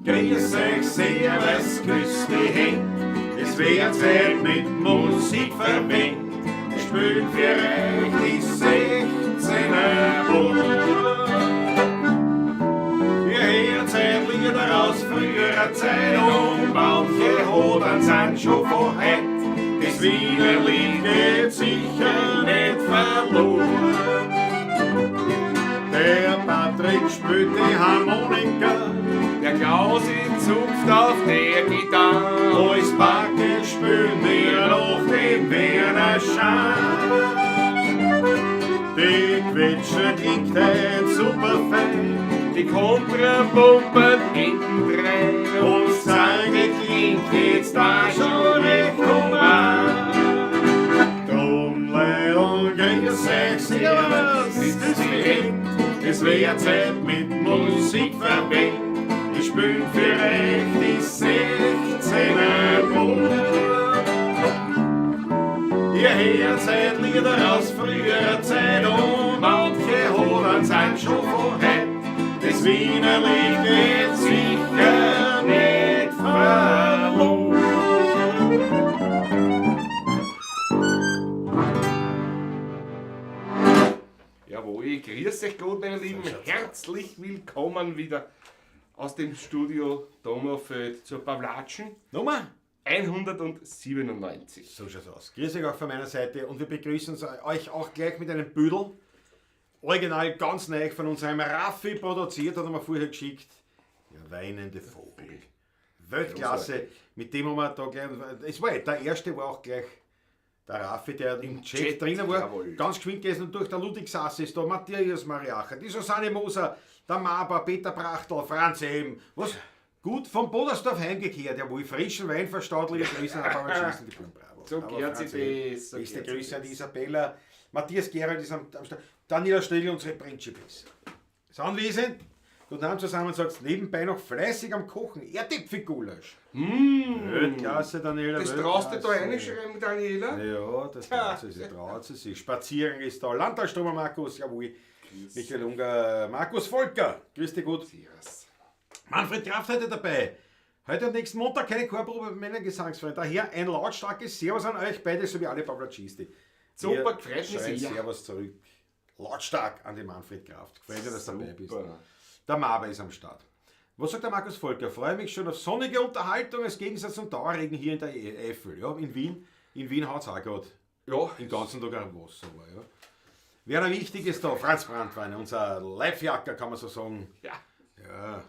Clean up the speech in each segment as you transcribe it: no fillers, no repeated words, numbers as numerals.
Grüß euch, servus, küss die Händ. Es wär Zeit mit Musik verwendet. Spielt für euch die 16er Bund. Ihr hört seit Lieder aus früherer Zeit und manche Hodern sind schon von heut. Das Wiener Lied geht sicher nicht verloren. Der Patrick spielt die Harmonika, Der Klaus in Zupft auf der Gitarre. Als Backe spielen wir noch den Werner Schein. Die Quetsche klingt ein super fein Die Kontrapumpen hintendrein. und Zange klingt jetzt da schon recht human. Drum, Leidl, grüß euch, servus, ist die Händ. Es wär Zeit mit Musik verwendet. Ich spiel für euch die 16er Bund. Ihr hört seit Lieder aus früherer Zeit und manche Hodern sind schon von heut. Das Wiener Lied geht sicher nicht verloren. Jawohl, grüß euch Gott, meine Lieben. Herzlich willkommen wieder aus dem Studio Donaufeld zur Pavlatschen Nummer? 197. So schaut's aus. Grüß euch auch von meiner Seite und wir begrüßen euch auch gleich mit einem Büdel. Original ganz neu von unserem Raffi produziert, hat er mir vorher geschickt. Der weinende Vogel. Weltklasse. Mit dem haben wir da gleich. Es war eh, der erste war auch gleich der Raffi, der im Chat, Chat, drinnen war. jawohl. Ganz geschwind gewesen und durch der Ludwig Sass ist da, Matthias Mariacher, die Susanne Moser, der Maber, Peter Brachtl, Franz M. Was? Gut vom Bodersdorf heimgekehrt, jawohl, frischen Wein verstaut, liebe Grüße an Bauer Schießen, die Blumen, bravo. So Bravo, gehört Franz sich M. das, so Beste gehört sich Grüße an die das. Isabella. Matthias Gerald ist am Start. Daniela Stegl, unsere Principess. Ist anwesend. Guten Abend zusammen, sagt nebenbei noch fleißig am Kochen. Erdäpfelgulasch. Mmh, Weltklasse, Daniela. das traust du da Weltklasse. reinschreiben, Daniela? Ja, das traut sie sich, traut sie sich. Spaziergang ist da. Landtalstromer Markus, jawohl. Michael Unger, Markus Volker, grüß dich gut. Servus. Manfred Kraft heute dabei. Heute am nächsten Montag keine Chorprobe beim Männergesangsverein. Daher ein lautstarkes Servus an euch beide sowie alle Pavlacisti. Super, Wir gefreut mich schreien sehr. Servus zurück. Lautstark an den Manfred Kraft. Gefällt mir, dass du dabei bist. Super. Der Maber ist am Start. Was sagt der Markus Volker? Freue mich schon auf sonnige Unterhaltung als Gegensatz zum Dauerregen hier in der Eifel. Ja, in Wien, in Wien haut's auch grad Ja, den ganzen Tag ein Wasser war. Ja. Wer da wichtig ist da, Franz Brandwein, unser Live-Jacker, kann man so sagen. ja. Ja,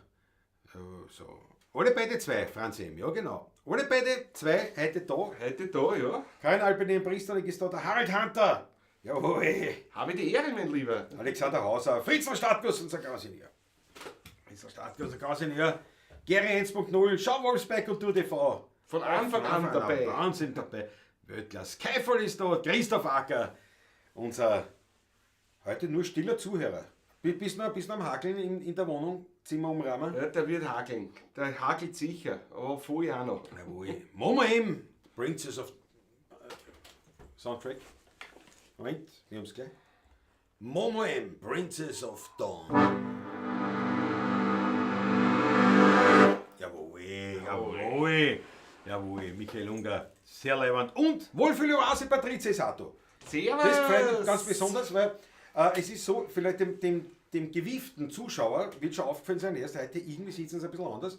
so. Alle beide zwei, Franz M. Ja, genau. Alle beide zwei heute da. Heute da, ja. Karin Alpinin Pristernik ist da, der Harald Hunter. Jawohl. Habe die Ehre, mein Lieber. Alexander Hauser, Fritzl Stadtguss, unser Grausinnier. Fritzl Stadtguss, unser Grausinnier. Gary 1.0, Schau Wolfsberg und Tour TV. Von Anfang an dabei. Wahnsinn dabei. Weltklasse. Keifel ist da, Christoph Acker, unser heute nur stiller Zuhörer. Bist noch am Hakeln in der Wohnung, Zimmer umrahmen? Ja, der wird hakeln. Der hakelt sicher, aber vorher auch noch. Jawohl. Momo M, Princess of Soundtrack. Moment, wir haben's gleich. Momo M, Princess of Dawn. Jawohl, jawohl. Jawohl, Michael Unger, sehr leibend. Und Wohlfühl-Oase Patrizia Sato. Servus! Das gefällt mir ganz besonders, weil es ist so, vielleicht dem gewieften Zuschauer wird schon aufgefallen sein, erst heute irgendwie sitzen sie ein bisschen anders.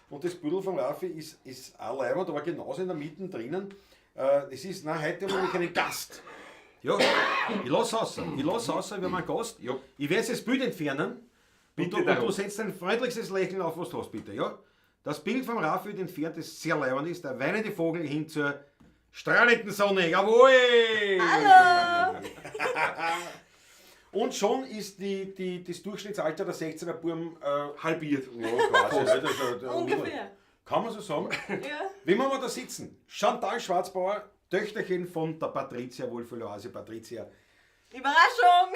Und das Büdel von Raffi ist auch leibend, aber genauso in der Mitte drinnen. Es ist, nein, heute haben wir nämlich einen Gast. Ja, ich lass raus. Ich lass raus, wir haben einen Gast. Ja. Ich werde jetzt das Bild entfernen. Bitte und du darum. setzt dein freundlichstes Lächeln auf, was du hast, bitte. Ja? Das Bild vom Raffi wird entfernt, das sehr leibend ist. Der weinende Vogel hin zur strahlenden Sonne. Jawohl! Hallo! Und schon ist das Durchschnittsalter der 16er Burm Halbiert. ja, quasi, ne? Das ist, Ungefähr. Kann man so sagen. Ja. Wem haben wir da sitzen? Chantal Schwarzbauer, Töchterchen von der Patricia Wohlfühloase Patricia. Überraschung!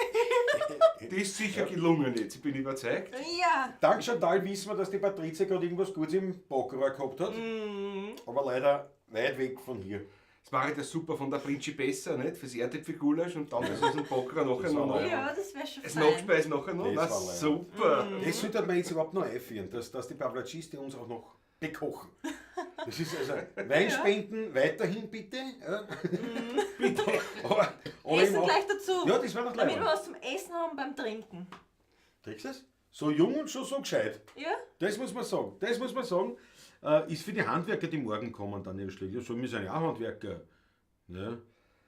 Das ist sicher gelungen jetzt, ich bin überzeugt. Ja. Dank Chantal wissen wir, dass die Patricia gerade irgendwas Gutes im Backrohr gehabt hat. Mhm. Aber leider weit weg von hier. Das war ja super von der Principessa, nicht? Fürs Erdäpfelgulasch und dann das aus dem Bockerer nachher noch. Ja, das wäre schon Das fein. Nachspeis nachher noch. Das Na, war leibend. super. Das sollte man jetzt überhaupt noch einführen, dass die Pavlatschiste uns auch noch bekochen. Das ist also Weinspenden weiterhin bitte. Ja. Bitte. Aber eben Essen auch- gleich dazu. Ja, das war noch Damit wir leibend. was zum Essen haben beim Trinken. Trinkst du das? So jung und schon so gescheit. Ja? Das muss man sagen. Das muss man sagen. Ist für die Handwerker, die morgen kommen, Daniel Schlegel. So, wir sind ja auch Handwerker. Ja.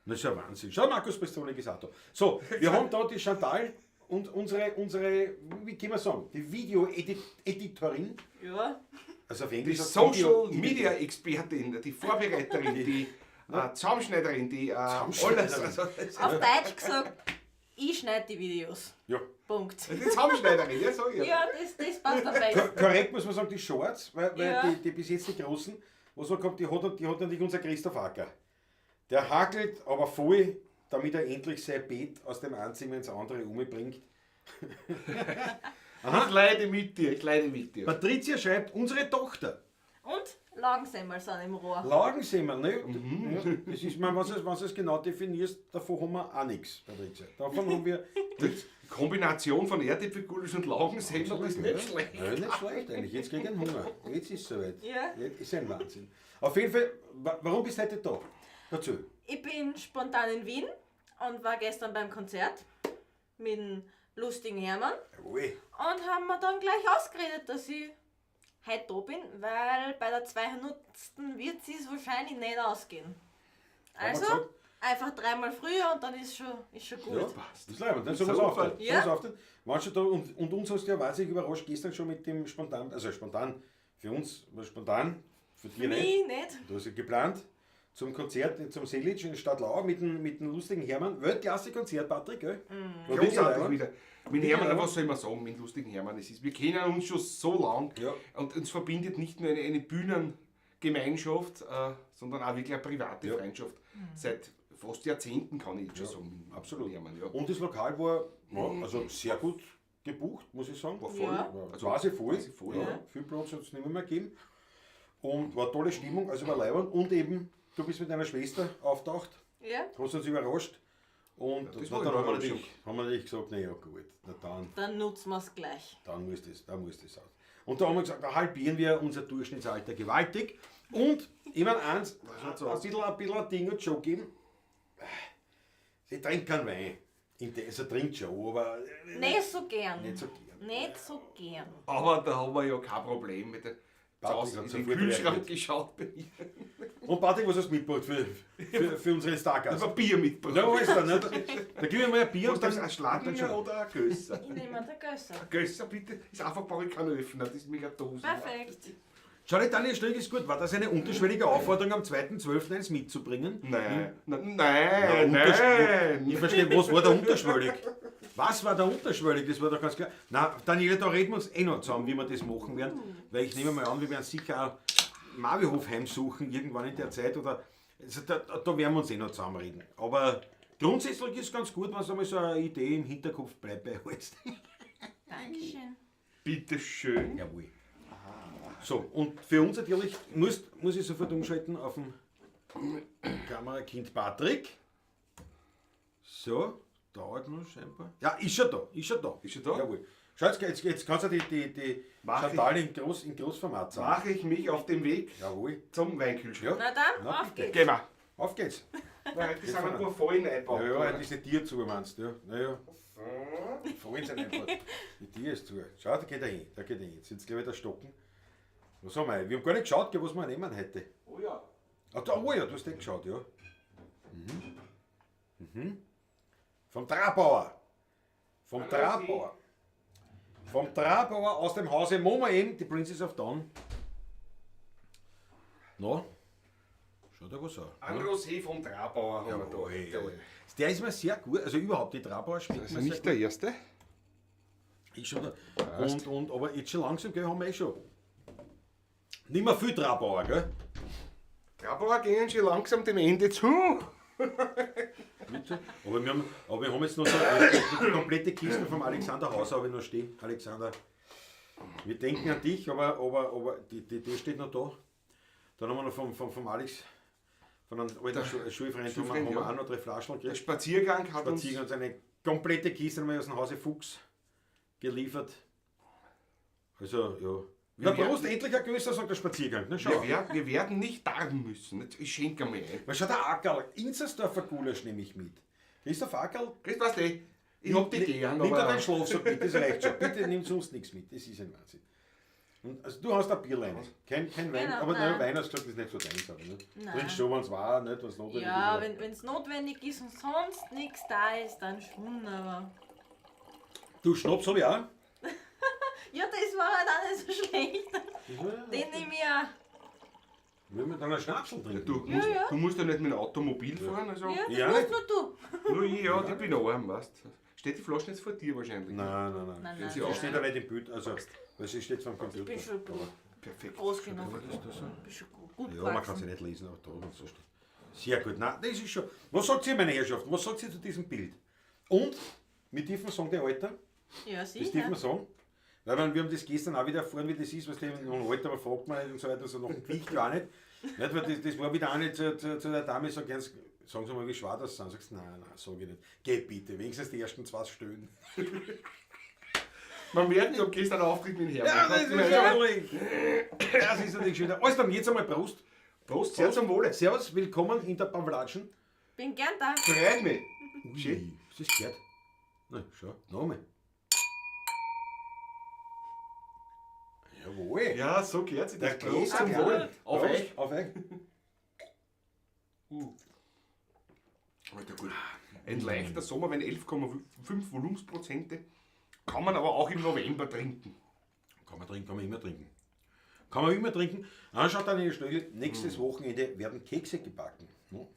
Das ist ja Wahnsinn. Schau, Markus Pistolik ist auch da. So, wir haben da die Chantal und unsere, wie kann man sagen, die Video-Editorin. Ja. Also auf Die Englisch sagt Social Video- Media Expertin, die Vorbereiterin, die Zusammenschneiderin, die Zusammenschneiderin. alles. Also, Auf Deutsch gesagt, ich schneide die Videos. Ja. Punkt. die Zusammenschneiderin, ja, sag ich ja. Ja, das passt am besten. Korrekt muss man sagen, die Shorts, weil Ja. die bis jetzt die großen, was man kommt, die hat natürlich unser Christoph Acker. Der hakelt aber voll, damit er endlich sein Bett aus dem einen Zimmer ins andere umbringt. Ich leide mit dir, ich leide mit dir. Patricia schreibt, unsere Tochter. Und Laugensemmel sind im Rohr. Laugensemmel, ne? Ja, das ist, man, was du es genau definierst, davon haben wir auch nichts, Patricia. Davon haben wir nichts. Die Kombination von Erdäpfelgulasch und Laugensemmel ist nicht schlecht. Ja, nicht schlecht eigentlich. Jetzt krieg ich einen Hunger. Jetzt ist es soweit. Ja. Jetzt ist ein Wahnsinn. Auf jeden Fall, warum bist du heute da? Dazu. Ich bin spontan in Wien und war gestern beim Konzert mit dem lustigen Hermann Jawohl. und haben mir dann gleich ausgeredet, dass ich heute da bin, weil bei der 200. wird es wahrscheinlich nicht ausgehen. Haben wir Also gesagt? einfach dreimal früher und dann ist schon gut. Ja, passt. Das ist leibend. Dann sollen wir es Super. aufteilen. Ja. Sollen wir's aufteilen? Waren schon da und uns hast du ja wahnsinnig überrascht gestern schon mit dem spontan, also spontan, für uns war spontan, für dich nicht. Mich nicht. Du hast ja geplant zum Konzert, zum Selic in Stadlau mit dem lustigen Hermann. Weltklasse-Konzert, Patrick, gell? Mhm. War wirklich Großartig leibend. wieder. Mit Hermann, was soll man sagen, mit dem lustigen Hermann? Es ist, wir kennen uns schon so lang Ja. und uns verbindet nicht nur eine Bühnengemeinschaft, sondern auch wirklich eine private Ja. Freundschaft. Seit fast Jahrzehnten kann ich jetzt schon sagen. Mit Absolut. Hermann, ja. Und das Lokal war ja, also sehr gut gebucht, muss ich sagen. War voll. Ja. War Also quasi voll. quasi voll, ja. ja. Viel Platz hat es nicht mehr gegeben. Und war tolle Stimmung, also war leibend. Und eben, du bist mit deiner Schwester auftaucht, Ja, hast uns überrascht. Und Ja, das na, war dann haben wir Überraschung. natürlich gesagt, naja gut, na dann, dann nutzen wir es gleich. dann muss das, da muss das aus. Und da haben wir gesagt, da halbieren wir unser Durchschnittsalter gewaltig. Und ich meine eins, schaut so ein aus. bisschen ein Ding und schon geben. Sie trinkt keinen Wein. Also trinkt schon, aber Nicht so gern. nicht so gern. Nicht so gern. Aber da haben wir ja kein Problem mit der zu Patrick Hause hat in den sofort Kühlschrank reagiert. geschaut bei mir. Und Patrick, was hast du mitgebracht für unsere Stargast? Ich hab ein Bier mitgebracht. Ja, wo ist der? Ne? Da gib ich mal ein Bier Was und dann... das, ein Schladinger oder ein Gösser? Ich nehme den Gösser. Gösser bitte, ist einfach brauche ich keinen Öffner, das ist mega Dose. Perfekt. Schau dir, Daniel Schläger ist gut. War das eine unterschwellige Aufforderung, am 2.12. eins mitzubringen? Nein, nein, Na, nein, nein. Ich verstehe, was war da unterschwellig? Was war da unterschwellig? Das war doch ganz klar. Na, Daniela, da reden wir uns eh noch zusammen, wie wir das machen werden. Weil ich nehme mal an, wir werden sicher auch Marvihof heimsuchen, irgendwann in der Zeit. Oder, also da werden wir uns eh noch zusammenreden. Aber grundsätzlich ist es ganz gut, wenn du einmal so eine Idee im Hinterkopf bleibt bei uns. Dankeschön. Bitte schön. Jawohl. So, und für uns natürlich muss ich sofort umschalten auf den Kamerakind Patrick. So, dauert noch scheinbar. Ja, ist schon da, ist schon da. Ist schon da? Jawohl. Schau, jetzt kannst du die Mach Chantal in Großformat zeigen. Mache ich mich auf den Weg Jawohl. zum Weinkühlschrank. Ja. Na dann, Na, auf bitte. geht's. Gehen wir. Auf geht's. Nein, die sind ja nur voll eingebaut. Ja, ja, heute ist die Tier zu, meinst du? Ja, naja. Vollen sind einfach. Die Tier ist zu. Schau, da geht er hin, da geht er hin. Jetzt sind sie gleich wieder stocken. Was haben wir? Wir haben gar nicht geschaut, gell, was wir nehmen heute. Oh ja. Ah, da, oh ja, du hast den geschaut, ja. Mhm. Mhm. Vom Trabauer. Vom Hallo, Trabauer. Vom Trabauer aus dem Hause Moma eben, die Princess of Dawn. No? Schau da was an. Ein Rosé vom Trabauer haben wir da. Jawohl, jawohl. Der ist mir sehr gut, also überhaupt die Trabauer schmeckt Also mir sehr nicht der erste. gut. Ist schon da. Und, aber jetzt schon langsam, gell, haben wir eh schon. Nicht mehr viel Trabauer, gell? Trabauer gehen schon langsam dem Ende zu. Bitte? Aber wir haben jetzt noch so die komplette Kiste vom Alexander Hauser habe ich noch stehen. Alexander, wir denken an dich, aber die steht noch da. Dann haben wir noch vom Alex Von einem alten Schulfreund haben wir, Schulfreund, haben wir ja. auch noch drei Flaschen Der gekriegt. Spaziergang hat uns Spaziergang uns eine komplette Kiste einmal aus dem Hause Fuchs geliefert. Also, ja. Na, Prost, endlich ein größer, sagt der Spaziergang. Na, schau. Wir werden nicht darben müssen. Jetzt, ich schenke mir ein. Weil schau, der Ackerl, Inzersdorfer Gulasch nehme ich mit. Christoph Ackerl, Christ, weißt du, ich hab die gern, nimm dir aber deinen Schlafsack mit, das reicht schon. Bitte nimm sonst nichts mit, das ist ein Wahnsinn. Und, also, du hast ein Bierlein, kein Wein, Genau, aber nein. nein, Wein hast du gesagt, ist nicht so deins. Aber, ne? Nein. Trinkst schon, wenn es war, nicht, wenn es notwendig Ja, ist. aber- wenn es notwendig ist und sonst nichts da ist, dann schon, aber. Du, Schnaps habe ich auch. Ja, das war halt auch nicht so schlecht. Den nehme ich auch. Wollen wir dann einen Schnapsel trinken? du, musst, ja. du musst ja nicht mit dem Automobil fahren. Also Ja, das Ja, musst nicht? nur du. Nur ich, ja, ich bin arm, weißt du. Steht die Flasche jetzt vor dir wahrscheinlich? Nein, nein, nein. Nein, nein. Sie steht ja nicht im Bild, also, weil sie steht vom Computer. Ich bin schon Aber- Perfekt. groß genug. Was ist das so? Bin schon gut Ja, man kann gewachsen. sie nicht lesen, aber da und so steht. Sehr gut. Nein, das ist schon. Was sagt ihr, meine Herrschaften? Was sagt ihr zu diesem Bild? Und, wir dürfen sagen, die Alter, Ja, das dürfen sicher. wir sagen. Weil wir haben das gestern auch wieder erfahren, wie das ist, was dem Alter, aber fragt man nicht und so weiter, so nach dem Gewicht ja auch nicht. Nicht, weil das war wieder auch nicht zu der Dame, so ganz, sagen Sie mal, wie schwer das sind. Sagst du, nein, nein, sag ich nicht. Geh bitte, wenigstens die ersten zwei Stellen. Man merkt, ich hab gestern einen Auftritt mit dem Hermann. Ja, das ist herrlich. Das ist natürlich schön. Alles dann, jetzt einmal Prost. Prost, sehr zum Wohle. Servus, willkommen in der Pavlatschen. Bin gern da. Freut mich. Schön. Ist das gehört? Nein, schau, nochmal. Jawohl. Ja, so gehört sich das. Der Prost zum Gläser, Wohl. Auf Prost, euch. Auf euch. Alter, gut. Ein leichter Sommer, wenn 11,5 Volumensprozente, kann man aber auch im November trinken. Kann man trinken, kann man immer trinken. Kann man immer trinken. Anschaut dann in die Schnögel, nächstes Wochenende werden Kekse gebacken. Ne?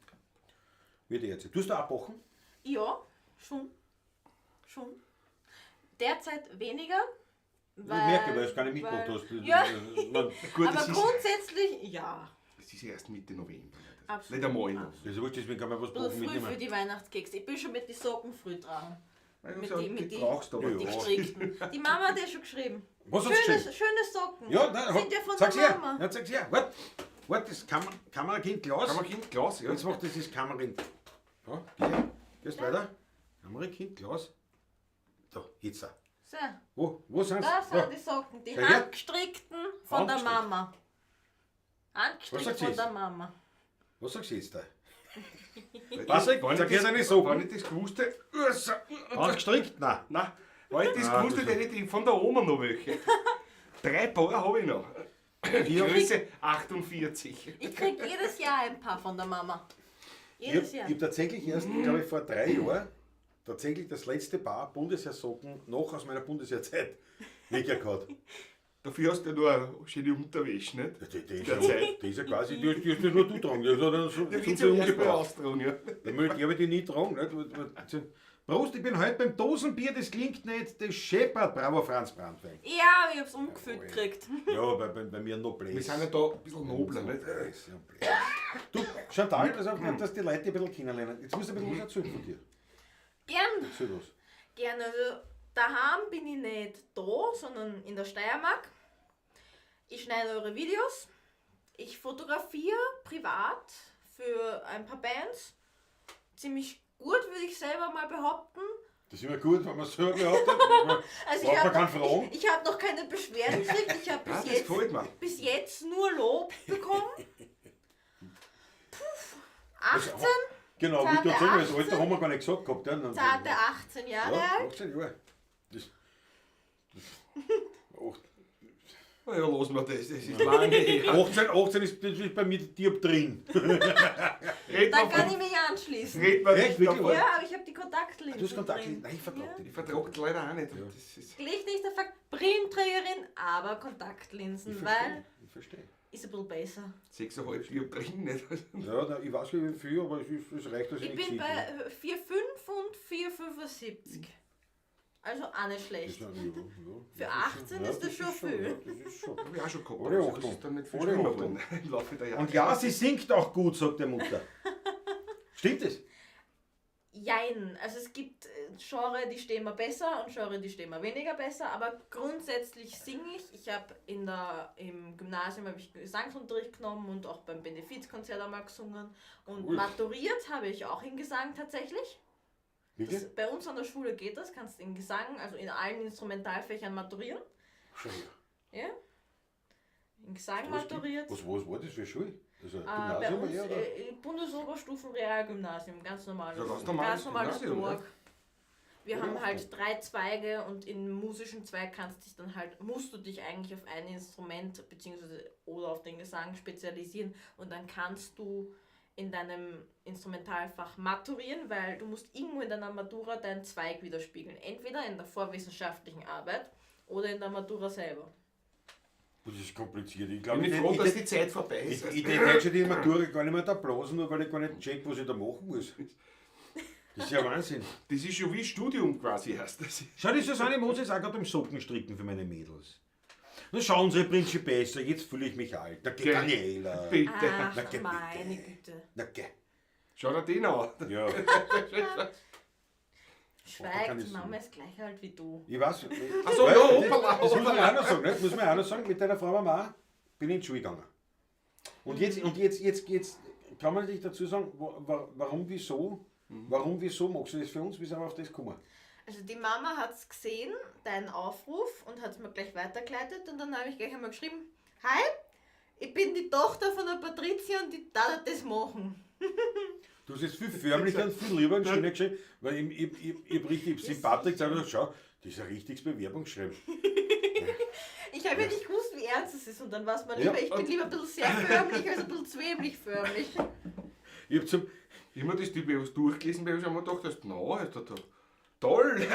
Wird jetzt. Tust du auch backen? Ja, schon. Schon. Derzeit weniger. Weil, ich merke, weil du gar nicht mitgebracht weil- hast. Ja, Man, Gut, aber es ist, grundsätzlich ja. es ist ja erst Mitte November. Absolut. Nicht einmal noch. das ist wurscht, deswegen kann man was Ein bisschen backen früh für mitnehmen. die Weihnachtskekse. Ich bin schon mit den Socken früh dran. Mit Mit die, die, mit die die, brauchst du aber. Ja. die gestrickten. Die Mama hat ja schon geschrieben. Was hat's Schöne, geschrieben? schöne Socken. Ja, nein, Sind ja von sag's der her. Mama. Ja, sag's her. Wart, wart, das Kamerakind Klaus. Kammerkind Klaus, ja. Jetzt macht das das Kamerakind. Ja, geh her. Gehst weiter. Kamerakind Klaus. Da, jetzt da. So, Wo sind's? da sind die Socken. Die Schau her. handgestrickten von der Handgestrickt. Mama. Was Handgestrickt sagt sie von jetzt? der Mama. Was sagst du jetzt da? Weil Patrick, wenn sag ich jetzt das- eine Socken. Wenn ich das gewusst hätte, Handgestrickt? Nein. nein, wenn ich das Ah, gewusst das hätte, hätte ich von der Oma noch welche. 3 Paar habe ich noch. Größe 48. Ich krieg jedes Jahr ein paar von der Mama. Ich Jedes habe Jahr. hab tatsächlich erst, glaube ich, vor 3 Jahren tatsächlich das letzte Paar Bundesheersocken noch aus meiner Bundesheerzeit weggehabt. Dafür hast du ja nur eine schöne Unterwäsche, nicht? Die, ist Der ja, Zeit. die ist ja quasi, die hast ja nur du tragen, die hast ja dann so, Die so wird ja viel erst mal umgebracht. austragen, ja. Die habe ich die nie tragen. Nicht? Prost, ich bin heute beim Dosenbier, das klingt nicht, das scheppert. Bravo, Franz Brandwein. Ja, aber ich hab's umgefüllt gekriegt. Ja, bei mir noch Bläs. Wir sind ja da ein bisschen nobler, nicht? Bläs, ja, Bläs. Du, Chantal, pass auf, dass die Leute ein bisschen kennenlernen. Jetzt musst du ein bisschen was erzählen von dir. Gern. Erzähl was. Gern. Also daheim bin ich nicht da, sondern in der Steiermark. Ich schneide eure Videos. Ich fotografiere privat für ein paar Bands. Ziemlich gut, würde ich selber mal behaupten. Das ist immer gut, wenn man es selber behauptet. Also Braucht ich man hab, keinen Fragen? ich hab noch keine Beschwerden gekriegt. Ich habe Ah, bis, das jetzt, gefällt mir. bis jetzt nur Lob bekommen. Puh, 18, Genau, wie du Zarte erzählen, das 18. Alter haben wir gar nicht gesagt gehabt. Ja, zarte 18 Jahre ja, alt. 18 Jahre. Das, das, Na ja, lassen wir das, das ist lange her. 18 ist, das ist bei mir die drin. Red Da mal kann von- ich mich anschließen. red mal Echt? nicht Wirklich? davon. Ja, aber ich habe die Kontaktlinsen. Du hast Kontakt. drin. Nein, ich vertrag die Ich nicht. vertrag leider auch nicht. Das ist Licht nicht der Fakt. Brillenträgerin, aber Kontaktlinsen, Ich verstehe. weil Ich verstehe. ist ein bisschen besser. 6,5 Dioptrien, nicht? Ja, na, ich weiß nicht wie viel, aber es reicht, dass ich Ich nicht bin sehe. bei 4,5 und 4,75. Also auch nicht schlecht. Das ist- ja, ja, Für 18 ja, ist das schon viel. Ja, das ist schon. Hab ich auch schon gehabt. Oder Also das Achtung. ist dann nicht viel Oder schlimmer Achtung. geworden im Laufe der Jahre. Und ja, sie singt auch gut, sagt der Mutter. Stimmt es? Jein. Also es gibt Genre, die stehen mir besser und Genre, die stehen mir weniger besser, aber grundsätzlich singe ich. Ich habe im Gymnasium habe ich Gesangsunterricht genommen und auch beim Benefizkonzert einmal gesungen. Und Cool. maturiert habe ich auch in Gesang tatsächlich. Wirklich? Das, bei uns an der Schule geht das, kannst in Gesang, also in allen Instrumentalfächern maturieren. Schau her. Ja. In Gesang Was gibt- maturiert. Was war das für Schule? Also Bei Gymnasium uns eher, oder? Bundesoberstufen-Realgymnasium, ganz normales. Ja, ganz normales ganz normales Gymnasium, Burg. Wir Ja, haben ja. halt 3 Zweige und im musischen Zweig kannst dich dann halt, musst du dich eigentlich auf ein Instrument beziehungsweise oder auf den Gesang spezialisieren und dann kannst du in deinem Instrumentalfach maturieren, weil du musst irgendwo in deiner Matura deinen Zweig widerspiegeln. Entweder in der vorwissenschaftlichen Arbeit oder in der Matura selber. Das ist kompliziert. Ich Ich glaube, bin ich, froh, ich, dass ich, die Zeit vorbei ist. ich, ich hätte schon die Matura gar nicht mehr da blasen, nur weil ich gar nicht check, was ich da machen muss. Das ist ja Wahnsinn. Das ist schon wie Studium quasi erst. Das ist Schau, die Susanne Moses ist auch gerade im Sockenstricken für meine Mädels. Na schauen Sie, Prinzip besser, jetzt fühle ich mich alt. Na geh, Gell. Daniela. Bitte. Ach, Na, geh bitte. meine Güte. Na geh. Schau dir den an. Ja, kann Schweigt, ich Mama singen. ist gleich alt wie du. ich weiß. Ach so, Weil, ja, hoppala, Das muss man hoppala. auch noch sagen, nicht? Muss man auch noch sagen, mit deiner Frau Mama bin ich in die Schule gegangen. Und jetzt kann man natürlich dazu sagen, warum, wieso, warum, wieso machst du das für uns, wie sind wir auf das gekommen? Also die Mama hat es gesehen, deinen Aufruf, und hat es mir gleich weitergeleitet und dann habe ich gleich einmal geschrieben, hi, ich bin die Tochter von der Patricia und die darf das machen. Du hast es viel förmlicher und viel lieber im Stelle geschrieben, weil ich hab richtig sympathisch gesagt, hab, schau, das ist ein richtiges Bewerbungsschreiben. Ich habe ja nicht gewusst, wie ernst es ist und dann war es mir Ja. lieber, ich bin lieber ein bisschen sehr förmlich als ein bisschen zwemlich förmlich. Ich hab zum, Immer das Typ, ich hab's durchgelesen, weil ich mir gedacht, das ist na, ist das toll. ich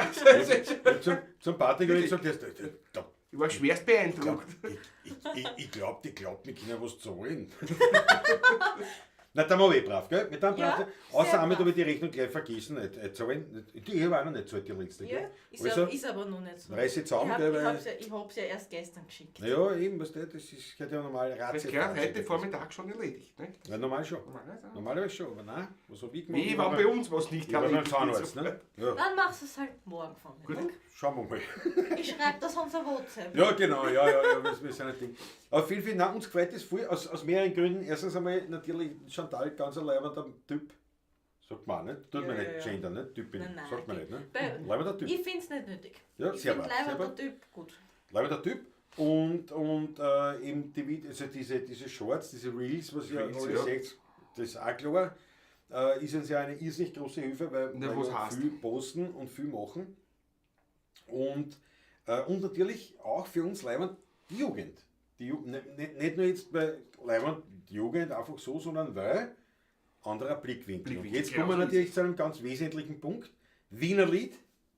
hab zum Patrick hab ich gesagt, da, Ich war schwerst beeindruckt. ich glaub, die glaubt, wir können was zahlen. Na, da machen wir eh brav, gell? Mit dem Ja, brav. Außer sehr einmal brav. habe ich die Rechnung gleich vergessen, nicht zahlen. Die habe ich auch noch nicht gezahlt, die letzte, Ja, gell? ist, Also, aber, ist aber noch nicht so. reiß ich zusammen, Ich hab, gell, ich weil- hab's ja, ich hab's ja erst gestern geschickt. Naja, eben, weißt du, das ist gehört ja normal Das Ratze. ist klar, heute Vormittag schon erledigt. Ne? Ja, normal schon. Normalerweise. Normalerweise schon, aber nein, was hab ich gemacht? Wie Ich war war bei uns was nicht Ich war beim erledigt Zahnarzt, ist. ne? Ja. Dann machst du es halt morgen Vormittag. Gut. Schauen wir mal. Ich schreibe das unser WhatsApp. Ja, genau, ja, wir sind ein Ding. Aber viel, viel, nein, uns gefällt das voll, aus mehreren Gründen. Erstens einmal natürlich Chantal, ganz ein leibender Typ. Sagt man auch nicht, tut Ja, man ja, nicht ja. gendern, ne? Typin, Nein, nein, sagt man geht. nicht, ne? Bei- Leibender Typ. Ich finde es nicht nötig. Ja, ich sehr finde brav, sehr leibender brav. Typ gut. Leibender Typ. Und eben die, also diese Shorts, diese Reels, was ihr Reels, alle ja. seht, das ist auch klar, ist uns ja eine irrsinnig große Hilfe, weil Na, wir was ja heißt? viel posten und viel machen. Und natürlich auch für uns Leiband die Jugend. Die nicht nur jetzt bei Leiband die Jugend einfach so, sondern weil anderer Blickwinkel. Blickwinkel, Und jetzt genau kommen wir so ist natürlich zu einem ganz wesentlichen Punkt. Wiener Lied,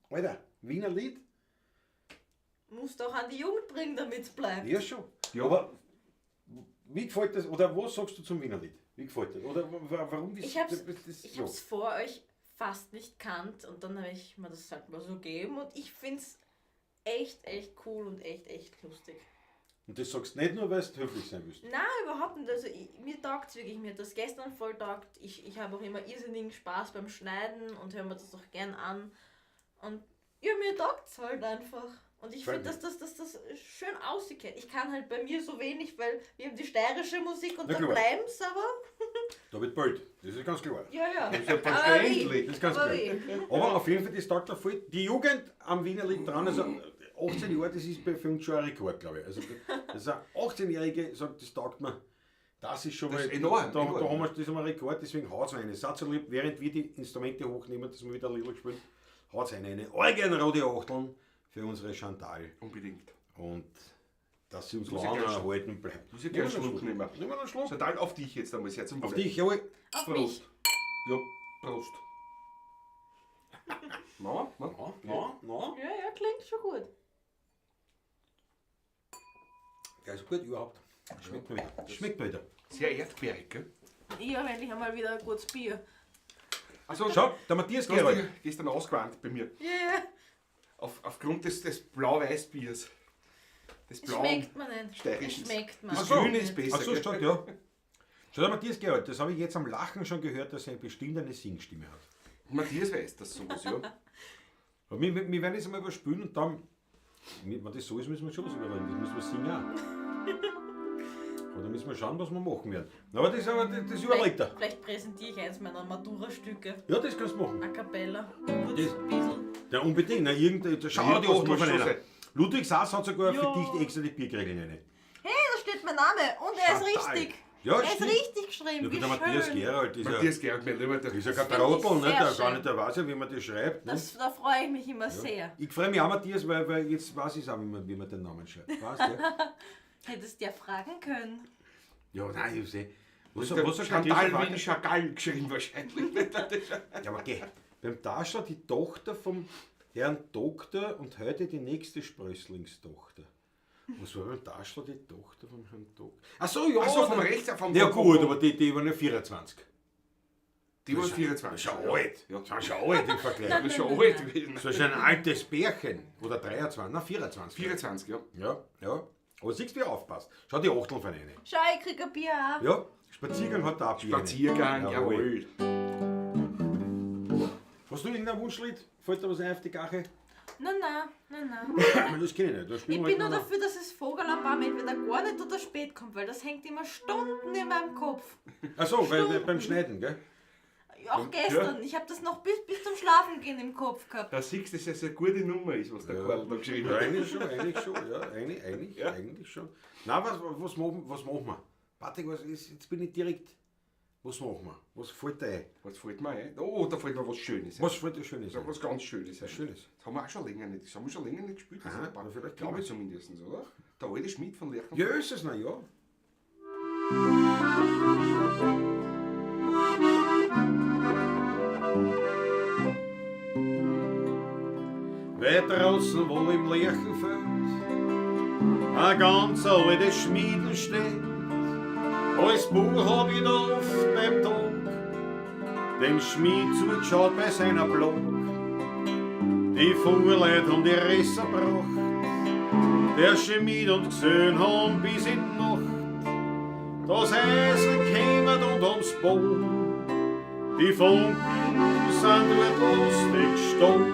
Alter, Wiener Lied, Musst auch an die Jugend bringen, damit es bleibt. ja schon. Ja. Aber wie gefällt das, oder was sagst du zum Wiener Lied? Wie gefällt das? Oder warum? Ich hab's- das, Ich habe es vor euch fast nicht kannt und dann habe ich mir das halt mal so gegeben und ich finde es echt, echt cool und echt, echt lustig. Und das sagst du nicht nur, weil du höflich sein willst. Nein, überhaupt nicht. Also mir taugt es wirklich. Mir hat das gestern voll taugt. Ich habe auch immer irrsinnigen Spaß beim Schneiden und höre mir das auch gern an. Und ja, mir taugt es halt einfach. Und ich Freut finde, dass das schön aussieht. Ich kann halt bei mir so wenig, weil wir haben die steirische Musik und Na da klar. bleiben's aber. Da wird bald. Das ist ganz klar. Ja, ja. Das ist ja verständlich. Das ist ganz Aber klar. wie? Aber auf jeden Fall, das taugt da voll. Die Jugend am Wiener Lied dran, also 18 Jahre, das ist bei für uns schon ein Rekord, glaube ich. Also, das ist ein 18-Jährige sagt, das taugt mir. Das ist schon Das mal. ist enorm, Da, enorm. da haben wir, das ist einmal ein Rekord, deswegen haut es eine. Seid so lieb, während wir die Instrumente hochnehmen, dass wir wieder Liedl spielen, haut eine rote Achteln für unsere Chantal. Unbedingt. Und dass sie uns Muss ich lange gleich- erhalten bleibt. Muss ich gleich einen Schluck nehmen. Nimm einen Schluck. Chantal, auf dich jetzt einmal sehr zum Auf Wohl. dich, jawohl. Auf Prost. mich. Ja, Prost. Na, na. Na, na. Ja, ja, klingt schon gut. Der ist gut überhaupt. Schmeckt mir wieder. Schmeckt mir wieder. Sehr erdbeerig, gell? Ich habe endlich einmal wieder ein gutes Bier. Achso, Schau, der Matthias du hast Gerold. dich gestern ausgewandt bei mir. Ja, ja. Aufgrund des Blau-Weiß-Biers. Des Es blauen. schmeckt mir nicht. Es Steirischen. schmeckt mir Das Ach so. Grüne ist besser. Ach so, gell? stimmt, ja. Schau, der Matthias Gerold, das habe ich jetzt am Lachen schon gehört, dass er bestimmt eine Singstimme hat. Matthias weiß das sowas, ja. Aber wir werden das einmal überspülen und dann, wenn das so ist, müssen wir schon was überlegen. Das müssen wir singen auch. Aber da müssen wir schauen, was wir machen werden. Aber das, aber das überlegt er. Vielleicht präsentiere ich eins meiner Matura-Stücke. Ja, das kannst du machen. A cappella. Kurz Das- ein bisschen. Ja, unbedingt. Na, irgendein, da schau die Irgendwas Achtel muss von schon einer. sein. Ludwig Sass hat sogar Ja. für dich extra die Bierkriegel rein. Hey, da steht mein Name und er ist Chantal. richtig. Ja, er ist stimmt. richtig geschrieben. Ja, Wie gut, der Matthias schön. Gerald ist ja, Matthias Gerald, mein Lieber, der ist ja kein Das find ich Trottel, ne? sehr Der, gar schön. nicht, der weiß ja, wie man das schreibt. Ne? Das, da freue ich mich immer sehr. Ich freue mich auch, Matthias, weil jetzt weiß ich auch, wie man den Namen schreibt. Weißt du? Ja? Hättest ja fragen können. Ja, nein, ich sehe. Was, Der was sagt Chantal Christoph wie Chagall geschrieben wahrscheinlich. Ja, aber geh. Beim Taschler die Tochter vom Herrn Doktor und heute die nächste Sprösslingstochter. Was war beim Taschler die Tochter vom Herrn Doktor? Ach so, ja. Ach so, vom Rechts, vom Ja vom- gut, vom- aber die waren ja 24. Die war 24. Das ist schon alt. Ja. Das ist schon alt im Vergleich. Das ist schon alt gewesen. Das ist ein altes Bärchen. Oder 23, na 24. 24, ja. Ja, ja. Aber siehst du, wie er aufpasst. Schau die Achteln von rein. Schau, ich krieg ein Bier auch. Ja, Spaziergang hat der auch Bier rein. Spaziergang, jawohl. Hast du irgendein Wunschlied? Fällt da was ein auf die Gache? Nein, nein, nein, nein. Das kenne ich nicht. Das Ich spielen wir bin halt nur noch. dafür, dass das Vogelerbaum entweder gar nicht oder spät kommt, weil das hängt immer Stunden in meinem Kopf. Ach so, weil beim Schneiden, gell? Auch gestern. Ich habe das noch bis zum Schlafengehen im Kopf gehabt. Da siehst du, dass das eine gute Nummer ist, was der Karl da geschrieben Ja, hat. eigentlich schon, ja. Eigentlich schon. Nein, was machen wir? Patrick, was ist, jetzt bin ich direkt. Was machen wir? Was fällt dir ein? Was fällt mir ein? Oh, da fällt mir was Schönes ein. Was fällt dir Schönes Ja, ein? was ganz Schönes ein. Schönes. Das haben wir auch schon länger nicht. Das haben wir schon länger nicht gespielt. Das Aha, ist ein paar- na, vielleicht glaube können ich zumindest, oder? Der alte Schmied von Lerchen. Ja, ist es noch, ja. Weit draußen, wo im Lerchenfeld ein ganz alte Schmieden steht, als Bub hab ich da oft beim Tag dem Schmied zugeschaut bei seiner Block. Die Fuhrleute haben die Risse gebracht, der Schmied und Gesellen haben bis in die Nacht das Eisen kämert und ums Boot. Die Funken sind dort lustig gestohlen.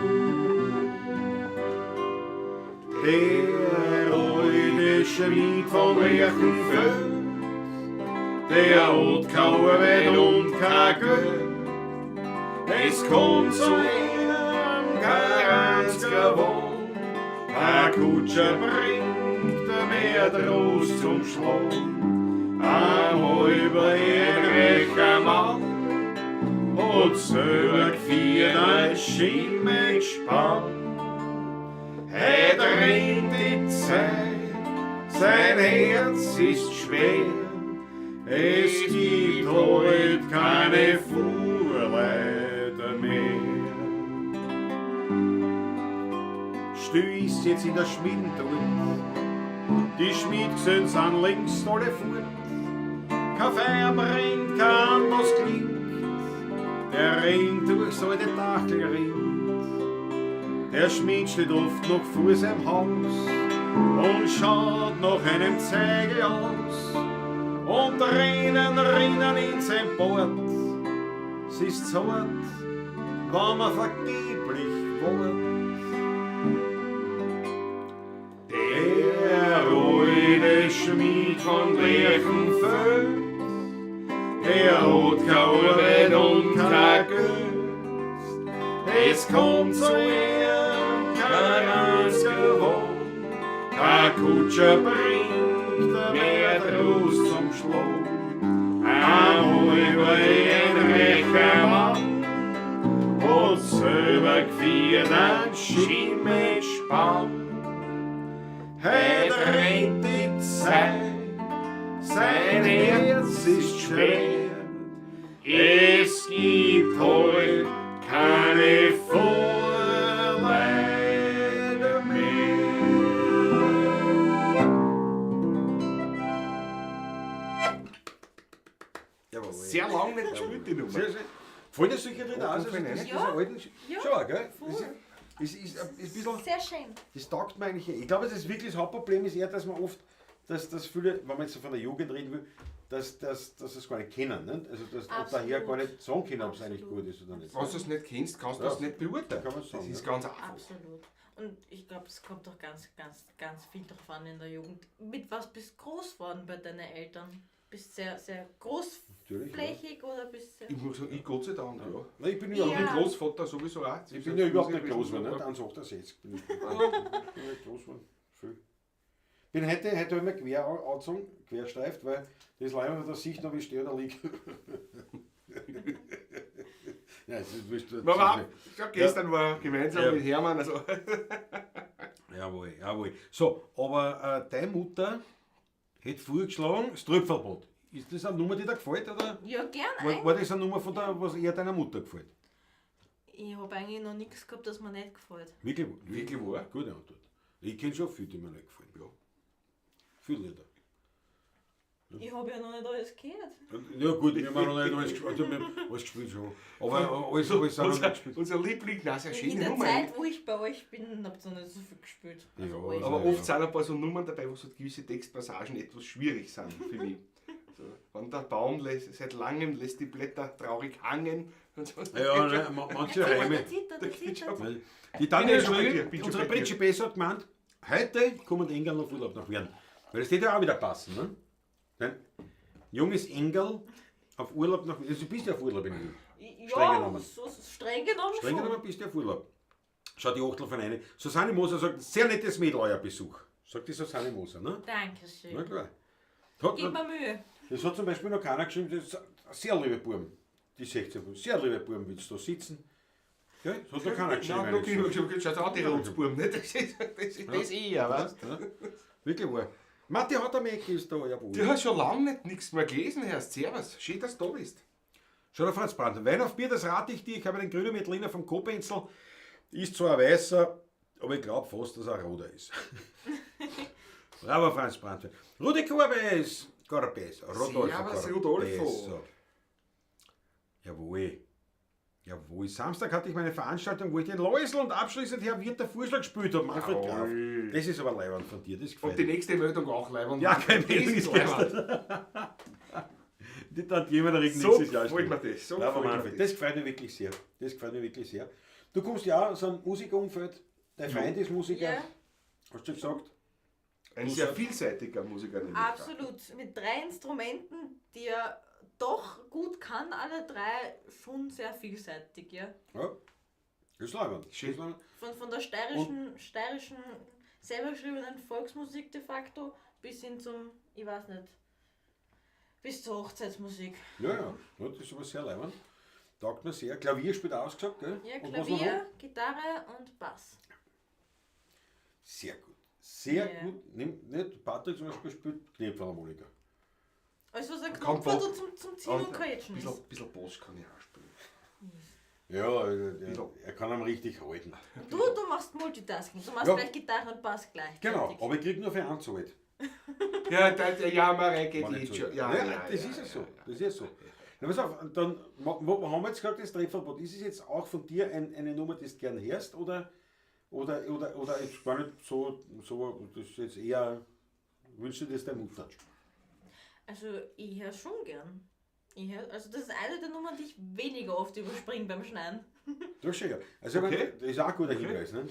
Der alte Schmied von Lerchenfeld, der hat keine Arbeit und kein Geld. Es kommt zu ihm kein einziger Wohn, ein Kutscher bringt er mehr Trost zum Schlagen. Ein halber ein reicher Mann hat selber geführt ein Schimmelgespann. Heut rennt die Zeit, sein Herz ist schwer, es gibt heut keine Fuhrleute mehr. Still ist jetzt in der Schmieden dort, die Schmiedgesellen sind längst alle fort. Kein Feuer brennt, kein was klingt, der Regen durchs alte Dachl rinnt. Der Schmied steht oft noch vor seinem Haus und schaut nach einem Zeigel aus. Und Tränen rinnen in sein Bart. Es ist zart, wenn man vergeblich wart. Der alte Schmied von Lerchenfeld, der hat keine Arbeit und kein Geld. Es kommt zu ihm kein einziger Wohn, kein Kutscher bringt mehr Trost zum Schlagen. Ein halber ein reicher Mann hat selber geführt ein Schimmelgespann. Heut rennt die Zeit, sein Herz ist schwer. Es gibt heut keine Vorleide mehr. Jawohl. Sehr lange nicht gespielt, die Nummer. Sehr schön. Fallen dir solche Lieder aus? Also diese Ja. alten Ja, Schon, gell? voll. Das ist ein bisschen, Sehr schön. das taugt mir eigentlich. Ich glaube, das ist wirklich das Hauptproblem ist eher, dass man oft dass viele, wenn man jetzt so von der Jugend reden will, dass sie es gar nicht kennen. Nicht? Also, dass und daher gar nicht sagen können, ob es eigentlich gut ist oder nicht. Wenn du es nicht kennst, kannst du Ja. das nicht beurteilen. Kann man sagen, das ist ja. ganz einfach. Absolut. Und ich glaube, es kommt auch ganz, ganz, ganz viel drauf an in der Jugend. Mit was bist du groß geworden bei deinen Eltern? Bist sehr, sehr Natürlich, ja. großflächig oder bist sehr. Ich muss sagen, ich Gott sei Dank, ja. Nein, ich bin Ja. überhaupt Ich bin nicht, Großvater sowieso auch. ich bin ja überhaupt nicht groß geworden, nicht? 1,68 bin ich. Bin nicht groß geworden. Viel. Bin heute habe ich mir quer angezogen, querstreift, weil das leider von der Sicht noch, wie ich stehe oder liege. Ja, das ist wurscht. Man war, ich glaub, gestern war gemeinsam Ja. mit Hermann, also Jawohl, jawohl. So, aber deine Mutter hätte vorgeschlagen, das Tröpfelbad. Ist das eine Nummer, die dir gefällt? Oder Ja, gern war das eine Nummer, von der, was eher deiner Mutter gefällt? Ich habe eigentlich noch nichts gehabt, das mir nicht gefällt. Wirklich, Wirklich wahr? Gute Antwort. Ich kenne schon viele, die mir nicht gefallen. Ja. Viele Lieder. Ich habe ja noch nicht alles gehört. Ja gut, wir haben auch noch nicht alles gespielt. Also, wir haben alles gespielt schon. Aber alles auch noch nicht unser, gespielt. unser Liebling, na, sehr In schöne der Nummer. Zeit, wo ich bei euch bin, habt ihr noch nicht so viel gespielt. Also Ja, alles. Aber Ja, oft ja. sind ein paar so Nummern dabei, wo so gewisse Textpassagen etwas schwierig sind für mich. So, wenn der Baum lässt, seit langem lässt die Blätter traurig hangen. Und so. Ja, ne, manche Reime. Der zittert, der zittert. Weil Die Tanja Bin ich schon bei dir, Schrögel, bin schon unsere bei dir. Britsche Besser hat gemeint, heute kommen die Engel auf Urlaub nach Wien. Weil das würde ja auch wieder passen, ne? Nein? Junges Engel auf Urlaub nach Wien. Also du bist ja auf Urlaub in Wien. Streng Ja, genommen. so streng genommen Streng schon. genommen bist du auf Urlaub. Schaut die Achtel von eine. Susanne Moser sagt, sehr nettes Mädel, euer Besuch. Sagt die Susanne Moser, ne? Dankeschön. Na klar. Hat, Gib mir Mühe. das hat zum Beispiel noch keiner geschrieben, das ist ein sehr liebe Buben. Die 16 sehr liebe Buben, willst du da sitzen? Gell? Das hat noch keiner geschrieben. Nein, noch ehrlich keiner gesagt. geschrieben. Schaut auch die Rotzbuben, nicht? Das ist eher, weißt du? Ja, wirklich wahr. Matti Hottermeck ist da, jawohl. Du hast schon lange nicht nichts mehr gelesen, Herr. Servus. Schön, dass du da bist. Schau der Franz Brandner. Wein auf Bier, das rate ich dir. Ich habe einen grünen Veltliner vom Kobenzl. Ist zwar ein weißer, aber ich glaube fast, dass er ein roter ist. Bravo, Franz Brandner. Rudi Korbes. Korbes. Rodolfo Servus, Korbes. Rodolfo. Jawohl. Jawohl. Samstag hatte ich meine Veranstaltung, wo ich den Läusl und abschließend Herr Wirt der Vorschlag gespielt habe. Manfred Graf. Jawohl. Das ist aber leiwand von dir, das gefällt Und die mir. nächste Meldung auch, Leiband. Ja, keine Meldung ist gestern. Die Tante Regen So nächstes Jahr. gefällt mir das. So Bravo, gefällt mir Manfred. das. Das gefällt mir wirklich sehr. Das gefällt mir wirklich sehr. Du kommst ja auch aus einem Musikerumfeld. Dein Freund ist Musiker. Ja. Hast du gesagt? Ein sehr vielseitiger Musiker. nämlich. Absolut. Mit drei Instrumenten, die er doch gut kann, alle drei, schon sehr vielseitig, ja. Ja. Das ist leibend. Schön. Das ist leibend. Von der steirischen, selber geschriebenen Volksmusik de facto bis hin zum, ich weiß nicht, bis zur Hochzeitsmusik. Ja, ja. Ja, das ist aber sehr leibend. Taugt mir sehr. Klavier spielt auch gesagt, gell? Ja, Und was noch? Klavier, Gitarre und Bass. Sehr gut. Sehr Ja. gut. Nimm, nicht, Patrick zum Beispiel spielt Knepfharmonika. Also was ein Kann Knopf Bock. zum Ziehen und Ein Quetschen ist. bisschen Bass kann ich auch spielen. Ja, er kann ihn richtig halten. Du machst Multitasking, du machst Ja. gleich Gitarre und Bass gleich. Genau, aber ich krieg nur für eins halt. Ja, der Jammerei geht War eh nicht so. schon. Ja, Ja, das ist ja so. Das ist ja so. Na, pass auf, und dann wo haben wir jetzt gesagt, das Treffverbot? Ist es jetzt auch von dir eine Nummer, die du gern hörst, oder ist gar nicht so, das ist jetzt eher, wünschst du das deiner Mutter? Also ich höre schon gern. Also das ist eine der Nummern, die ich weniger oft überspringe beim Schneiden. Das ist schon, ja. Also, ich Okay. meine, das ist auch ein guter Hinweis. Ne?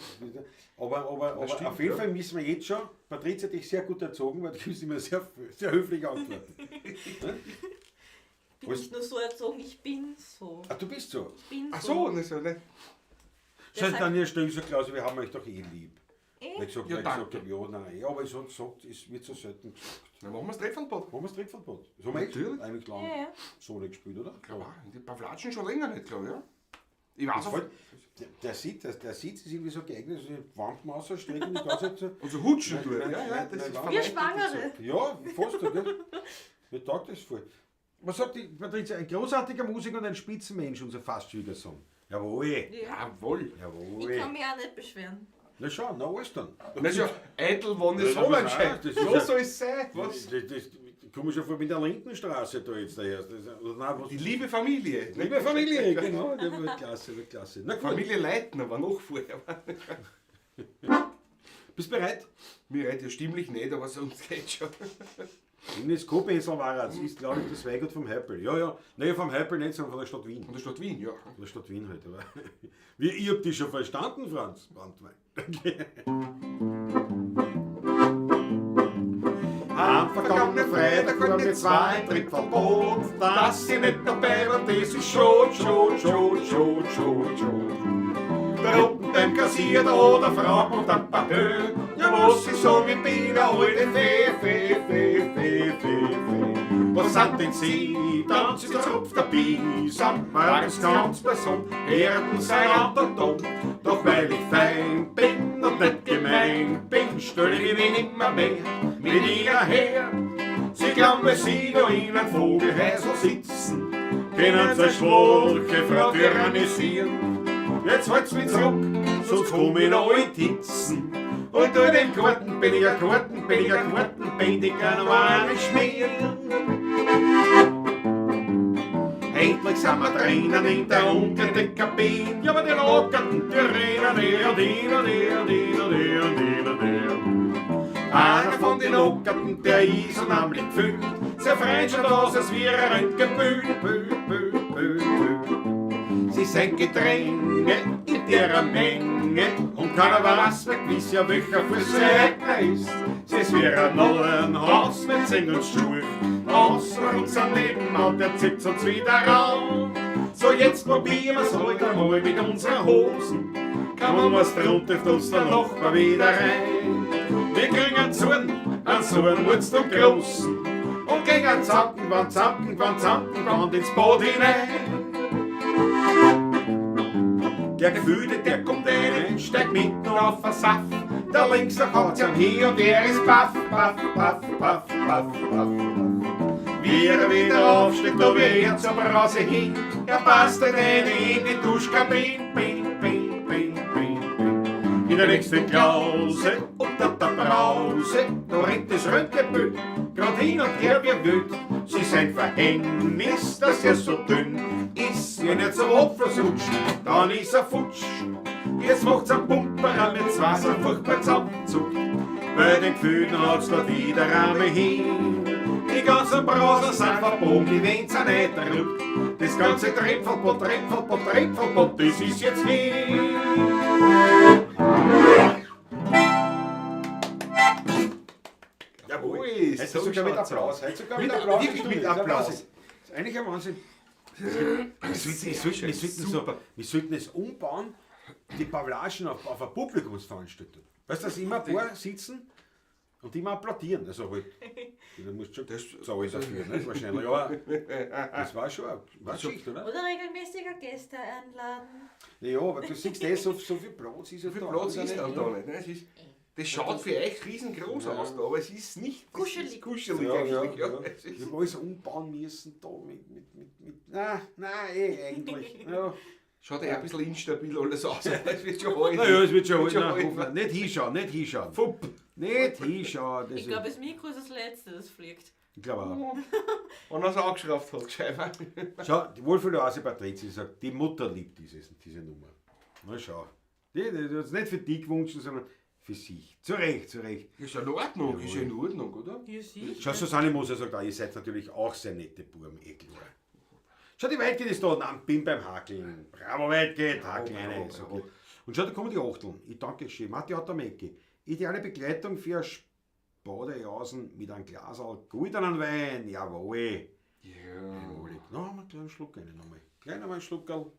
Aber stimmt, auf jeden ja. Fall müssen wir jetzt schon, Patrizia hat dich sehr gut erzogen, weil du gibst immer sehr, sehr höfliche Antworten. Bin Was? nicht nur so erzogen, ich bin so. Ah, du bist so. Ich bin Ach so. so, nicht so, ne? Der Schau, sagt- dann ihr still so, Klaus, wir haben euch doch eh lieb. Eh? Weil ich gesagt, Ja, weil ich gesagt danke. habe, ja, nein, ja, aber ich sag, es wird so selten gesagt. Dann machen wir das Treffenbad. Haben wir das Trickverbot? Das haben wir echt Natürlich. eigentlich lange Ja, ja. so nicht gespielt, oder? Glaube auch. Die Pavlatschen schon länger nicht, glaube ich, ja. Ich weiß auch. Der Sitz ist irgendwie so geeignet, dass ich Wampen ausstrecken die ganze Zeit so. Und so hutschen Nein, tut. nein, Ja, ja, nein, das nein, ist nein. Wir verleitet Schwangere. Ja, fast, gell? Mir taugt das voll. Was sagt die Patrizia? Ein großartiger Musiker und ein Spitzenmensch, unser fast Schwiegersohn. Jawohl. Ja. Jawohl. Jawohl. Ich kann mich auch nicht beschweren. Na schau, na alles dann. Na ist ja eitel, wann die Ja, Sonne das scheint. ist So ja- soll es sein. Was? Das komme ich schon vor mit der Lindenstraße da jetzt daher. Das, oder nein, was, Die liebe Familie. liebe Familie, genau. Der wird klasse, wird klasse. Na gut. Familie Leitner war noch vorher. Bist du bereit? Mir redet ja stimmlich nicht, aber sonst geht schon. Das Kobenzl war es, ist glaube ich das Weingut vom Heipel. Ja, ja. Nein, vom Heipel nicht, sondern von der Stadt Wien. Von der Stadt Wien, ja. Von der Stadt Wien halt, aber. Wie, ich hab dich schon verstanden, Franz Brandwein. Am vergangenen Freitag war mir zwei ein Trinkverbot, dass ich nicht dabei war, das ist schon, schon, schon, schon, schon, schon. Der unten beim Kassier, da der Frau und ein paar Höhe, ja was ich sagen, ich bin eine alte Fee, Fee, Fee, Fee, Fee, Fee. Was sind denn Sie? Dann sie zupft der Biesam, waren's ganz Person, Erden sei an der Dom. Doch weil ich fein bin und nicht gemein bin, stelle ich mich nimmer mehr mit ihr her. Sie glauben, wenn sie da in einem Vogelhäusl sitzen, können sie schwache Frau tyrannisieren. Jetzt halt's mich zurück, sonst komm ich noch in die Hitzen. Und durch den Garten bin ich ein Garten, bin ich ein Garten, bin ich noch eine schmieren. Endlich sind wir drinnen in der Umkleidekabine. Ja, aber die Lockerten, die rennen, die und die und die und die und die und die und die. Einer von den Lockerten, der ist unheimlich gefühlt. Sehr Freund schaut aus, als wäre er röntgenbühl, bühl, bühl, bühl, bühl. Sie sind Gedränge in derer Menge und keiner weiß mehr gewiss ja, welcher Fuß eigener ist. Sie ist wie ein neuen Haus mit Sing und Schuhe. Außer unser Nebenmann, der zieht uns wieder rauf. So jetzt probieren wir's heute einmal mit unseren Hosen. Kann man was drunter, dürft uns der Nachbar wieder rein. Wir kriegen einen Zorn, wurd's und großen. Und gehen einen Zanken, wann Zanken, wann Zanken, wann ins Boot hinein. Der Gefühlte, der kommt rein, steigt mitten auf den Saft. Der links, der haut's am hier und der ist paff, paff, paff, paff, paff, paff. Wie er wieder aufsteht, da wie er zur Brause hin. Er passt in eine in die Duschkabine, bin, bin, bin, bin, bin. In der nächsten Klause, unter der Brause, da rennt das Röntgenbild, grad hin und her wie wild. Sie sein Verhängnis, dass er so dünn ist, wenn er zum Opfer rutscht, dann ist er futsch. Jetzt macht's ein Pumperer mit Wasser furchtbar zusammenzuckt. Bei den Gefühlen haut's dort wieder einmal hin. Die ganzen Brausen sind verbogen, die wenn's auch nicht rückt. Das ganze Trepfelpot, Trepfelpot, Trepfelpot, das ist jetzt hin. Jawohl. Heute so sogar mit Applaus. Heute sogar mit Applaus. Wirklich mit Applaus. Das ist eigentlich ein Wahnsinn. Wir sollten es umbauen, die Pavlaschen auf eine Publikumsveranstaltung. Weißt du, dass immer ein paar sitzen und immer applaudieren. Also halt, du musst schon zahlen dafür, ne? Wahrscheinlich. Aber das war schon eine Geschichte, oder? Oder regelmäßiger Gäste einladen. Ja, aber du siehst eh, so viel Platz ist ja So viel da. Platz ist dann da nicht. Ne? Es ist, das schaut für euch riesengroß aus, da, aber es ist nicht Kuschelig. Es ist kuschelig Ja, ja, eigentlich. Ja. ja. Es ist Ich habe alles umbauen müssen da mit. Nein, eigentlich. Ja. Schaut eh ein bisschen instabil alles aus. Es wird schon halten. Naja, es wird schon Wird schon halten. halten. Nicht hinschauen, nicht hinschauen. Fupp. Nicht hinschauen. Das Ich glaube, das Mikro ist das letzte, das fliegt. Ich glaube auch. Und er es angeschraubt hat, gescheit. Schau, die Wohlfühloase Patrizia sagt, die Mutter liebt diese Nummer. Na schau. Die hat es nicht für dich gewünscht, sondern für sich. Zu Recht, zu Recht. Ist ja in Ordnung, ist ja in Ordnung, oder? Ja, sicher. Schau, Susanne Moser sagt auch, ihr seid natürlich auch sehr nette Buben, eh klar. Schau, die Weitgeht ist da, nein, bin beim Hakeln. Bravo, Weitgeht, Hakeln Bravo, eine. bravo. So gut. Und schau, da kommen die Achteln. Ich danke schön. Matti Ottermecki. Ideale Begleitung für Badejausen mit einem Glasl goldenen Wein. Jawohl. Ja. Jawohl. Noch einmal einen kleinen Schluck rein. Nochmal. Kleiner mal einen Schluckerl.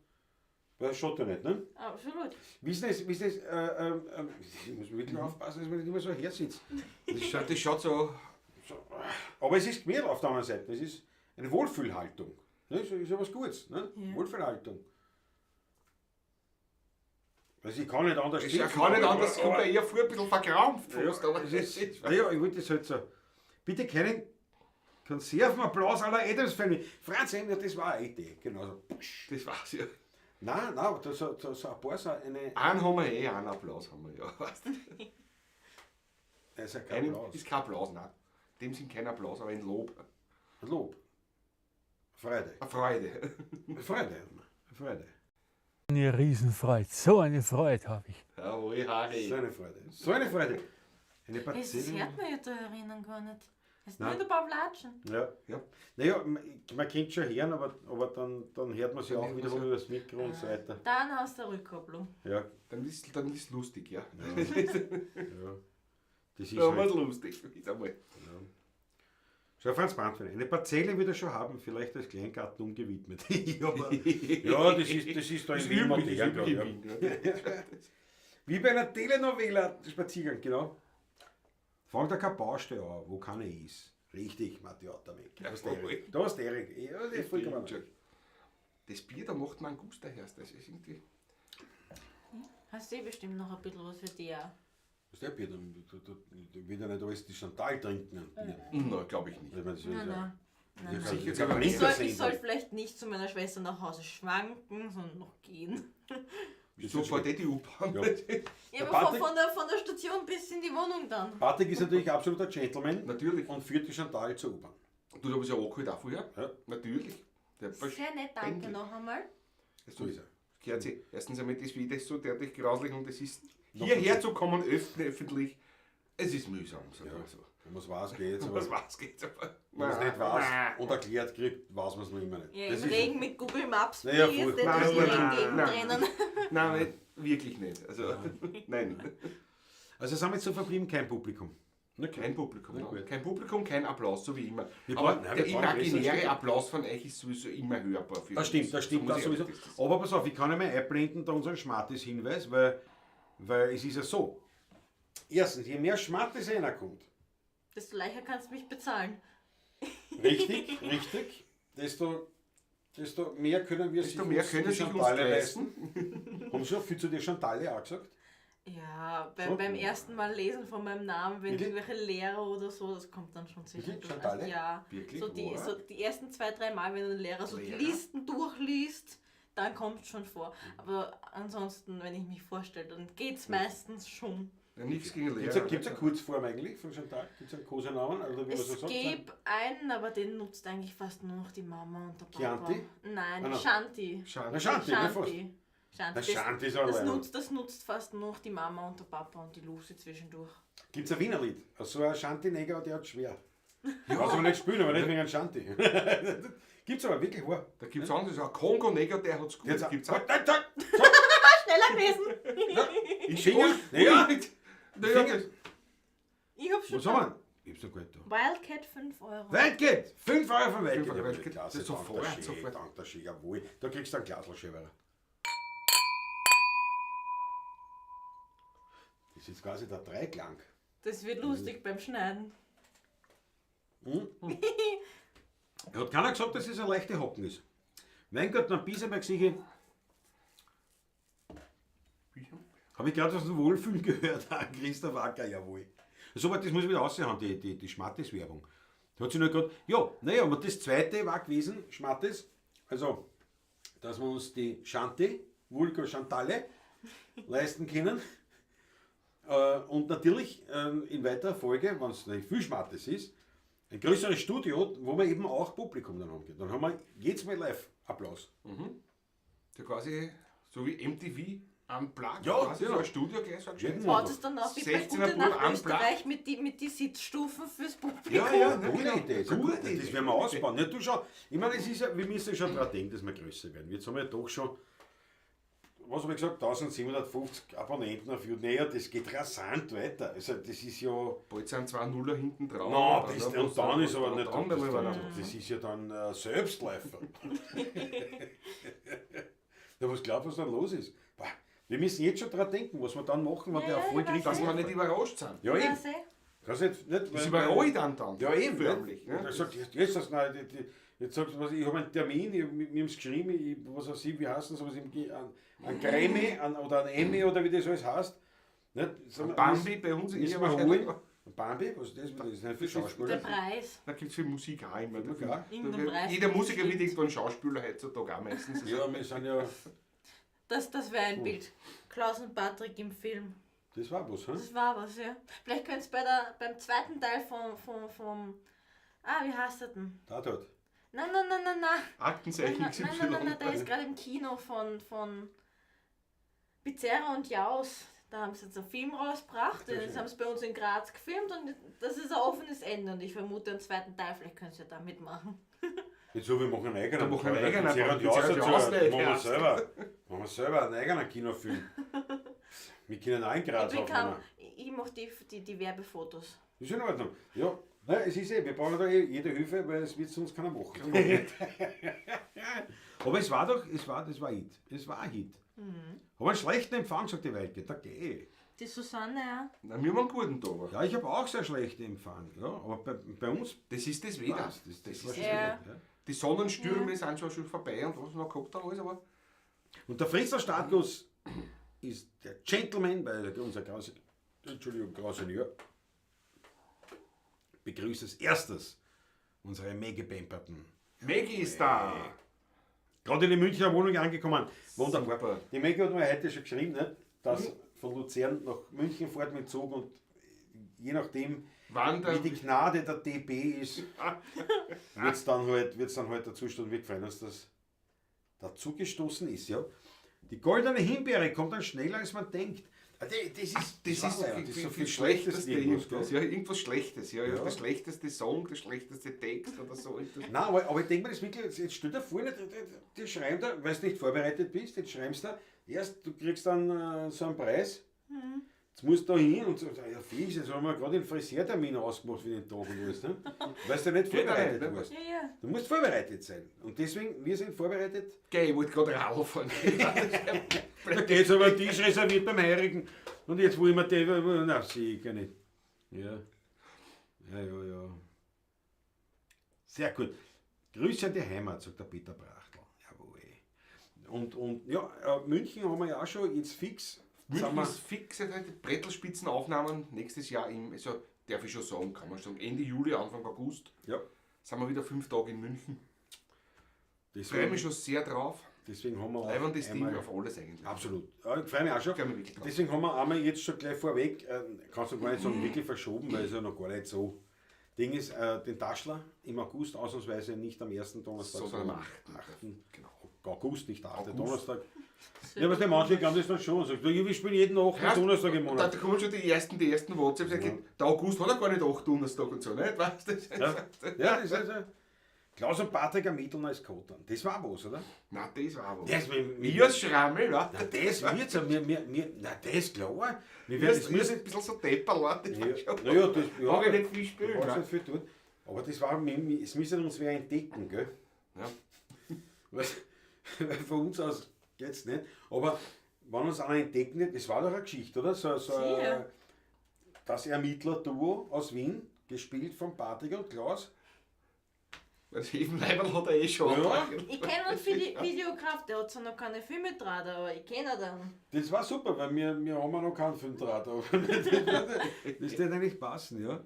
Weil das schaut ja nicht, ne? Absolut. Wissen es, ich muss wirklich aufpassen, dass man nicht immer so her sitzt. Das schaut so. So. Aber es ist gemütlich auf der anderen Seite. Es ist eine Wohlfühlhaltung. Ne? Ist ja was Gutes. Ne? Ja. Wohlfühlhaltung. Also ich kann nicht anders Es kann sitzen, nicht anders, kommt mir eher vor, ein bisschen verkrampft. Ja, fast, aber es ist, naja, ich wollte das halt so. Bitte keinen Konservenapplaus aller Adams Family. Franz Emmer, das war eine Idee. Genau so. Das war's ja. Nein, nein, da so, da so ein paar so eine. Einen haben wir eh, einen Applaus haben wir ja. Weißt du? Das ist ja kein Einen Applaus. ist kein Applaus, nein. In dem Sinn kein Applaus, aber ein Lob. Ein Lob. Freude. Eine Freude. Freude. Freude. Eine Riesenfreude, so eine Freude habe ich. Jawohl, Harry. So eine Freude. So eine Freude. Eine Das Parzelle. hört man ja da erinnern gar nicht. Es ist Nein. nur der Pavlatschen. Ja. Ja. Naja, man könnte schon hören, aber dann hört man sich auch wiederum über das Mikro und so weiter. Dann hast du eine Rückkopplung. Ja, Dann ist lustig, ja. ja. Das ist Dann halt. wird's lustig. Wieder einmal. Schau, Franz Brandwein, eine Parzelle wird er schon haben, vielleicht als Kleingarten umgewidmet. ja, aber, ja, das ist da Das in ist Wien üblich, das ist modern, glaub üblich ich, in Wien. Ja. ja. Wie bei einer Telenovela Spaziergang, genau. Fangt da keine Baustelle an, wo keine ist. Richtig, Matti Ottermeck. Da ist der Erik. Da ist der Erik. Ja, das ist vollkommen Stimmt schon. Das Bier, da macht man einen Guster her. Das ist irgendwie. Hast du eh bestimmt noch ein bisschen was für dich auch. Was ist der Bier? Da wird ja nicht alles die Chantal trinken an Bier. Nein, glaube ich nicht. Ich meine, das ist Nein, ja- nein. das ist ja Sicher kein sogar kein nicht. Ich soll, ich soll Wintersendung. vielleicht nicht zu meiner Schwester nach Hause schwanken, sondern noch gehen. Wieso fährt eh die U-Bahn? Ja. Ja, Der aber Patrick- von der Station bis in die Wohnung dann. Patrick ist natürlich absoluter Gentleman. Natürlich. Und führt die Chantal zur U-Bahn. Du hast ja angeholt auch vorher. Ja. Natürlich. Der Sehr nett, danke noch einmal. So ist er. Gehört sich. Erstens einmal, das wie das so derartig grauslich und es ist Noch hierher zu kommen, öffentlich, es ist mühsam. Sag Ja. mal so. Wenn man es weiß, geht's. Aber Was weiß geht's aber. wenn man es nicht weiß und erklärt kriegt, weiß man es noch immer nicht. Ja, Das im ist- Regen mit Google Maps, Naja, please, voll. nicht Nein, durch die nein, Gegend nein. rennen. Nein, nicht, wirklich nicht. Also, nein. Also sind wir jetzt so verblieben, kein Publikum. Na, Kein Publikum. Na Nein. gut. Kein Publikum, kein Applaus, so wie immer. Wir Aber brauchen- nein, der wir brauchen größere imaginäre Stücke. Applaus von euch ist sowieso immer hörbar. Für Das uns. stimmt, das stimmt, Muss das ich sowieso. ehrlich- das- Aber pass auf, ich kann ja mal einblenden da unseren Schmattes-Hinweis, weil es ist ja so. Erstens, je mehr Schmattes einer kommt, Desto leichter kannst du mich bezahlen. richtig, richtig, desto mehr können wir Desto mehr uns können die sich uns Chantalle leisten. Haben Sie schon viel zu dir Chantalle auch gesagt? Ja, Schon? beim ersten Mal lesen von meinem Namen, wenn Wirklich? irgendwelche Lehrer oder so, das kommt dann schon sicher. Wirklich? durch. Chantalle? Also, ja. Wirklich? So die, Wow. so die ersten 2, 3 Mal, wenn ein Lehrer so die Lehrer? Listen durchliest, dann kommt es schon vor. Aber ansonsten, wenn ich mich vorstelle, dann geht's meistens schon. Ja, nichts gegen Gibt Lehrer. es eine Kurzform eigentlich von Chantal? Gibt es einen Kosenamen? Oder wie man so Es sagt? gibt einen, aber den nutzt eigentlich fast nur noch die Mama und der Papa. Chianti? Nein, Ah, nein. Shanti. Schade. Na, Shanti, ne, fast. Shanti. Na, Shanti. Shanti ist auch Das, allein. das nutzt fast nur noch die Mama und der Papa und die Lucy zwischendurch. Gibt es ein Wienerlied? So ein Shanti-Neger, der hat schwer. Ja. Kann man nicht spielen, aber nicht wegen einem Shanti. Gibt es aber wirklich wahr. Da gibt es anderes, ein Kongo-Neger, der hat's gut. Jetzt Gibt's auch. Zack, zack, Schneller gewesen! Ich Finger? Ja. Ja. Naja, Finger. das- Ich hab schon. Was haben wir? Ich hab's noch gut da. Wildcat 5 Euro. Waldgeld! 5 Euro von Waldgeld. 5 Euro Ja, Waldgeld. Klasse, Das sofort, danke schön, sofort. Danke schön, jawohl. Da kriegst du einen Glasl Schäberer. Das ist jetzt quasi der Dreiklang. Das wird lustig beim Schneiden. Hat keiner gesagt, dass es eine leichte Hocken ist. Mein Gott, noch ein bisschen mal gesehen. Habe ich gerade aus dem Wohlfühlen gehört, Christoph Acker, jawohl. So, aber das muss ich wieder raushauen, die Schmattes-Werbung. Da hat sie nur gerade, ja, naja, aber das zweite war gewesen, Schmattes, also, dass wir uns die Shanti, Vulgo Chantalle, leisten können. Und natürlich in weiterer Folge, wenn es nicht viel Schmattes ist, ein größeres Studio, wo wir eben auch Publikum dann haben können. Dann haben wir jedes Mal Live-Applaus. So quasi, so wie MTV Unplugged, Ja, quasi genau. so ein Studio gleich, so ein gescheites. Jeden Baut es dann auch wie bei 16er Gute Bub Nacht unplugged. Österreich mit die Sitzstufen fürs Publikum. Ja, ja, Gute genau. Idee. Ist eine Gute gute Idee. Das Idee. werden wir ausbauen. Ja, du schau, ich meine, es ist ja, wir müssen ja schon daran denken, dass wir größer werden. Jetzt haben wir ja doch schon, was habe ich gesagt, 1750 Abonnenten auf YouTube. Naja, das geht rasant weiter. Also das ist ja... Bald sind 2 Nuller hinten drauf. Nein, das, und dann ist aber nicht... Dann, Das, dann, das, das ist ja dann Selbstläufer. Ja, was glaubst du, was dann los ist? Bah, wir müssen jetzt schon dran denken, was wir dann machen, wenn Ja, der ja, Erfolg ich weiß richtig Dass wir nicht überrascht sind. Ja, eben. Ja, seh. Kannst nicht, nicht, Das überrasche ich dann. Ja, eben. Förmlich. Ne? Ne? Er sagt, jetzt, das, nein, jetzt sagst du, was, ich habe einen Termin, wir haben es geschrieben, ich, was weiß ich, wie heißt das, was ich, ein Grammy ein, oder ein Emmy oder wie das alles heißt. Nicht? Sagen wir, Bambi bei uns müssen eher wir wahrscheinlich. holen. Ein Bambi? Was ist das? Das ist nicht für Der Schauspieler. Preis. Da gibt es für Musik auch immer. Musik auch? Irgendein Preis. Jeder Musiker wird irgendwann Schauspieler heutzutage auch meistens. Also, Ja, wir sind ja. Das wäre ein Bild. Klaus und Patrick im Film. Das war was, hm? Das war was, ja. Vielleicht könnt ihr beim zweiten Teil vom. Ah, wie heißt der denn? Tatort. Nein, nein, nein, nein, nein. Aktenzeichen Nein, XY. nein, nein, nein, der ist gerade im Kino von. Pizzeria und Jaus. Da haben sie jetzt einen Film rausgebracht. Das haben sie bei uns in Graz gefilmt und das ist ein offenes Ende. Und ich vermute einen zweiten Teil, vielleicht können sie ja da mitmachen. Jetzt so, wir machen einen eigenen. Da machen wir einen eigenen. Pizzeria und Jaus Pizzeria und Jaus dazu. nicht, Machen wir ja. selber. Machen wir selber einen eigenen Kinofilm. Wir können auch in Graz Ich, bin aufnehmen. kein, ich mache die Werbefotos. Ist in Ordnung. Ja, nein, es ist eh, wir brauchen da eh jede Hilfe, weil es wird sonst keiner machen. Aber es war doch, es war, das war Hit. Es war ein Hit. Aber einen schlechten Empfang, sagt die Weike. Da geh. Die Susanne, ja. Na, wir haben einen guten da. aber. Ja, ich habe auch sehr schlechten Empfang. Ja, aber bei uns Das ist das Wetter. passt. Das, Das, ist war das schon Ja. Wetter. ja. Die Sonnenstürme sind schon vorbei und was man gehabt hat, alles, aber Und der Fritz Startlos ist der Gentleman, weil unser Grau, Entschuldigung, Grausenieur begrüßt als erstes unsere Megabamperten. Maggie ist da. Gerade in die Münchner Wohnung angekommen. Wunderbar. Super. Die Maggie hat mir heute schon geschrieben, ne, dass von Luzern nach München fährt mit Zug und je nachdem, Wann der, wie die Gnade der DB ist, wird es dann, halt, wird's dann halt dazu stoßen. Wir freuen uns, dass dazu gestoßen ist. Ja. Die goldene Himbeere kommt dann schneller, als man denkt. Ah, Das ist, das ist, wahr, das ist so viel Schlechteste Schlechtes irgendwas, irgendwas. gell? Ja, irgendwas Schlechtes. Ja, ja. Ja. Der schlechteste Song, der schlechteste Text oder so. Nein, aber ich denke mir das wirklich, jetzt stell dir vor, nicht, die schreiben da, weil du nicht vorbereitet bist, jetzt schreibst du da, erst du kriegst dann so einen Preis, jetzt musst du da hin und so, ja fix, jetzt haben wir gerade den Friseurtermin ausgemacht für den Tag und alles, ne? Weil du nicht Geht auch vorbereitet nicht, ne? warst. Ja, ja. Du musst vorbereitet sein. Und deswegen, wir sind vorbereitet. Gell, ich wollte gerade Radl fahren. Da geht's aber ein Tisch reserviert beim Heirigen. Und jetzt wollen wir den, na sicher nicht. Ja. Ja, ja, ja. Sehr gut. Grüße an die Heimat, sagt der Peter Brachtl. Jawohl. Und ja, München haben wir ja auch schon jetzt fix. Sind München wir, ist fix, halt die Brettelspitzenaufnahmen nächstes Jahr im, also darf ich schon sagen, kann man schon sagen, Ende Juli, Anfang August ja, sind wir wieder 5 Tage in München. Freue deswegen, mich schon sehr drauf. deswegen haben wir auch Leibendes Ding einmal- auf alles eigentlich. Absolut. Ja, ich freue mich auch schon. Freue mich wirklich drauf. Deswegen haben wir einmal jetzt schon gleich vorweg, kannst du gar nicht sagen, wirklich verschoben, weil es ja noch gar nicht so. Ding ist, den Taschler im August ausnahmsweise nicht am ersten Donnerstag, Sondern am 8. 8. Genau. August, nicht 8. August. Donnerstag. Ja, aber die manche glauben das dann schon. und Sagen, du, ich spiele jeden 8. Ja, Donnerstag im Da, Monat. da kommen schon die ersten WhatsApps. Ja. Der August hat ja gar nicht 8 Donnerstag und so, nicht? Weißt du? Ja, ja, das ist also. Klaus und Patrick ermitteln als Kotan. Das war was, oder? Nein, das war was. Das, wir, Wir als Schrammel, wa? na, das wird's ja. Wir, na, das ist klar. Wir Wir werden, das sind müssen, ein bisschen so Depperl, wa? Das war Ja, schon- na ja, das, ja, Mag ich nicht viel spielen, Da brauchst ne? nicht viel tun. Aber das war, es müssen uns wer entdecken, gell? Ja. Weil, weil von uns aus geht's nicht. Aber wenn uns einer entdecken wird, das war doch eine Geschichte, oder? So, so Sicher. das Ermittler-Duo aus Wien, gespielt von Patrick und Klaus. Das Hefenleiberl hat er eh schon. Ja. Ich kenne einen Videograf, der hat zwar noch keine Filme gedreht, aber ich kenne ihn dann. Das war super, weil wir haben ja noch keinen Film draht. Aber das wird eigentlich passen, ja.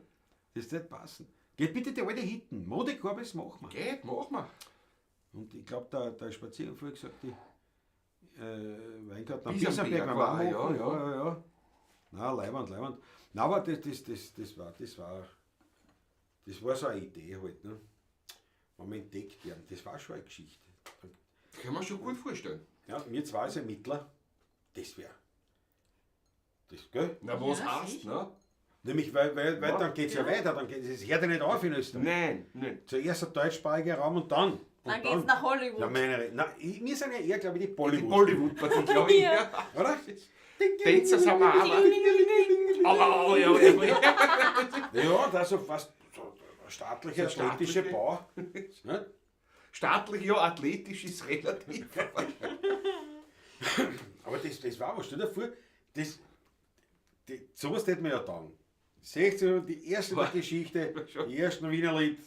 Das wird passen. Geht bitte die alte Hitten. Modekorbis machen wir. Geht, mach mal. Und ich glaube, der Spaziergang gesagt, die Weingarten am Bisamberg Bisamberg war war auch, auch, ja, ja, ja, ja. Nein, Leiwand, Leiwand. Nein, aber das war so eine Idee halt, ne? Wenn wir entdeckt werden, das war schon eine Geschichte. Das kann man schon gut vorstellen. Ja, wir zwei als Ermittler, das wäre. Das, gell? Na, was Ja, heißt, sicher. ne? Nämlich, weil Ja. dann geht es ja weiter, dann geht es hört ja nicht auf in Österreich. Nein, nein. Zuerst der deutschsprachige Raum und dann. Und Dann geht's nach Hollywood. Ja, meine, na, wir sind ja eher, glaube ich, die Die Bollywood. Bollywood-Partie, glaube ich. Ja. Ja. Oder? Tänzer sind wir auch. Aber, ja, ja, ja. Ja, das ist so fast so staatliche, So athletische staatliche. Bau. Ne? Staatlich, ja, athletisch ist relativ. Aber das war was, stell dir vor, das, sowas hätte man ja taugen. 16, die erste War- Geschichte, schon. die ersten Wienerlied,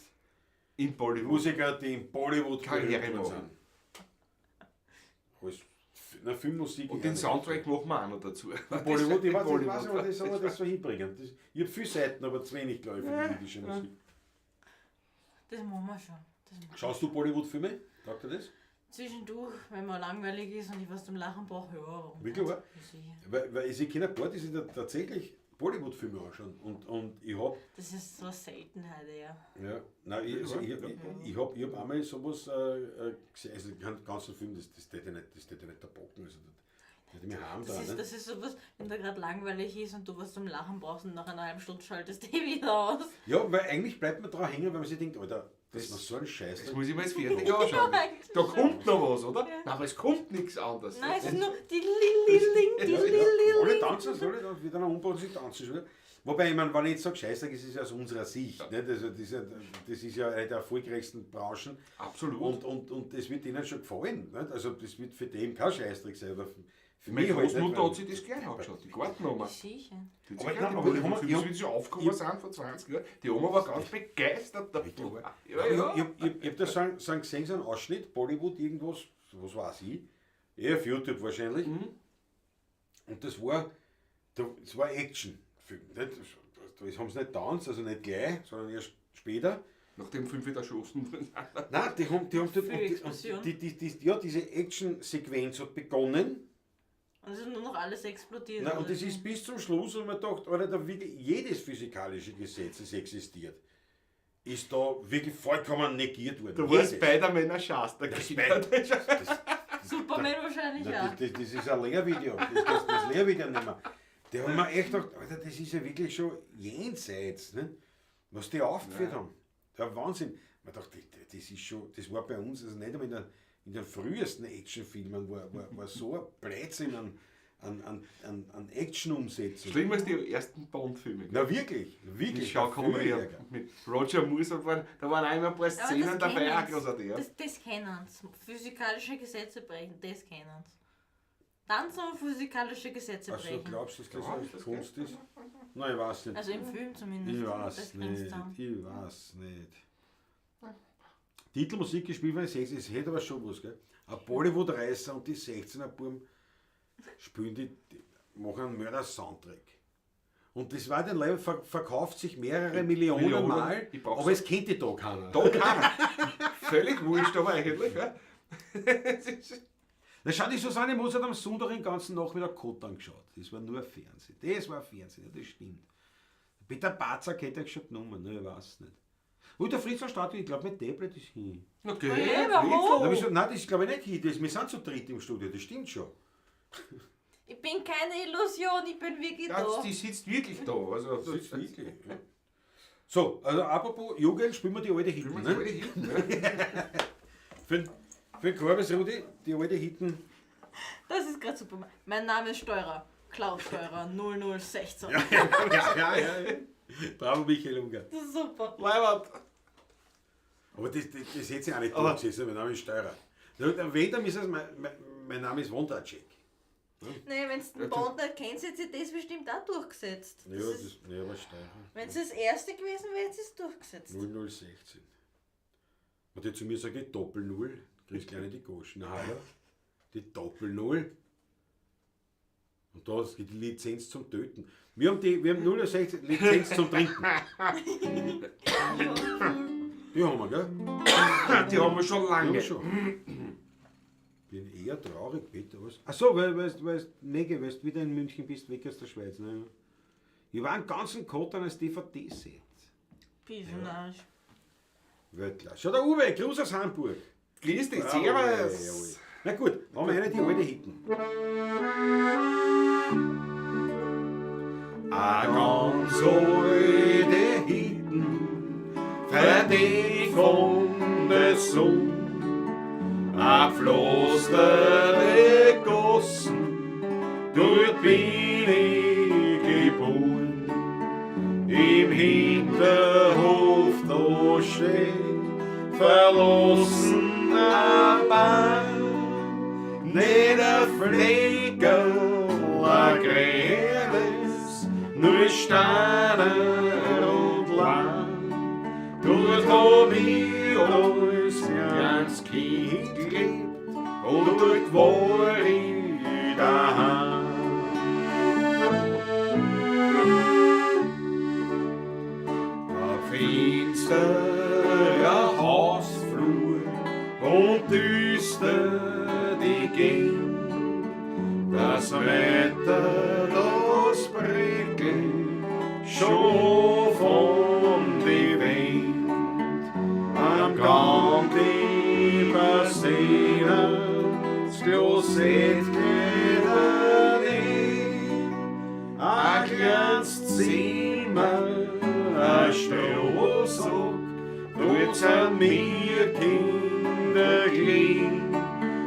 In Bollywood. Musiker, die in Bollywood Karriere berühmt worden machen. sind. Alles, na, Filmmusik. Und den Soundtrack machen wir auch noch dazu. Bollywood, ich weiß nicht, Bollywood. ich weiß nicht, aber das soll man das so hinbringen. Das, ich habe viele Seiten, aber zu wenig, glaube ich, für die indische Musik. Das machen wir schon. Das machen wir. Schaust du Bollywood-Filme? Taugt dir das? Zwischendurch, wenn man langweilig ist und ich was zum Lachen brauche, ja. Warum Wirklich, nicht? wahr? Ja, sicher. Weil ich kenne ein paar, die sich da tatsächlich Bollywood-Filme anschauen. Und ich hab, Das ist so eine Seltenheit, ja. ja, nein, ich, also ich, ich hab einmal sowas gesehen, also den ganzen Film, das tät ich nicht, das tät ich nicht da packen. Also, Die haben Das da, ist, ne? das ist sowas, wenn da gerade langweilig ist und du was zum Lachen brauchst und nach einer halben Stunde schaltest du eh wieder aus. Ja, weil eigentlich bleibt man dran hängen, weil man sich denkt, Alter, das war so ein Scheiß. Das muss ich mir jetzt fertig anschauen. eigentlich Da schon. kommt noch was, oder? Ja. Nein, aber es kommt nichts anderes. Nein, es ist nur die Lili-Ling, die Ja, ja. Alle Lili-Ling. tanzen, alle tanzen, wieder nach unten sie tanzen schon wieder. Wobei, ich meine, wenn ich jetzt sage, Scheißdreck, es ist ja aus unserer Sicht. Nicht? Also, das ist ja eine der erfolgreichsten Branchen. Absolut. Und das wird ihnen schon gefallen. Nicht? Also, das wird für den kein Scheißdreck sein. Oder für Meine mich halt nicht, Großmutter weil- hat sich das gern angeschaut, die Gartenoma. Sicher. Die Aber hat sich nein, gern- aber die ich hab- Filme, ich hab- wie sie aufgekommen sind vor 20 Jahren, die Oma war ganz begeistert davon. Ja, Ja, ja. Ich hab da so einen gesehen, so einen Ausschnitt, Bollywood, irgendwas, was weiß ich. Eh, auf YouTube wahrscheinlich. Mhm. Und das war Action. Nicht? Da haben sie nicht getanzt, also nicht gleich, sondern erst später. Nachdem 5 wieder erschossen wurden. Nein, die haben, die haben dort, Viel und die, Explosion. und die, ja, diese Action-Sequenz hat begonnen. Und es ist nur noch alles explodiert. Nein, und oder das wie? ist bis zum Schluss, und man dachte, Alter, da wirklich jedes physikalische Gesetz, das existiert, ist da wirklich vollkommen negiert worden. Da war Jedes. Spider-Man ein Schatz. Da Superman wahrscheinlich, Nein, ja. das ist ein Lehrvideo. Das Lehrvideo nicht mehr. Da haben wir echt gedacht, Alter, das ist ja wirklich schon jenseits, ne? Was die aufgeführt Nein. haben. Der Wahnsinn. Man dachte, das ist schon, das war bei uns, also nicht einmal in den frühesten Actionfilmen war so ein Blödsinn an Action-Umsetzung. Schlimmer als die ersten Bond-Filme. Na wirklich, wirklich. Mit Sean Connery Viel und ärger. mit Roger Moore, so waren, da waren einmal ein paar Aber Szenen das dabei, auch kennen's. großartig. Ja. Das kennen's. Physikalische Gesetze brechen, das kennen's. Tanzen und physikalische Gesetze Also brechen. glaubst du, dass das Ja, eine das Kunst ist? Nein, ich weiß nicht. Also im Film zumindest. Ich Das weiß kriegst du nicht, zusammen. ich weiß nicht. Titelmusik gespielt von den 16, es hätte aber schon was, gell? Ein Bollywood-Reißer und die 16er Buben spielen die machen einen Mörder-Soundtrack. Und das war den Level, verkauft sich mehrere Millionen, Millionen, Mal, ich brauch's aber es kennt die da keiner. Da keiner. Völlig wurscht, aber eigentlich. Ja. Es ist- Na schau, die Susanne Moser hat am Sonntag den ganzen Nachmittag Kot angeschaut. Das war nur Fernsehen. Das war Fernsehen, ja, das stimmt. Peter Batzak hätte ich schon genommen, ne, ich weiß nicht. Und der Fritz Stadt, ich glaube, mein Tablet ist hin. Okay. Hey, warum? Na, wieso? Nein, das ist glaube ich nicht hin. Das, wir sind zu dritt im Studio, das stimmt schon. Ich bin keine Illusion, ich bin wirklich Das, da. die sitzt wirklich da. Also, Das ist wirklich. Ja. So, also apropos Jugend, spielen wir die alte Hitten. Spielen wir Ne? die alte Hitten, ne? Für den Korbes Rudi, die alte Hitten. Das ist gerade super. Mein Name ist Steurer. Klaus Steurer 0016. Ja, ja, ja. Bravo, Michael Unger. Das ist super. Leibert. Aber das hätte sich auch nicht Aber- durchgesetzt, mein Name ist Steurer. Wenn, dann ist es, mein Name ist Wondercheck. Nee, wenn du den Bond nicht kennst, hätte sich das bestimmt auch durchgesetzt. Ja, Das das, ist, ja, aber Steurer. wenn es das erste gewesen wäre, hätte es durchgesetzt. 0016. Und die zu mir sagt, die Doppel-Null, kriegst gleich nicht die Goschen. Na, hallo? Die Doppel-Null. Und da ist die Lizenz zum Töten. Wir haben 016 Lizenz zum Trinken. Die haben wir, gell? Die haben wir schon Die haben lange. wir schon. Bin eher traurig, Peter. Was? Ach so, weil du wieder in München bist, weg aus der Schweiz. Ne? Ich war einen ganzen Kottern als DVD-Set. Pissenarsch. Weltklasse. Schau, der Uwe, Gruß aus Hamburg. Grüß dich, Bravo, servus. jawohl. Na gut, haben wir eine, die alte Hitten. A ganz alte Hitten, Verdient von der Sonne, a pflasterte Gossen, dort bin ich geboren. Im Hinterhof da steht verlassener Baum, nicht ein Fleckerl, ein grünes, nur Steine und Lahm. Dort hab ich als kleines Kind gelebt und dort war ich daheim. Ein finsterer Hausflur und düster die Gegend, das Wetter, das prickelt schon von die Wind. Am Gang die Bassinen, das Klosett geht kleines Zimmer ein Strohsack, dort sind mir Kinder gelegen.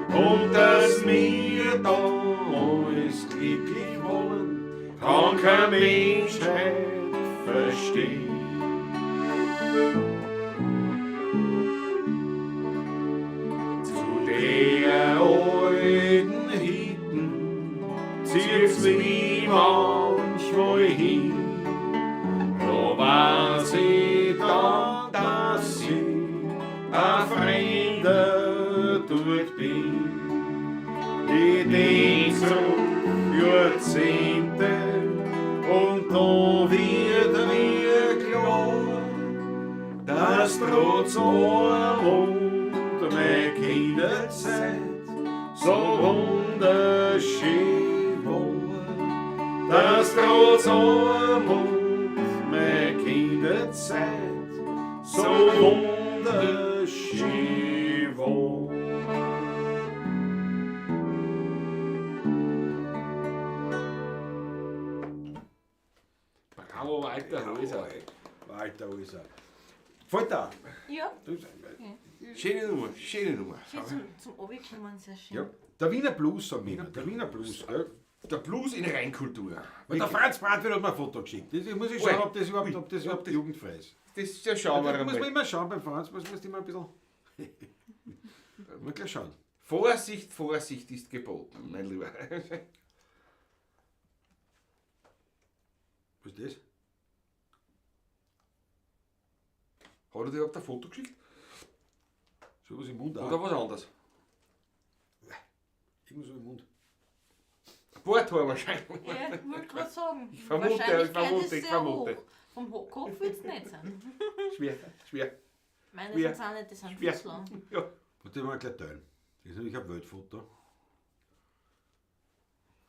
Und dass wir da alles glücklich wollen, kann kein Mensch heut verstehen. Zu der alten Hütten zieht's mich manchmal hin. Da weiß ich dann, dass ich ein Fremder dort bin. Ich denk zurück Jahrzehnte und da wird mir klar, dass trotz allem und meine Kinderzeit so wunderschön war. Dass trotz allem und meine Kinderzeit so wunderschön war. Bravo, Walter Häuser. Walter Häuser. Falter. Ja, Schöne Nummer, schöne Nummer. schön zum Runterkommen, sehr schön. Ja. Der Wiener Blues, sagen wir immer. Der Wiener Blues. Gell? Der Blues in Reinkultur. Weil der Franz Brandwein hat mir ein Foto geschickt. Das muss ich schauen, Ui. ob das überhaupt jugendfrei ist. Das, das schauen wir Da muss man einmal. immer schauen, beim Franz muss man immer ein bisschen. Mal gleich schauen. Vorsicht, Vorsicht ist geboten, mein Lieber. Was ist das? Hat er dir überhaupt ein Foto geschickt? So was im Mund auch. Oder was anderes? Irgendwas im Mund. Ein Barthaar wahrscheinlich. Ja, ich wollte gerade sagen. Ich vermute, ich Wahrscheinlichkeit vermute, ist ich sehr vermute. hoch. Vom Kopf wird es nicht sein. Schwer, schwer. Meine Schwer. sind auch nicht, die sind Schwer. viel zu lang. Ja. Warte mal gleich teilen. Das ist nämlich ein Weltfoto.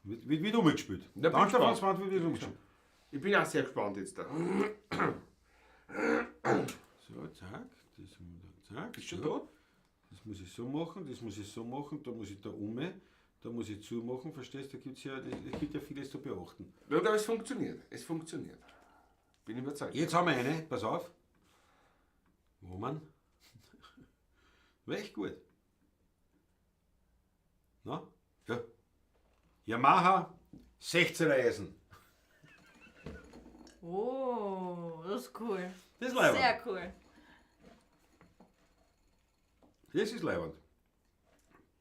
Wird umgespielt. Na, bin Danke, gespannt. Franz Brandwein, wird umgespielt. Ich bin auch sehr gespannt jetzt da. So, zack. Das, zack. Bist schon so. da? Das muss ich so machen, das muss ich so machen, da muss ich da um, da muss ich zumachen, verstehst du? Da gibt's ja, es gibt ja vieles zu beachten. Ja, aber es funktioniert. Es funktioniert. Bin überzeugt. Jetzt haben wir eine, pass auf. Wo man? War echt gut. Na? Ja. Yamaha 16er Eisen. Oh, das ist cool. Das ist leiwand. Sehr cool. Das ist leiwand.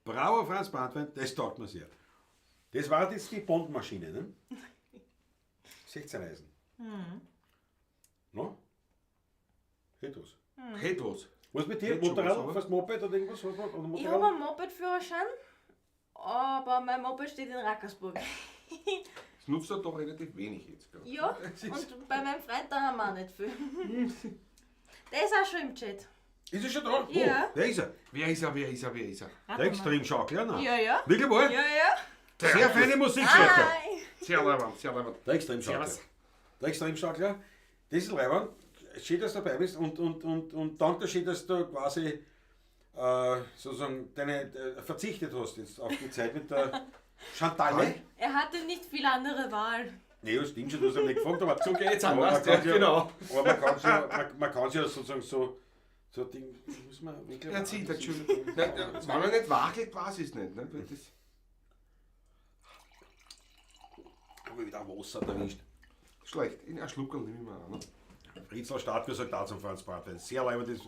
Bravo Franz Brandwein, das taugt mir sehr. Das war jetzt die Bondmaschine, ne? 16 Eisen. Mhm. No? Hätt was. Hätt was. Was mit dir? Hätt schon was, Motorrad? aber- Fast Moped oder irgendwas? Was, oder Ich habe Motorrad? einen Moped-Führerschein, aber mein Moped steht in Rackersburg. Das nutzt er doch relativ wenig jetzt. Glaub ich. Ja, und bei meinem Freund da haben wir auch nicht viel. Der ist auch schon im Chat. Ist er schon da? Wo? Ja. Wer ist er? Wer ist er, wer ist er, wer ist er? Der Extremschaukler? Nein. Ja, ja. Wirklich wahr? Ja, ja. Sehr feine Musik, Schäfer. Hi. Sehr leibend, sehr leibend. Der Extremschaukler. Servus. Der Extremschaukler, das ist leiwand. Schön, dass du dabei bist und danke schön, dass du quasi sozusagen deine, verzichtet hast jetzt auf die Zeit mit der Chantalle. Er hatte nicht viel andere Wahl. Nee, das stimmt schon, du hast ihn nicht gefragt, aber So geht's aber man anders, ja, kann ja, genau. Aber man kann ja, man kann's ja sozusagen so, so Ding, muss man wirklich. Er zieht das schon. Nein, wenn er nicht wackelt, weiß ich es nicht. Ne? Weil Das, Hab ich wieder Wasser erwischt. schlecht. In einen Schluck nehme ich mal an. Fritzl Startkur sagt auch zum Franz Bratwein. Sehr leibend. Das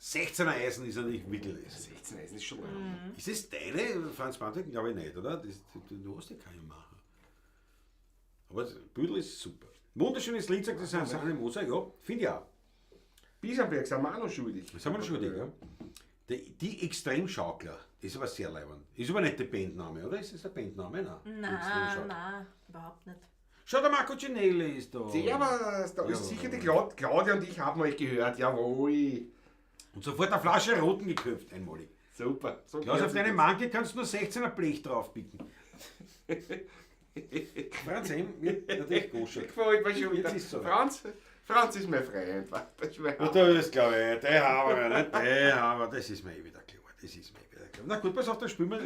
16er Eisen ist natürlich wirklich. 16 Eisen ist schon leibend. Ist das deine, Franz Brandwein? Glaube ich nicht, oder? Das, du hast ja keine Yamaha. Aber das Büdel ist super. Wunderschönes Lied, sagt das ist eine Moser, ja, finde ich auch. Biesenberg sind wir auch noch schuldig. Das haben wir noch schuldig, ja. Die Extremschaukler, das ist aber sehr leibend. Ist aber nicht der Bandname, oder? Ist das der Bandname? Nein. Die Nein, Extremschaukler. nein, überhaupt nicht. Schau, der Marco Cinelli ist da. Servus, da Ja. ist sicher die Claudia und ich haben euch gehört, jawohl. Und sofort eine Flasche Roten geköpft, einmalig. Super. So Klaus, gehört auf sich deine das. Manke kannst du nur 16er Blech draufpicken. Franz M. wird natürlich koscher. Gefällt mir schon wieder. Jetzt ist so. Franz ist mein Freund. Das ist mein Ja, das glaube ich, den haben wir, nicht? Den haben wir, das ist mir eh wieder klar. Das ist mir eh wieder klar. Na gut, pass auf, dann spielen wir.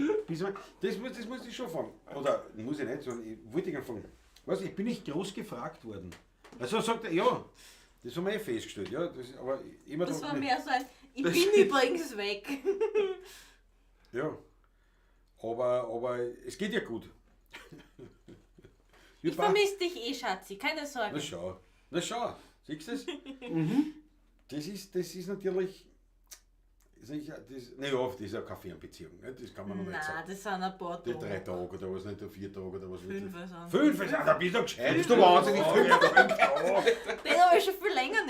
Das muss ich schon fragen. Oder muss ich nicht, sondern ich wollte gerne fragen. Was, ich bin nicht groß gefragt worden. Also sagt er, ja, das haben wir eh festgestellt, ja. Das, aber immer Das doch war nicht. mehr so ein, ich bin übrigens weg. Ja. Aber es geht ja gut. Wir Ich vermisse dich eh, Schatzi, keine Sorge. Na schau, na schau, siehst du das? Das ist natürlich, naja, das ist ja keine Fernbeziehung, ne? Das kann man noch nicht Nein, sagen. das sind ein paar Die Tage. 3 Tage oder was, nicht, 4 Tage oder was. 5 sind. 5 sind, da bist du gescheit. Bist du wahnsinnig? 5 Tage. Den habe ich schon viel länger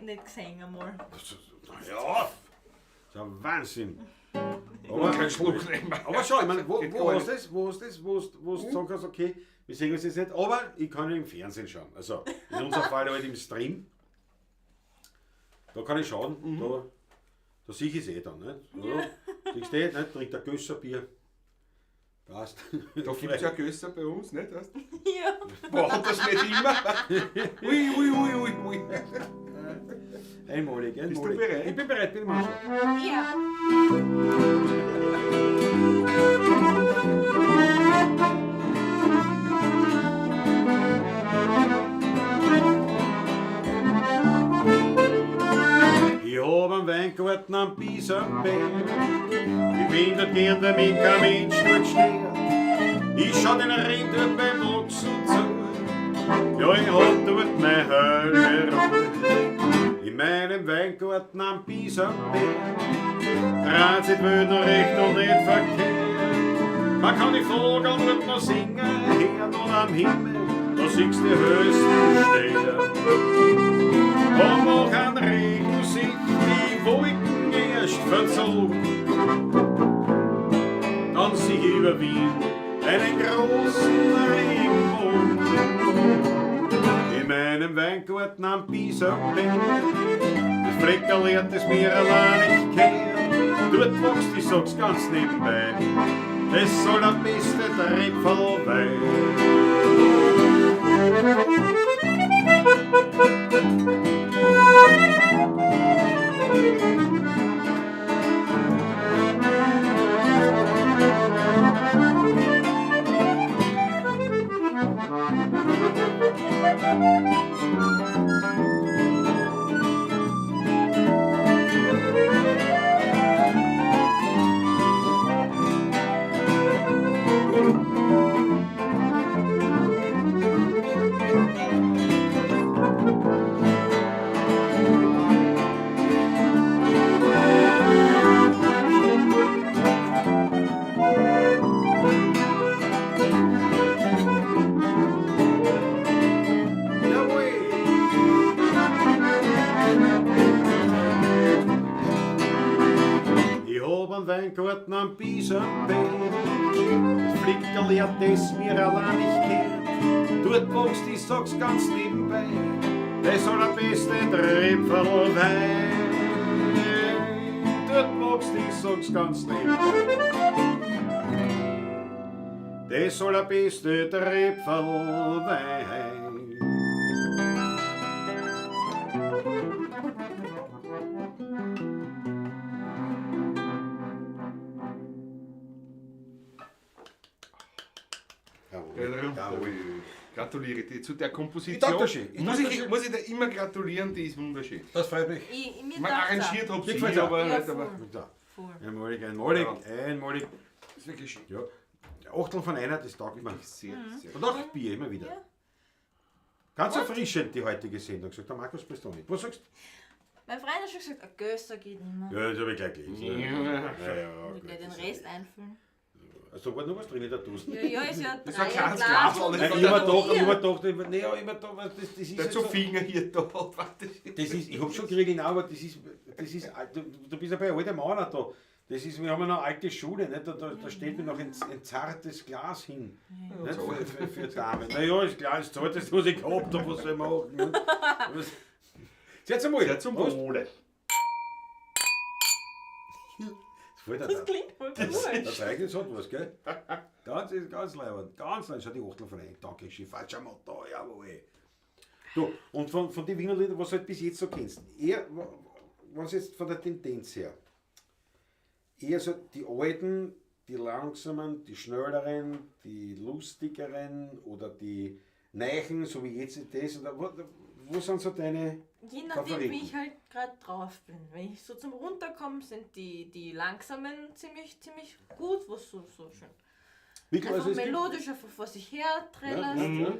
nicht gesehen einmal. Ja, das ist ein Wahnsinn. Aber keinen Schluck nehmen. Aber schau, ich meine, wo Geht gar hast du das? Wo hast du das? Wo du sagen kannst, okay, wir sehen uns jetzt nicht, aber ich kann ja im Fernsehen schauen. Also in unserem Fall halt im Stream. Da kann ich schauen, da sehe ich es eh dann. Nicht? Ja. Siehst du eh, nicht? Trinkt ein Gösserbier. Passt. Da gibt es ja Gösser bei uns, nicht? Weißt du? Ja. Braucht das nicht immer? Ui, ui, ui, ui, ui. Einmalig, einmalig. Bist du bereit? Ich bin bereit, bin ich schon. Ja. Ich hab einen Weingarten am Biesenberg. Ich bin dort gern, damit kein Mensch dort steht. Ich schau den Reh dort beim Wachsen zu. Ja, ich hab dort meine Hölle Ruhe. In meinem Weingarten am Biesenberg dreht sich die Welt noch recht und nicht verkehrt. Man kann die Vögel dort noch singen hören und am Himmel, da siehst du die höchsten Sterne. Und nach einem Regen sich die Wolken erst verzogen, dann sieh ich über Wien einen großen Regenbogen. In meinem Weingarten am Biesenberg, das Fleckerl, das mir allein nicht kehrt. Dort wächst, ich sag's ganz nebenbei, das soll der beste Tripfelwein. Ich hab einen Weingarten am Biesenberg, das Flickerl, das mir allein nicht kehrt. Dort wächst, ich sag's ganz nebenbei, das allerbeste Tripfelwein. Dort wächst, ich sag's ganz nebenbei, das allerbeste Tripfelwein. Gratuliere dir zu der Komposition. Ich danke dir schön. Muss ich dir immer gratulieren, die ist wunderschön. Das freut mich. Man arrangiert hab Dir sie, gefällt's auch. aber Ja, nicht, aber voll. Einmalig, einmalig, Ja. einmalig. das ist wirklich schön. Ja. Achtel von einer, das taugt mir. Sehr, sehr. Und auch Bier immer wieder. Ja. Ganz erfrischend, die heutige Sendung, sagt der Markus Pestoni. Was sagst du? Mein Freund hat schon gesagt, ein Gösser geht immer. Ja, das habe ich gleich gelesen. Ja. Ja, ja, Ich gut, gleich den das Rest einfüllen. Also da war noch was drin in der Dose. Ja, ja, ist ja Das war drei ein kleines Glas Glas, und alles Nein, war ich hab da. mir gedacht, ich hab mir gedacht, nee, ich hab mir gedacht, das ist Der halt zu so. Finger hier da. Warte. Das ist, ich hab schon geregelt, aber das ist, du bist ja bei alten Mann auch da. Das ist, wir haben ja noch alte Schule, nicht? Da steht mir noch ein zartes Glas hin. Nicht? Für Damen. Naja, das Glas ist zart, das was ich gehabt habe, was soll ich machen? Nicht? Sehr zum Wohl. Sehr zum Prost. Wohle. Das fällt Das klingt voll cool. Das Zeug, das hat was, gell? Ganz, ganz leibend, ganz leibend. Schau die Achtel von ein. Danke, schön, falscher Motto, jawohl. Du, und von den Wiener Liedern, was du halt bis jetzt so kennst, eher, was jetzt von der Tendenz her, eher so die alten, die langsamen, die schnelleren, die lustigeren oder die Neichen, so wie jetzt das? Oder wo sind so deine Je nachdem, Favoriten? wie ich halt gerade drauf bin. Wenn ich so zum Runterkommen, sind die langsamen ziemlich, ziemlich gut, was so schön. Wirklich, Einfach also es gibt- melodisch, einfach vor sich her trällerst. Ja, ja.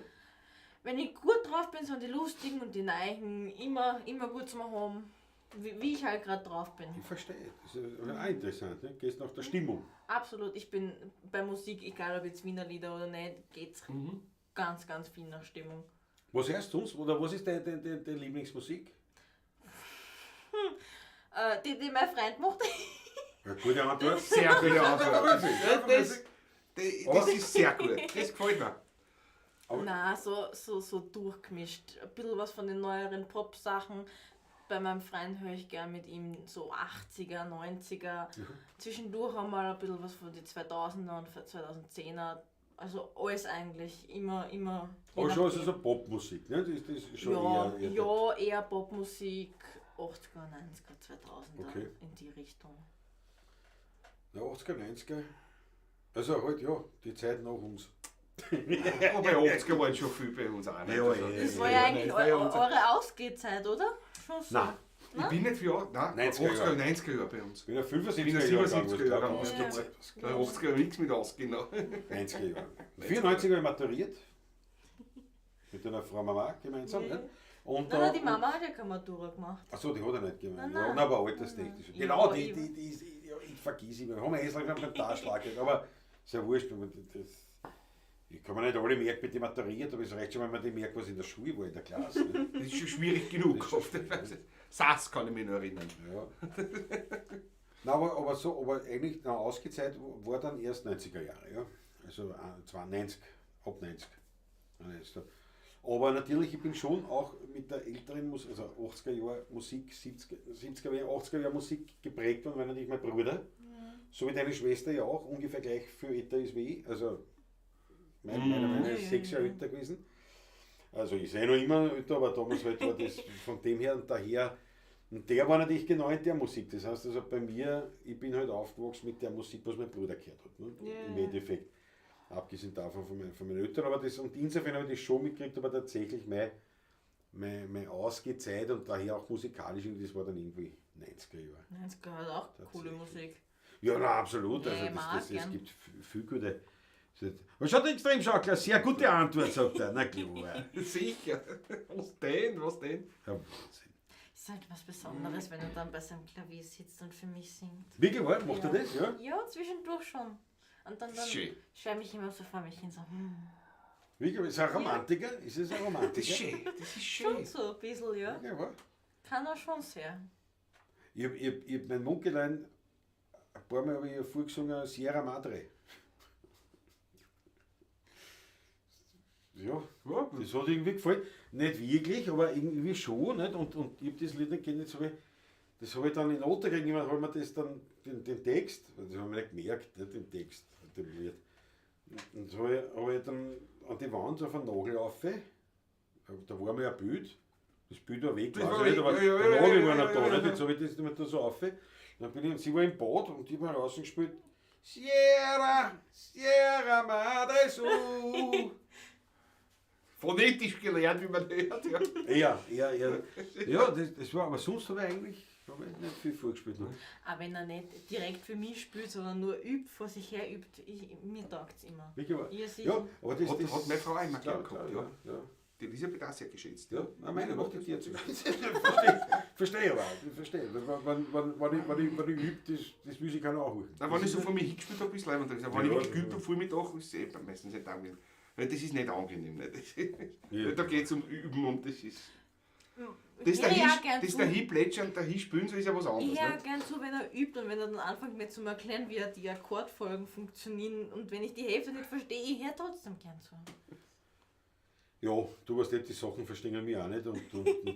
Wenn ich gut drauf bin, sind die lustigen und die neichen immer, immer gut zum haben, wie ich halt gerade drauf bin. Ich verstehe. Das ist auch interessant. Ne? Gehst nach der Stimmung. Absolut, ich bin bei Musik, egal ob jetzt Wiener Lieder oder nicht, geht's ganz, ganz viel nach Stimmung. Was hörst du sonst? Oder was ist deine Lieblingsmusik? Die mein Freund macht. Ja, gute Antwort. Sehr gute Antwort. Ja, Das ist sehr gut. Das gefällt mir. Aber- Na, so durchgemischt. Ein bisschen was von den neueren Pop-Sachen. Bei meinem Freund höre ich gern mit ihm so 80er, 90er. Zwischendurch auch mal ein bisschen was von den 2000er und 2010er. Also alles eigentlich, immer, immer. je Aber schon, also nachdem. so Popmusik, ne? Das ist schon Ja, eher ja, eher Popmusik, 80er, 90er, 2000er Okay. in die Richtung. Ja, 80er, 90er. Also halt, ja, die Zeit nach uns. Wobei 80er waren schon viel bei uns auch. Nicht? Ja, Also, ja, Das war ja eigentlich das war ja unser- eure Ausgehzeit, oder? Schon so. Nein, Ich bin nicht für nein, 90er 80er, 90er Jahre bei uns. ich bin ja 75er Ich bin ja Jahre 77er Jahre gegangen, alt. was Ja. 80er Jahre nichts mit ausgehen. 90er Jahre. 94 habe ich maturiert. Mit einer Frau Mama gemeinsam. Ja. Ne? Und Nein, nein, die und- Mama hat ja keine Matura gemacht. Achso, die hat er nicht gemacht. Nein, Ja, nein. nein, aber alterstechnisch. Ja, Genau, die, eben. die ist, ja, ich vergiss immer. Haben wir eh langsam beim Tagschlag. Aber ist ja wurscht. wenn man das, ich kann mir nicht alle merken, mit dem maturiert, aber es reicht schon, wenn man die merkt, was in der Schule war, in der Klasse. Ne? Das ist schon schwierig genug. Das ist schon schwierig, Sass kann ich mich noch erinnern. Ja. Nein, aber eigentlich, na, ausgezeit war dann erst 90er Jahre, ja. Also 92, ab 90. Aber natürlich, ich bin schon auch mit der älteren Musik, also 80er Jahre Musik, 70er Jahre, 80er Jahre Musik geprägt worden, weil natürlich mein Bruder, so wie deine Schwester ja auch, ungefähr gleich viel älter ist wie ich, also meine ist 6 Jahre älter gewesen. Also ich sehe noch immer älter, aber damals halt war das von dem her und daher. Und der war natürlich genau in der Musik. Das heißt also bei mir, ich bin halt aufgewachsen mit der Musik, was mein Bruder gehört hat. Ne? Ja. Im Endeffekt. Abgesehen davon von meinen Eltern. Aber das, und insofern habe ich das schon mitgekriegt, aber tatsächlich meine Ausgehzeit und daher auch musikalisch, das war dann irgendwie 90er Jahre. 90er hat auch coole Musik. Ja, na, absolut. Ja, Also ich mag es gern. gibt viel gute. Aber schaut extrem Schaukler, sehr gute Antwort, sagt er. Na klar. Sicher. Was denn? Was denn? Ja, Wahnsinn. Ist halt was Besonderes, wenn er dann bei seinem Klavier sitzt und für mich singt. Wirklich, wahr? Macht er Ja. das? Ja. Ja, zwischendurch schon. Und dann Schön. schwärme ich immer so vor mich hin, so, Wirklich, ist er ein Romantiker? Ist es ein Romantiker? Das ist schön. Das ist Schon schön. so ein bisschen, ja. Wirklich, wahr? Kann er schon sehr. Ich hab mein Munkelein, ein paar Mal habe ich ja vorgesungen, Sierra Madre. Ja, Ja, das hat irgendwie gefallen. Nicht wirklich, aber irgendwie schon. Nicht? Und ich habe das Lied nicht kennt, das habe ich dann in Otterkring jemand hat mir das dann, den Text, das habe ich nicht gemerkt, nicht, den Text, dem Lied. Und das habe ich dann an die Wand auf einen Nagel auf, da war mir ein Bild, das Bild war weg, Das weiß war ich nicht, weg, aber ja, ja, der ja, Nagel ja, war noch ja, da, ja, nicht? ja. Jetzt habe ich das nicht da so auf. Dann bin ich, und sie war im Bad und ich habe rausgespielt, Sierra, Sierra Madre Sur. Phonetisch gelernt, wie man hört. Ja. Ja, ja, ja. Ja, das war, aber sonst habe ich eigentlich nicht viel vorgespielt. Ne? Auch wenn er nicht direkt für mich spielt, sondern nur übt, vor sich her übt, mir taugt es immer. Wirklich wahr? Ja, sicher. Ja, aber das, das Hat meine Frau auch immer klar, gern gehabt, klar, ja. Ja. Die Elisabeth auch sehr geschätzt. Ja, nein, meine macht die dir zu. Verstehe aber auch, ich verstehe. Wenn ich übe, das will sich keiner auch holen. Nein, wenn ich so vor mir hingespielt habe, ist es leibend. Wenn Ja, ich wirklich ja. geübt habe, Vormittag, ist es eh meistens nicht angenehm. Weil das ist nicht angenehm. Ne? Das, Ja. Da geht es um Üben und das ist. Das Ich höre ja dahin, gern das zu. dahin plätschern, dahin spielen, so ist ja was anderes. Ich höre Nicht? gern zu, wenn er übt und wenn er dann anfängt, mir zu erklären, wie die Akkordfolgen funktionieren. Und wenn ich die Hälfte nicht verstehe, ich höre trotzdem gern zu. Ja, du weißt nicht, die Sachen verstehen mich auch nicht und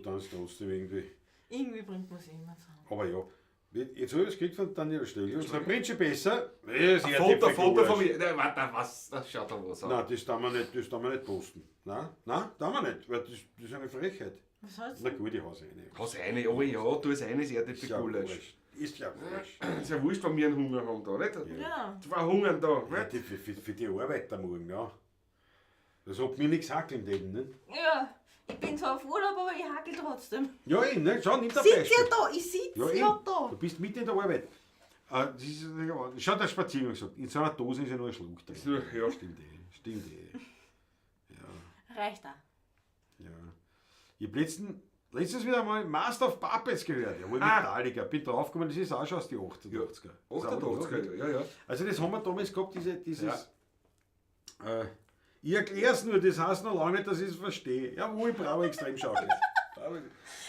dann ist es trotzdem irgendwie. Irgendwie bringt man sie immer zusammen. Aber ja, jetzt habe ich es gekriegt von Daniel Stöckl. Unser Prinzip besser. Ist Ein Foto von mir. Nein, warte, was? Das schaut da was an. Nein, das darf man nicht, das darf man nicht posten. Nein, nein, darf man nicht, weil das ist eine Frechheit. Was heißt Na gut, ich hau's eine. Haus eine, oh ja, tu es eine, sehr Ist ja Gulasch. wurscht. Ist ja wurscht. Ist ja wurscht, wenn wir einen Hunger haben da, nicht? Ja. Zwei Hungern da, Ja, nicht? die, für die Arbeiter morgen, ja. Das hat mir nichts hackeln täten, ne? Ja, ich bin zwar auf Urlaub, aber ich hackel trotzdem. Ja, eben, ne? Schau, nimm Ich dir sitz Beispiel. ja da, ich sitz Ja, ja, eben. da. Du bist mitten in der Arbeit. Das ist, schau, der Spaziergang gesagt, in so einer Dose ist ja nur ein Schluck drin. Ja. Stimmt eh, stimmt eh. Reicht auch. Ja. Ich hab letztens wieder mal Master of Puppets gehört. Jawohl, Metallica. Bin draufgekommen, das ist auch schon aus den 88er. 88er, ja, ja. Also das haben wir damals gehabt, dieses... Ich erklär's nur, das heißt noch lange nicht, dass ich es verstehe. Jawohl, bravo, extrem schaukel.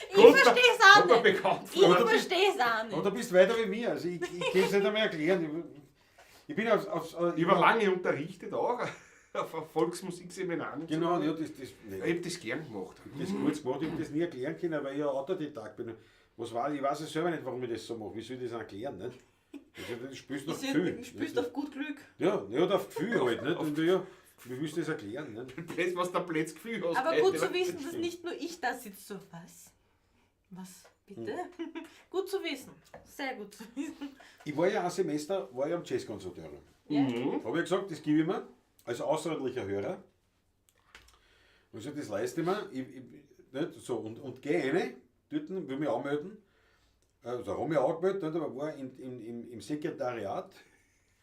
Ich verstehe es auch Kommt mir nicht. bekannt Ich vor. verstehe es auch Aber nicht. du bist weiter wie mir, also ich kann es nicht einmal erklären. Ich bin auf Ich war lange unterrichtet auch, auf einem Volksmusikseminar. und so. Genau, ja, das, nee. Ich hab das gern gemacht. Das kurz gemacht, ich hab das nie erklären können, weil ich ja Autodidakt bin. Was war, ich weiß es selber nicht, warum ich das so mache. Wie soll ich das erklären? Nicht? Also, du spielst nach Gefühl. Du spielst auf gut Glück. Ja, ja, auf Gefühl halt. Nicht? Und ja, wie willst du das erklären? Nicht? Das, was der Plätz Gefühl hast. Aber gut zu wissen, dass nicht nur ich da sitze. So, was? Was? Bitte? Gut zu wissen. Sehr gut zu wissen. Ich war ja ein Semester war ich am Jazzkonservatorium. Ja. Habe ich gesagt, das gebe ich mir als außerordentlicher Hörer. Und ich gesagt, das leiste ich mir. Nicht? So, und geh rein, dort will mich anmelden. Also, habe mich angemeldet, nicht, aber war im Sekretariat.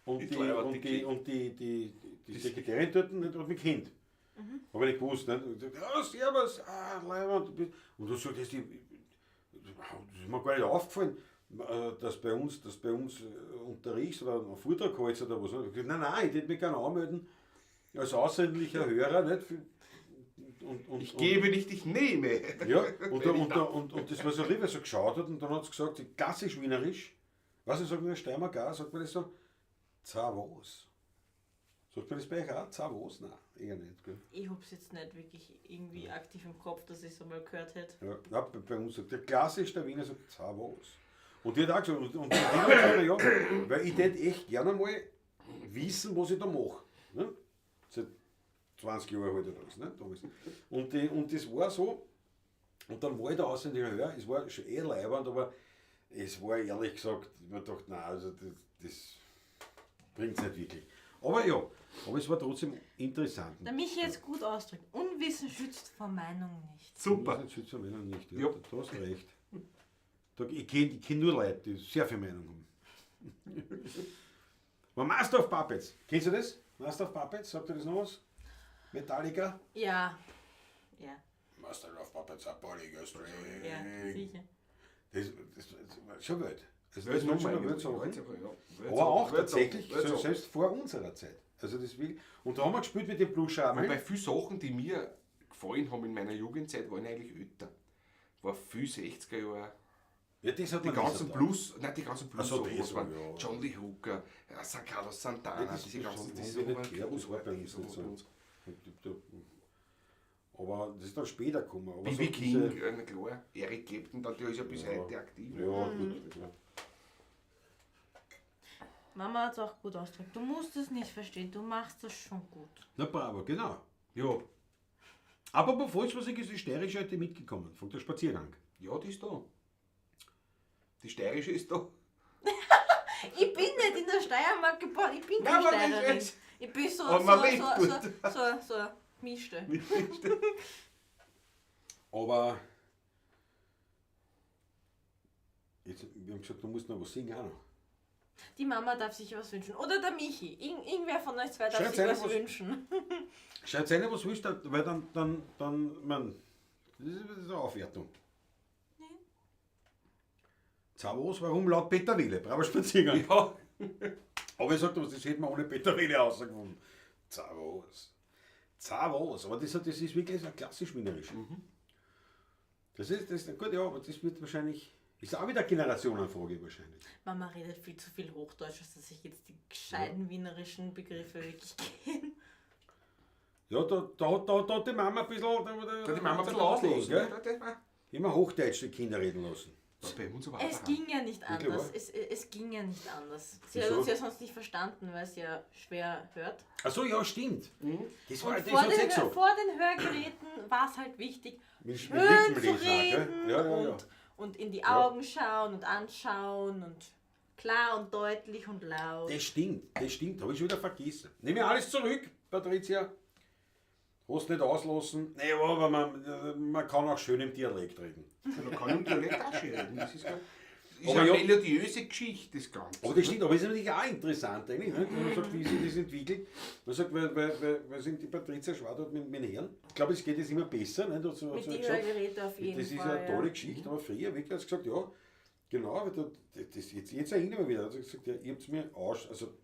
Und die Sekretärin dort nicht, hat mich kennt. Habe ich nicht gewusst. Nicht? Und ich gesagt, ja, servus, Leiber. Und dann sagt sie, das ist mir gar nicht aufgefallen, dass bei uns unterrichst oder einen Vortrag hältst oder was. Ich gesagt, nein, ich hätte mich gerne anmelden als außerordentlicher Hörer. Nicht? Und, Ich gebe nicht, ich nehme. Ja, und das war so lieb, weil sie so geschaut hat und dann hat sie gesagt, klassisch wienerisch, was sagt man in der Steiermark auch, sagt man das so, Zavos. Sagt man das bei euch auch? Zavos? Nein, eher nicht. Gell? Ich hab's jetzt nicht wirklich irgendwie aktiv im Kopf, dass ich es einmal gehört hätte. Ja, nein, bei uns sagt der klassisch der Wiener sagt Zavos. Und die hat auch gesagt, und die hat gesagt, ja, weil ich tät echt gerne mal wissen, was ich da mache. Ne? Seit 20 Jahren halt oder was, ne? Damals. Und das war so, und dann war ich da außerordentlicher Hörer, es war schon eh leibend, aber es war ehrlich gesagt, man dachte, nein, also das bringt es nicht wirklich. Aber ja, aber es war trotzdem interessant. Der Michi jetzt gut ausdrückt. Unwissen schützt vor Meinung nicht. Super. Unwissen schützt vor Meinung nicht. Ja, Ja. Du hast recht. Ich kenn nur Leute, die sehr viel Meinung haben. Aber Master of Puppets, kennst du das? Master of Puppets, sagt dir das noch was? Metallica? Ja. Ja. Master of Puppets, a Polygon String. Ja, sicher. Das ist schon wild. Also das ist schon eine Weltsache. Aber Aber auch tatsächlich, selbst vor unserer Zeit. Also das will, und da haben wir gespielt mit dem Blue Shaman. Wobei viele Sachen, die mir gefallen haben in meiner Jugendzeit, waren eigentlich älter. War viel 60er Jahre. Ja, das hat Die man ganzen nicht so Blues, nein, die ganzen Blues Ach so, Sachen, das waren ja. John Lee Hooker, San Carlos Santana, Ja, das diese ganzen, das das haben wir waren nicht gehört, das war bei uns großartig, nicht so. bei uns. Aber das ist dann später gekommen. Aber B.B. so King, diese- na klar, Eric Clapton, der ist ja bis heute aktiv. Ja, gut. Ja. Mama hat es auch gut ausgedrückt. Du musst es nicht verstehen, du machst das schon gut. Na bravo, genau. Ja, Apropos Volksmusik ist die steirische heute mitgekommen, von der Spaziergang. ja, die ist da. Die steirische ist da. Ich bin nicht in der Steiermark geboren, ich bin Nein, keine aber das Steirerin. ist- Ich bin so, Aber so, man lebt so Mischte. Aber jetzt, wir haben gesagt, du musst noch was singen auch noch. Die Mama darf sich was wünschen. Oder der Michi. Irgendwer von euch zwei darf Schreibt's sich einer was was- wünschen. Schreibt's einer, was willst, weil dann, man, das ist eine Aufwertung. Zavos, warum laut Peter Wille? Bravo Spaziergang. Ja. Aber ich sagte, das hätten wir ohne Peter Wille rausgefunden. Zavos. Zavos. Aber das ist wirklich so klassisch wienerisch. Das ist, gut, ja, aber das wird wahrscheinlich, ist auch wieder Generationenfrage wahrscheinlich. Mama redet viel zu viel Hochdeutsch, als dass ich jetzt die gescheiten wienerischen Begriffe wirklich kenne. Ja, da hat die Mama ein bisschen, Da die Mama ein bisschen auslassen. gell? gell? Immer Hochdeutsch die Kinder reden lassen. Bei uns aber auch Es daheim. ging ja nicht Wirklich anders. wahr? Es ging ja nicht anders. Sie hat Wieso? uns ja sonst nicht verstanden, weil sie ja schwer hört. Ach so, ja, stimmt. Das war Und das vor hat sie den, gesagt. vor den Hörgeräten war es halt wichtig, Mit schön zu Lippenlesen auch, gell? reden Ja, ja, ja. Und in die Augen schauen und anschauen und klar und deutlich und laut. Das stimmt, das stimmt. Habe ich schon wieder vergessen. Nehme ich alles zurück, Patricia. Hast nicht auslassen. Nee, aber man kann auch schön im Dialekt reden. Man kann im Dialekt auch schön reden. Das ist, gar, das ist Aber eine ja- melodiöse Geschichte, das Ganze. Aber das stimmt, aber ist natürlich auch interessant eigentlich, ne? Wenn man sagt, wie sich das entwickelt. Man sagt, weil sind die Patricia Schwadert mit den Herren. Ich glaube, es geht jetzt immer besser. Ne? Das, Mit den Hörgeräten auf jeden Das ist Fall. eine tolle Geschichte, aber früher wirklich hat sie gesagt, ja, genau, aber das, jetzt erinnere ich mich wieder. Hat sie gesagt, ja, ihr habt mir also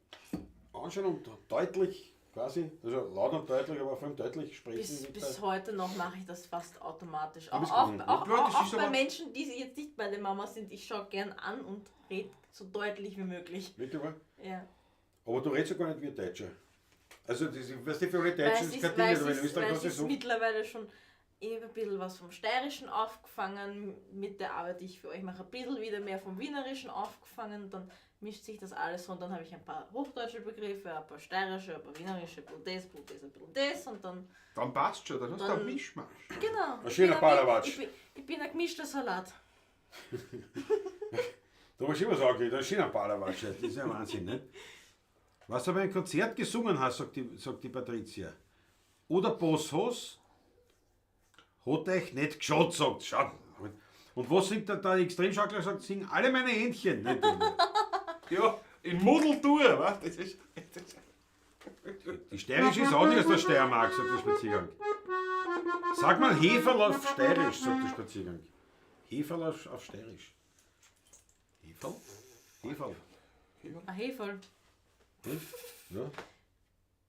anschauen und deutlich, quasi, also laut und deutlich, aber vor allem deutlich sprechen. Bis heute noch mache ich das fast automatisch. Du bist Auch, gewohnt, ne? auch, Ja, das auch, ist bei aber- Menschen, die jetzt nicht meine Mama sind, ich schaue gern an und rede so deutlich wie möglich. Wirklich wahr? Ja. Aber du redest ja gar nicht wie ein Deutscher. Also, das, weißt du, für alle Deutschen ist kein Ding, Weil aber in Österreich weil hast du es so. mittlerweile schon, ich habe ein bisschen was vom Steirischen aufgefangen, mit der Arbeit, die ich für euch mache, ein bisschen wieder mehr vom Wienerischen aufgefangen, dann mischt sich das alles und dann habe ich ein paar hochdeutsche Begriffe, ein paar steirische, ein paar wienerische, ein bisschen das, ein bisschen das, ein bisschen das und dann, Dann passt schon, dann hast du Dann- einen Mischmasch. genau. Ein schöner Ich bin Ballerwatsch. Ich bin ein gemischter Salat. Da muss ich immer sagen, das ist ein schöner Ballerwatsch, das ist ja Wahnsinn, ne? Was du bei einem Konzert gesungen hast, sagt die Patricia. Oder Bosshaus hat euch nicht geschaut, sagt. Schaut. Und was singt der Extremschaukler? Sagt, sing alle meine Händchen. Nicht? Ja, in Mudeltour, was? Das ist, Die Steirische ist auch nicht aus der Steiermark, sagt der Spaziergang. Sag mal Heferl auf Steirisch, sagt der Spaziergang. Heferl auf Steirisch. Heferl? Heferl. Ein Heferl. Hm?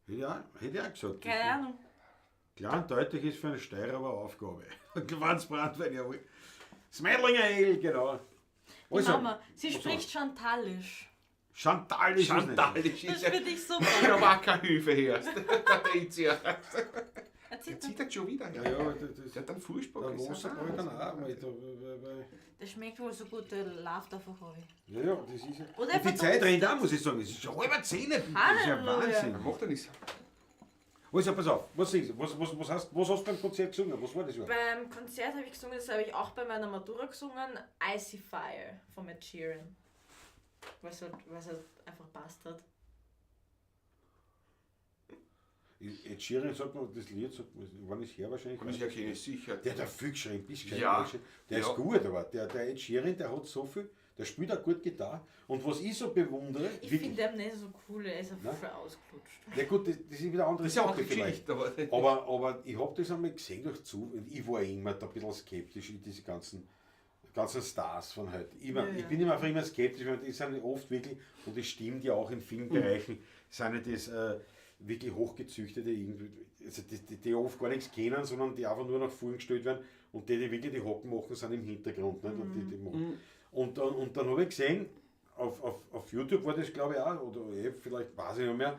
Ja. Hätte ich auch gesagt. Keine Ahnung. Klar und deutlich ist für einen Steirer aber eine Aufgabe. Gewandsbrandwein, jawohl. Smeidlinger Ale, genau. Die Also, Mama, sie spricht Chantalisch. Chantalisch ist nicht. Chantalisch Das ist ja. finde ich super. Ich habe auch keine Hilfe her. Patricia. Erzähl Jetzt zieht er schon wieder her. Ja, ja, das, Der hat einen Fußball der Wasser brauche ich dann auch. Weil da, weil, Der schmeckt wohl so gut, der läuft einfach runter. ja, ja, das ist ja. Oder Und die Zeit rennt auch, muss ich sagen. Es ist schon 9:30. Das ist ja Halleluja. Wahnsinn. Macht er nichts. Also, pass auf, was singst du? Was hast du beim Konzert gesungen? Was war das überhaupt? Beim Konzert habe ich gesungen, das habe ich auch bei meiner Matura gesungen, Icy Fire von Ed Sheeran. Weil es halt einfach passt hat. Ed Sheeran sagt man, das Lied sagt man, wann ist her wahrscheinlich? Kann ich erkennen, sicher. Der hat da viel geschrieben, bist gescheit. Ja. Der ist Ja. gut, aber der Ed Sheeran, der hat so viel, der spielt auch gut Gitarre. Und was ich so bewundere, Ich wirklich, finde ihn nicht so cool, er ist einfach Nein? schon ausgelutscht. ja gut, das ist wieder eine andere Das ist ja auch Sache eine vielleicht. Geschichte, aber Aber ich habe das einmal gesehen durch Zufall. Ich war immer da ein bisschen skeptisch in diese ganzen Stars von heute. Immer, Ja, ja. Ich bin immer einfach immer skeptisch, weil die sind oft wirklich, und das stimmt ja auch in vielen Bereichen, sind ja das wirklich hochgezüchtete, irgendwie, also die oft gar nichts kennen, sondern die einfach nur nach vorn gestellt werden und die wirklich die Hocken machen, sind im Hintergrund. Nicht? Und, die machen. Und dann habe ich gesehen, auf YouTube war das glaube ich auch, oder vielleicht weiß ich nicht mehr,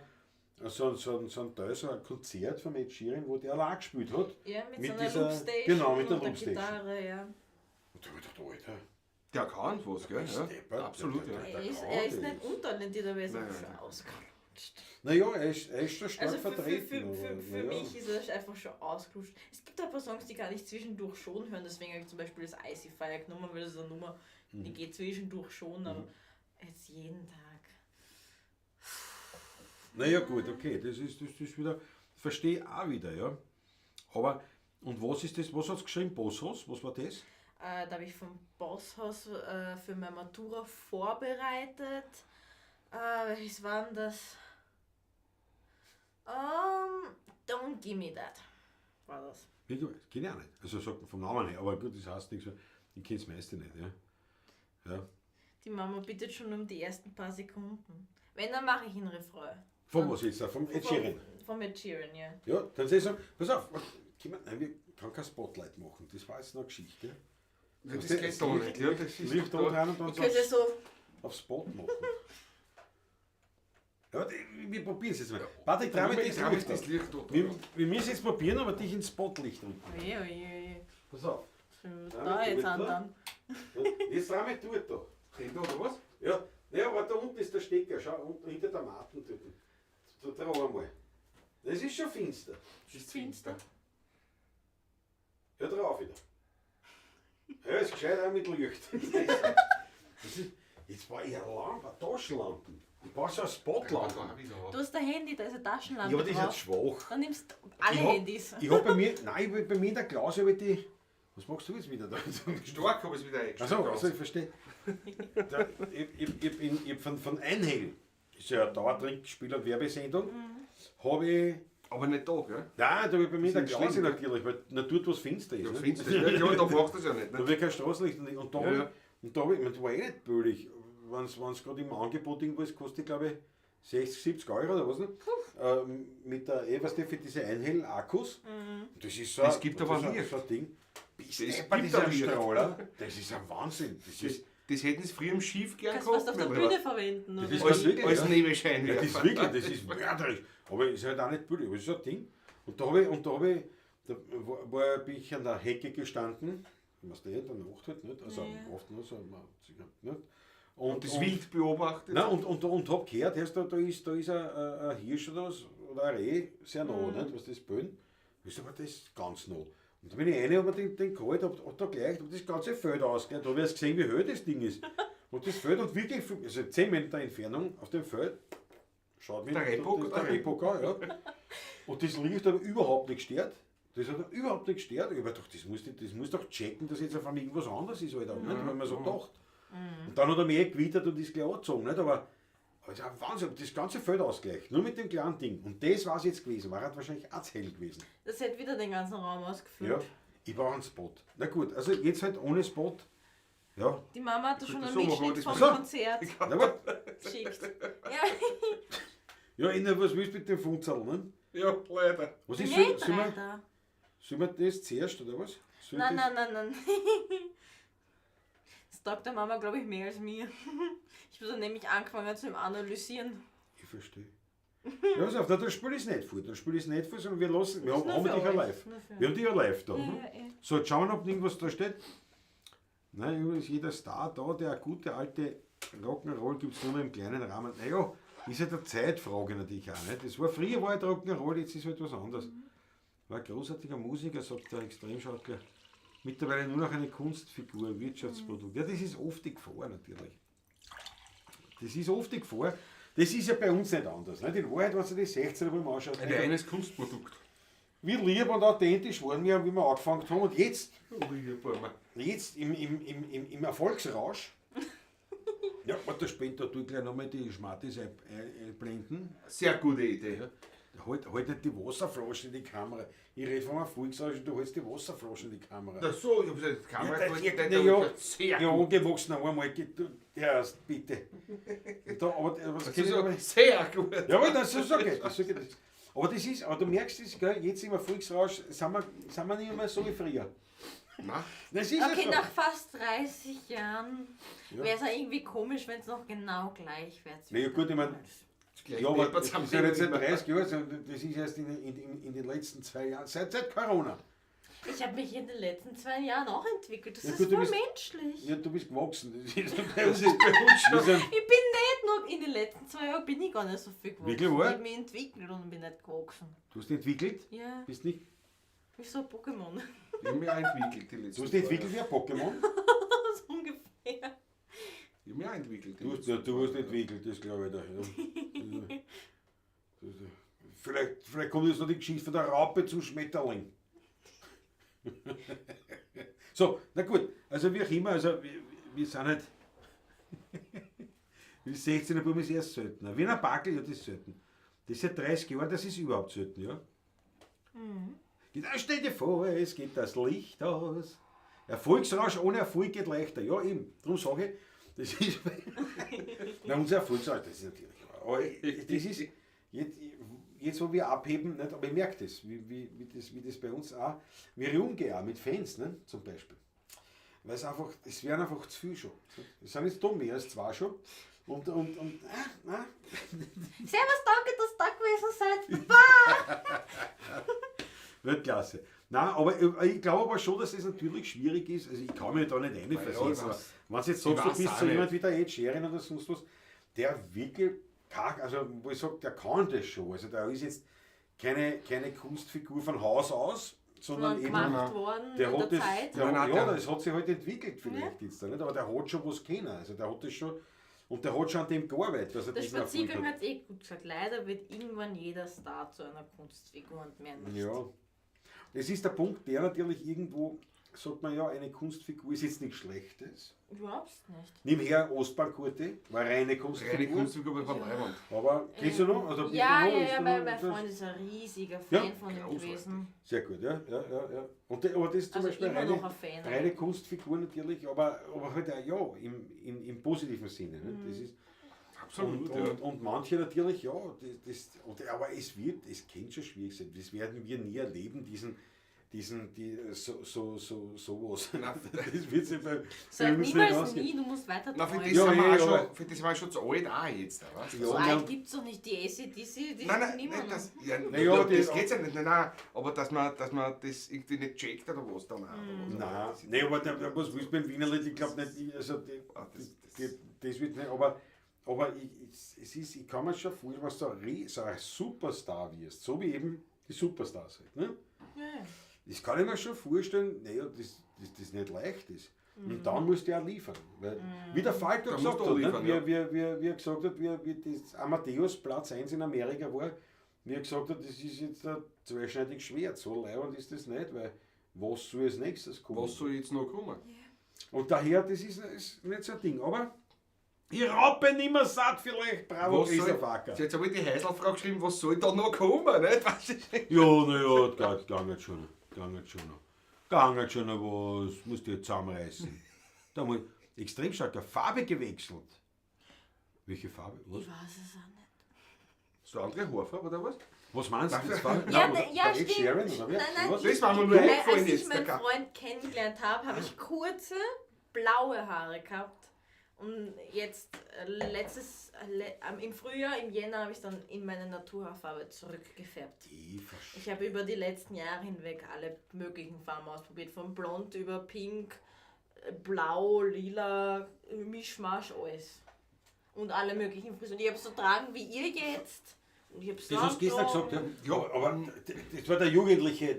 so ein Teil, so ein Konzert von Ed Sheeran, wo der allein gespielt hat. Ja, mit, Mit so einer dieser- Loopstation genau, mit der und der Loopstation. Gitarre, ja. Und da habe ich gedacht, Alter, Der kann was, gell? ist Ja. deppert, Absolut, der- ja. Er ist, kann er ist das. nicht untalentiert, aber er ist Nein, einfach nein. schon ausgelutscht. Naja, er ist schon stark Also vertreten. für aber, naja. mich ist er einfach schon ausgelutscht. Es gibt ein paar Songs, die kann ich zwischendurch schon hören, deswegen habe ich zum Beispiel das Icy Fire genommen, weil das ist eine Nummer, die geht zwischendurch schon, aber jetzt jeden Tag. Naja, gut, okay, das ist wieder, verstehe ich auch wieder, ja. Aber, und was ist das, was hat es geschrieben? Bosshaus? Was war das? Da habe ich vom Bosshaus für meine Matura vorbereitet. Welches war denn das? Don't Give Me That war das. Wirklich, kenne ich auch nicht. Also sagt man vom Namen her, aber gut, das heißt nichts mehr. Ich kenne es meiste nicht, ja. Ja. Die Mama bittet schon um die ersten paar Sekunden. Wenn, dann mache ich einen Refrain. Von was jetzt? Vom Ed Sheeran. Vom Ed Sheeran, ja. Ja, dann soll ich sagen, pass auf, nein, wir kann kein Spotlight machen. Das war jetzt noch eine Geschichte. Ja, das geht doch nicht. Ja, das ist Licht doch da rein und dann Ich könnte so, auf Spot machen. Ja, wir probieren es jetzt mal. Patrick, trau mich das Trau mich Licht das an. Licht da. Wir müssen jetzt probieren, aber dich ins Spotlicht unten. oje, oje, oje. Pass auf. Da jetzt an dann. Jetzt trau mich dort da. Den da, oder was? Ja, naja, aber da unten ist der Stecker. Schau, unten hinter der Matten dort. Da trau einmal. Das ist schon finster. Das ist finster. Ja, drauf wieder. Ja, ist gescheit auch mit Licht. Das ist, Jetzt war ich eine Lampe, eine Taschenlampe. Ich brauche so eine Spotlampe. Du hast ein Handy, da ist eine Taschenlampe Ja, aber das ist drauf. jetzt schwach. Dann nimmst du alle Ich hab- Handys. Ich hab bei mir, nein, ich hab bei mir in der Klause hab ich die. Was machst du jetzt wieder da? Stark habe ich es wieder eingestellt. Achso, also ich verstehe. Da, ich hab von Einhell, ist ja eine Dauertrinkspieler- und Werbesendung, habe ich. Aber nicht da, gell? Nein, da habe ich bei mir in der Das ist Klause schlimm, natürlich, weil na, dort, wo es finster ist. Du ne? findest das nicht. Ja, da brauchst du es ja nicht. Da Ne? habe ich kein Straßenlicht. Und da Ja, hab ich, ja. und da hab ich, ich meine, das war eh nicht billig. Wenn es gerade im Angebot irgendwo ist, kostet glaube ich 60, 70 Euro oder was nicht. Mit der, weißt du, für diese Einhell-Akkus. Das ist so, Das gibt das aber ist Licht. so ein Ding. Bist Das deppert, gibt dieser aber Licht. Strahler. Das ist ein Wahnsinn. Das ist, Das hätten sie früher im Schiff gern Kannst du was auf der mein Bühne Lieber. verwenden. Das Oder? ist Als, wirklich, als ja. Nebelscheinwerfer. Ja, das ist wirklich, das ist mörderisch. Aber ist halt auch nicht billig, aber es ist ein Ding. Und da habe ich, und da habe ich, da war, bin ich an der Hecke gestanden, was der in der Nacht halt, nicht? Also Ja. oft nur so, man, nicht? Und, Das Wild beobachtet. Nein, und hab gehört, erst da ist, ein Hirsch oder was, oder ein Reh sehr nah, nicht? Was das Böen. Ich sag, aber das ist ganz nah. Und da bin ich rein, hab mir den geholt, hab da gleich, hab das ganze Feld ausgehört. Da hab ich erst gesehen, wie hoch das Ding ist. Und das Feld hat wirklich, also 10 Meter Entfernung auf dem Feld, schaut mir Der Rehbock, der oder? Rehbock an, ja. Und das Licht hat überhaupt nicht gestört. Das hat überhaupt nicht gestört. Ich hab gedacht, das muss doch checken, dass jetzt auf einmal irgendwas anderes ist, Alter, nicht? Wenn man so gedacht. Und dann hat er mich eh gewittert und ist gleich angezogen, nicht? Aber es ist ein Wahnsinn, das ganze Feld ausgleich, nur mit dem kleinen Ding. Und das war es jetzt gewesen, war halt wahrscheinlich auch zu hell gewesen. Das hätte wieder den ganzen Raum ausgefüllt. Ja, ich brauche einen Spot. Na gut, also jetzt halt ohne Spot. Ja, Die Mama hat da schon einen so machen wir Mitschnitt das vom so. Konzert na gut. geschickt. Ja, Ja, Inna, was willst du mit dem Funzerl, ne? Ja, leider. Was ist, nicht soll, leider. soll wir das zuerst, oder was? Soll Nein, das? nein, nein, nein. Das taugt der Mama, glaube ich, mehr als mir. Ich habe dann nämlich angefangen zu analysieren. Ich verstehe. Ja, pass auf, na, dann spiel ich es nicht vor. Dann spiel ich es nicht vor, sondern wir lassen, wir Ist haben, nur haben für dich ja euch, live. nur für Wir haben dich ja live da. Ja, ja, eh. So, jetzt schauen wir, ob irgendwas da steht. Nein, übrigens ist jeder Star da, der gute alte Rock'n'Roll gibt es nur noch im kleinen Rahmen. Naja, ist halt eine Zeitfrage natürlich auch. Nicht? Das war früher war halt Rock'n'Roll, jetzt ist halt was anderes. War ein großartiger Musiker, sagt der Extremschaukler. Mittlerweile nur noch eine Kunstfigur, Wirtschaftsprodukt. Ja, das ist oft die Gefahr natürlich. Das ist oft die Gefahr. Das ist ja bei uns nicht anders. Nicht? In Wahrheit, wenn du die 16er Buben anschaust, Ein nicht? reines Kunstprodukt. Wie lieb und authentisch waren wir, wie wir angefangen haben. Und jetzt, Ui, jetzt im Erfolgsrausch, ja, warte, später tu ich gleich nochmal die Schmattis einblenden. Sehr gute Idee. Ja. Halt nicht die Wasserflasche in die Kamera. Ich rede von einem Volksrausch und du hältst die Wasserflasche in die Kamera. Na so, ich hab gesagt, die Kamera Ja, gehalten, ja, da ja, hab ich ja, gesagt, sehr ja, gut. angewachsener einmal, du, erst, bitte. Und da, aber was Das kenn ist ich so, aber- sehr gut. Ja, aber das ist okay. Das ist okay. Aber das ist, aber du merkst es, gell, jetzt im Erfolgsrausch sind wir nicht mehr so wie früher. Nein, Das ist Okay, ja so. nach fast 30 Jahren Ja. wäre es ja irgendwie komisch, wenn es noch genau gleich wäre. Na ja, gut, ich mein, gleich Ja, aber deppert das am ist ja nicht seit Ende. 30 Jahren, sondern das ist erst in den letzten 2 Jahren, seit Corona. Ich habe mich in den letzten 2 Jahren auch entwickelt. Das Ja, ist gut, du voll bist- menschlich. Ja, du bist gewachsen. Das ist bei Das uns ist bei uns schon. Wir sind, Ich bin nicht nur in den letzten 2 Jahren bin ich gar nicht so viel gewachsen. Wirklich wahr? Ich habe mich entwickelt und bin nicht gewachsen. du hast dich entwickelt? Ja, Bist nicht, wie so ein Pokémon. Ich hab mich auch entwickelt die letzten du hast dich zwei entwickelt wie ein Pokémon? So ungefähr. Ich hab mich auch entwickelt. die Du hast, letzten ja, du hast zwei Jahre. entwickelt, das glaube ich. Da, ja. Vielleicht kommt jetzt noch die Geschichte von der Raupe zum Schmetterling. So, na gut, also wie auch immer, also wir sind halt. Wie 16er Buben ist erst seltener. Wiener Backel, ja, das ist selten. Das ist seit 30 Jahren, das ist überhaupt selten, ja. Ja, stell dir vor, es geht das Licht aus. Erfolgsrausch ohne Erfolg geht leichter. Ja, eben. Darum sage ich, das ist. Na, unser Erfolgsrausch, das ist natürlich. Aber das ist. Jetzt, wo wir abheben, nicht, aber ich merke das, wie das bei uns auch, wie ich umgehe, auch mit Fans, ne, zum Beispiel. Weil es einfach, es werden einfach zu viel schon. Es sind jetzt da mehr als 2 schon. Servus, danke, dass ihr da gewesen seid. Baba! Weltklasse. Nein, aber ich glaube aber schon, dass es natürlich schwierig ist. Also ich kann mich da nicht reinversetzen. Ja, ich weiß. Wenn du jetzt Ich sagst, du weiß bist auch so nicht. jemand wie der Ed Sheeran oder sonst was, der wirklich, also wo ich sage, der kann das schon. Also der ist jetzt keine Kunstfigur von Haus aus, sondern Sondern eben gemacht worden der in hat der das, Zeit. Der Nein, hat, nein, ja, der das hat sich halt entwickelt vielleicht jetzt da, nicht? Aber der hat schon was können. Also der hat das schon, Und der hat schon an dem gearbeitet, dass er Der diesen Erfolg Spaziergang hat. hat eh gut gesagt. Leider wird irgendwann jeder Star zu einer Kunstfigur und mehr nicht. Ja. Es ist der Punkt, der natürlich irgendwo, sagt man ja, eine Kunstfigur ist jetzt nichts Schlechtes. Überhaupt nicht. Nimm her Ostbank-Kurti, war reine Reine Kunstfigur. Kunstfigur bei Van Leiwand. Aber kennst du noch? Also, bist Ja, du noch, ja, bist ja, du mein, noch- mein das- Freund ist ein riesiger Ja, Fan von ihm großartig. gewesen. Sehr gut, ja, ja, ja, ja. Und, aber das ist zum Also Beispiel immer reine, noch ein Fan. reine Kunstfigur natürlich, aber halt auch, ja, im positiven Sinne. Ne? Das ist, Absolut, und, ja. und manche natürlich, ja, aber es kann schon schwierig sein. Das werden wir nie erleben, sowas. Das wird sich bei Sag uns nicht niemals ausgehen. nie, du musst weiter Na, für träumen. das, Ja, sind wir ja, auch schon, aber- für das war ich schon zu alt auch jetzt, weißt du? Ja, So ja. alt gibt es doch nicht die ACDC, die Nein, nein, sind immer nein, noch. das, ja, Naja, das die- geht's ja nicht. Nein, nein, aber dass man das irgendwie nicht checkt oder was dann auch. Oder was. Nein, nein, aber da, was willst du beim Wienerlied? Ich glaube nicht, also die, Ah, das wird nicht, aber ich, es ist, ich kann mir schon vorstellen, was so ein Superstar wirst, so wie eben die Superstars halt, ne? Ja, ja. Das kann ich mir schon vorstellen, naja, dass das nicht leicht ist. Und dann musst du ja liefern. Weil, wie der Falco Da gesagt musst du hat, liefern, ne? ja. wie er gesagt hat, wie das Amadeus Platz 1 in Amerika war, wie er gesagt hat, das ist jetzt ein zweischneidiges Schwert, so leibend ist das nicht, weil was soll als nächstes kommen? Was soll jetzt noch kommen? Und daher, das ist nicht so ein Ding, aber ich rappe nimmer satt vielleicht, bravo, Was soll, Christoph Acker. jetzt habe ich die Heiselfrau geschrieben, was soll da noch kommen? Nicht? Weißt du? Ja, naja, geht schon noch. Geht schon noch. Geht schon noch was, musst du jetzt zusammenreißen. Da muss extrem stark Farbe gewechselt. Welche Farbe? Was? Ich weiß es auch nicht. So andere Haarfarbe oder was? Was meinst du? Das war, Ja, nein, ne, ja, der Ed stimmt. Sheeran, oder wer? Nein, nein, Was? Das war mir nur Weil, eingefallen als ich jetzt. meinen Der Freund kennengelernt habe, habe ich kurze blaue Haare gehabt. Und jetzt im Frühjahr, im Jänner, habe ich dann in meine Naturhaarfarbe zurückgefärbt. Ich habe über die letzten Jahre hinweg alle möglichen Farben ausprobiert. Von blond über pink, blau, lila, Mischmasch, alles. Und alle möglichen Frisuren. Ich habe so tragen wie ihr jetzt. Und ich hab's Das hast du gestern gesagt, ja. Ja. Aber das war der jugendliche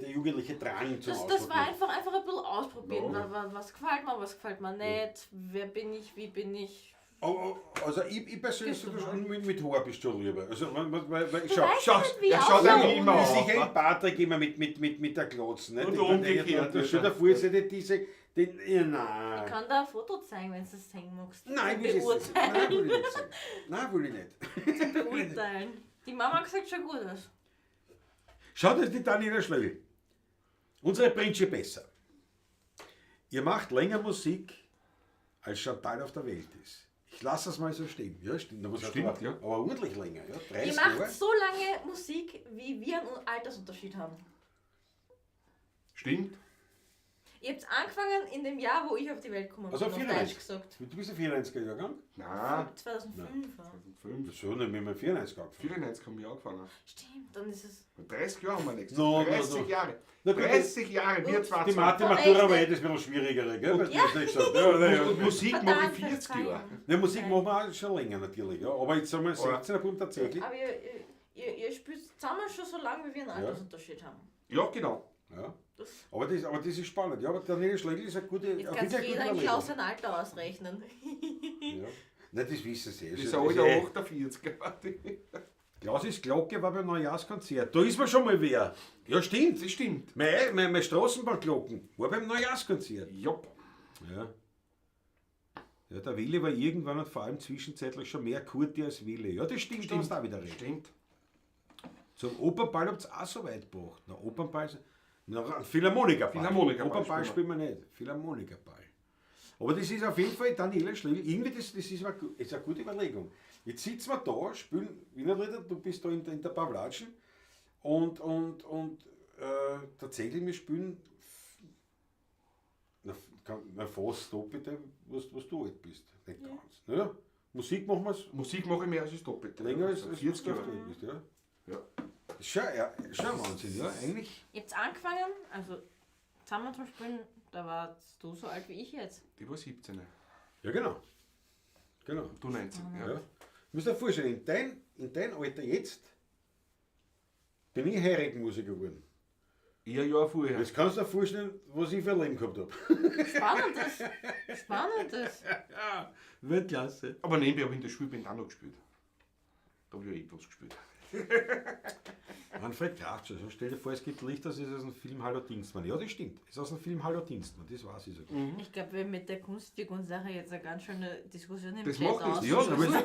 Drang zum Das war Ausprobieren. einfach ein bisschen ausprobieren. Ja. Was gefällt mir, was gefällt mir nicht, wer bin ich, wie bin ich. Aber, also ich persönlich Gehst du schon mit Haar bist du schon lieber. Also, weil, Du schau, weißt schau, nicht, wie ja, ich schau ausschaue. dir immer Ist auf, sicher ne? ein Patrick immer mit der Glotze. Nicht? Und Ich meine, umgekehrt, da Stell dir ja. vor, jetzt hätte diese. Den, ja, nein. Ich kann da ein Foto zeigen, wenn du das sehen magst. Nein, ich will es nicht. Nein, will ich nicht sehen. Nein, will ich nicht. Beurteilen. Die Mama hat gesagt, schon gut aus. Schau, das ist die Daniela Schlögl. Unsere Prinzessin besser. Ihr macht länger Musik, als Chantal auf der Welt ist. Ich lasse das mal so stehen. Ja, stimmt. Na, was heißt Stimmt, aber, ja. Aber ordentlich länger. Ja? 30 Ihr macht Jahre. so lange Musik, wie wir einen Altersunterschied haben. Stimmt. Ihr habt angefangen in dem Jahr, wo ich auf die Welt gekommen Also bin, auf 94. Deutsch gesagt. Du bist ein 94er Jahrgang? Nein, 2005. Ja. 2005. So, nicht mit dem 94 angefangen. 94 haben wir angefangen. Stimmt, dann ist es. 30 Jahre haben wir nächstes. No, no, 30 no. Jahre. Na gut, 30 Jahre, wir zwei. Die Mathematura war eh das bisschen schwierigere, gell? Weil du das nicht gesagt ja, ja, ja. Und Musik mache Verdammt, ich 40 Jahre. Verzeihung. Ne, Musik machen wir auch schon länger natürlich, ja. Aber jetzt sind wir 16er Bund tatsächlich. Aber ihr spielt zusammen schon so lange, wie wir einen Altersunterschied haben. Ja, genau. Ja. Das, Aber das ist spannend. Ja, aber Daniela Schlegel ist eine gute, jetzt auf kann jeden Fall sich eine jeder gute in Überlegung. Klaus sein Alter ausrechnen. Ja. Nein, das wissen sie. Das ist ein alter 48er. Klaus ist Glocke war beim Neujahrskonzert. Da ist mir schon mal wer. Ja, stimmt. Das stimmt. Meine Straßenbahnglocken war beim Neujahrskonzert. Jopp. Ja. Ja, der Wille war irgendwann und vor allem zwischenzeitlich schon mehr Kurti als Wille. Ja, das stimmt, da hast du auch wieder recht. Stimmt. Zum Opernball habt ihr auch so weit gebracht. Na, Opernball, na, Philharmonikerball. Philharmonikerball Opernball spielen spielen wir nicht. Philharmonikerball. Aber das ist auf jeden Fall Daniela Schlegel. Irgendwie, das ist, eine gute Überlegung. Jetzt sitzen wir da, spielen Wienerlieder, du bist da in der Pavlatschen und tatsächlich, wir spielen fast doppelte, was du alt bist. Nicht ganz. Ja. Musik machen wir Musik mache ich mehr als das Doppelte. länger als 40 du Jahre. alt bist. Ja. Ja. Das ist schon, ja, schon Wahnsinn, ja, eigentlich. Ihr habt angefangen, also zusammen zum Spielen, da warst du so alt wie ich jetzt. Die war 17. Ja, genau. Genau. Du 19. Ja. Ja. Du musst dir vorstellen, in dein Alter jetzt bin ich Heurigenmusiker geworden. Eher ein Jahr vorher. Jetzt kannst du dir vorstellen, was ich für ein Leben gehabt habe. Spannendes. Spannendes. Weltklasse. Aber nebenbei habe ich in der Schulband auch noch gespielt. Da habe ich ja eh was gespielt. Manfred Kracht, also stell dir vor, es gibt Licht, das ist aus dem Film Hallo Dienstmann. Ja, das stimmt. Das ist aus dem Film Hallo Dienstmann, das weiß ich sogar. Ich glaube, wir haben mit der Kunstfiguren-Sache jetzt eine ganz schöne Diskussion im Das Chat macht nichts. Ja, ausgelöst. das,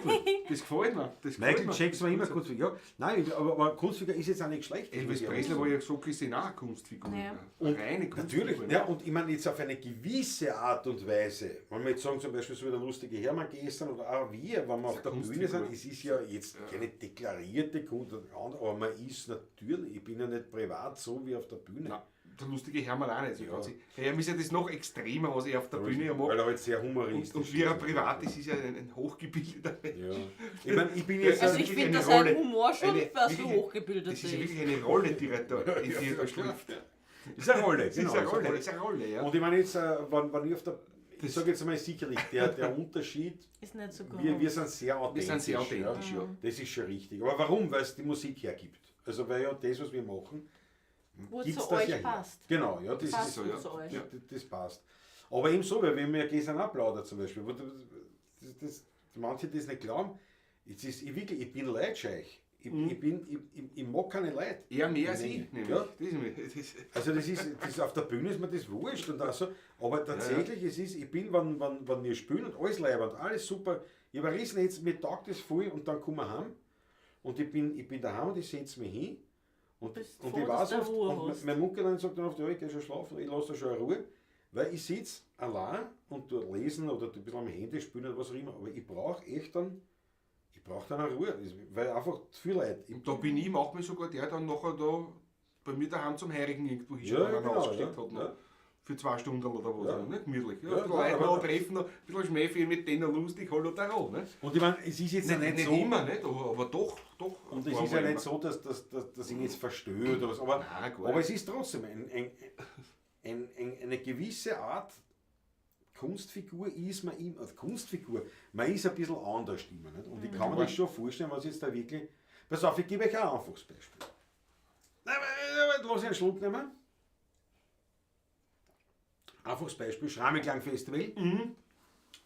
das gefällt mir. Das gefällt Michael mir. Jackson war immer Kunstfigur. Ja, nein, aber Kunstfigur ist jetzt auch nicht schlecht. Elvis Ja, Presley war ja so gesehen auch eine Kunstfigur. Ja. Eine reine Kunstfigur. Natürlich, ja, und ich meine jetzt auf eine gewisse Art und Weise, wenn wir jetzt sagen, zum Beispiel so wie der lustige Hermann gestern oder auch wir, wenn wir auf der Bühne Kunstfigur. sind, es ist ja jetzt keine deklarierte Kunst, aber man ist natürlich, ich bin ja nicht privat so wie auf der Bühne. Nein, der lustige Hermann auch nicht. So ganz. Herr ist ja das noch extremer, was er auf der Bühne ja Weil macht. er halt sehr humoristisch Und wie er ist. privat ist, ist ja ein hochgebildeter Mensch. Ja. Ich meine, ich bin jetzt. Also ich wirklich finde, eine dass sein Rolle. Humor schon fast wirklich- hochgebildet Das ist ja ist. wirklich eine Rolle, die er da, in die er da schlüpft. ist eine Rolle, Das ist eine Rolle, das ist eine Rolle, ja. Und ich meine jetzt, wenn ich auf der. Ich sage jetzt einmal sicherlich, der Unterschied, Ist nicht so groß. wir sind sehr authentisch. Wir sind sehr authentisch, ja. Das ist schon richtig. Aber warum? Weil es die Musik hergibt. Also weil ja das, was wir machen, Gut gibt's zu das euch ja her. passt. Genau, ja, das Passt ist so, gut ja. zu euch. Ja. Das passt. Aber eben so, weil wenn wir gestern auch plaudern zum Beispiel, wo das, manche das nicht glauben, jetzt ist, ich wirklich, ich bin leidscheich. Ich, ich, bin, ich mag keine Leute. Er mehr als ich, nämlich. Ja. Das ist mir, das ist, Also das ist, das auf der Bühne ist mir das wurscht und auch so, aber tatsächlich, es ist, ich bin, wenn wir spielen und alles leibend, alles super, ich habe ein Riesennetz, mir taugt das voll und dann kommen wir heim und ich bin daheim und ich setze mich hin und, Bist und froh, ich dass weiß du oft, Ruhe und hast. mein Mutter sagt dann oft, ja, ich gehe schon schlafen, ich lasse da schon eine Ruhe, weil ich sitze allein und tu lesen oder tu ein bisschen am Handy spielen oder was auch immer, aber ich brauche echt dann, ich brauche dann eine Ruhe, weil einfach zu viel Leute. Ich, und da bin ich manchmal sogar der dann nachher da bei mir daheim zum Heirigen irgendwo hinschaut, Ja, wenn einer genau, ausgesteckt ja, hat. Noch. ja. Für 2 Stunden oder was. Ja. Nicht gemütlich. Ja, Ja, ein bisschen nein, Leute aber- noch treffen, noch ein bisschen Schmäh mit denen lustig, hallo da ne? und ich meine, es ist jetzt ja Nicht, nicht, nicht so, immer, nicht? Aber doch, doch. Und es War ist ja mal nicht so, dass ich ihn jetzt verstöre oder was, aber, Nein, gar aber nicht. es ist trotzdem eine gewisse Art Kunstfigur ist man immer, also Kunstfigur, man ist ein bisschen anders immer. Nicht? Und ich kann mir das schon vorstellen, was jetzt da wirklich. Pass auf, ich gebe euch ein einfaches Beispiel. Nein, aber, lass ich einen Schluck nehmen. Einfaches Beispiel, Schrammelklang-Festival.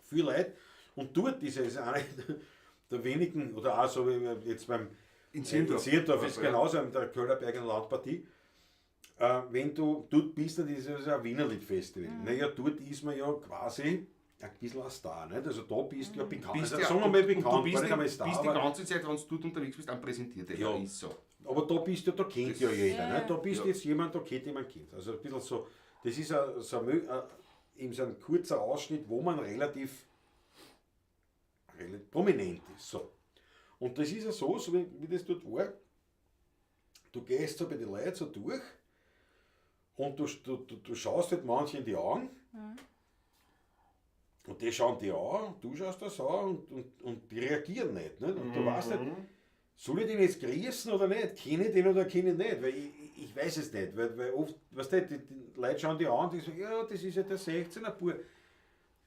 Viel Leute. Und dort ist es eine der wenigen, oder auch so wie jetzt beim In Zirndorf. In Zirndorf ist Ja. genauso, in der Köhlerberger Landpartie. Wenn du dort bist, dann ist es ein Wienerlied-Festival. Naja, dort ist man ja quasi ein bisschen ein Star. Nicht? Also da bist du ja bekannt. Bist Also, ja, sagen wir mal und bekannt, du bist, gar nicht einmal Star, bist die aber, ganze Zeit, wenn du dort unterwegs bist, am präsentiert. Ja. Ist so. aber da bist du, da kennt ja jeder. Ja. Nicht? Da bist Ja. jetzt jemand, da kennt jemand kennt. Also ein bisschen so, das ist ein, so ein, eben so ein kurzer Ausschnitt, wo man relativ prominent ist. So. Und das ist ja so, so wie das dort war, du gehst so bei den Leuten so durch und du schaust halt manche in die Augen und die schauen die an, du schaust das an und die reagieren nicht. nicht? Und du weißt nicht, soll ich den jetzt grüßen oder nicht? Kenne ich den oder kenne ich nicht? Weil ich weiß es nicht. Weil oft, weißt du, die Leute schauen die an und die sagen, ja, das ist ja der 16er Bub.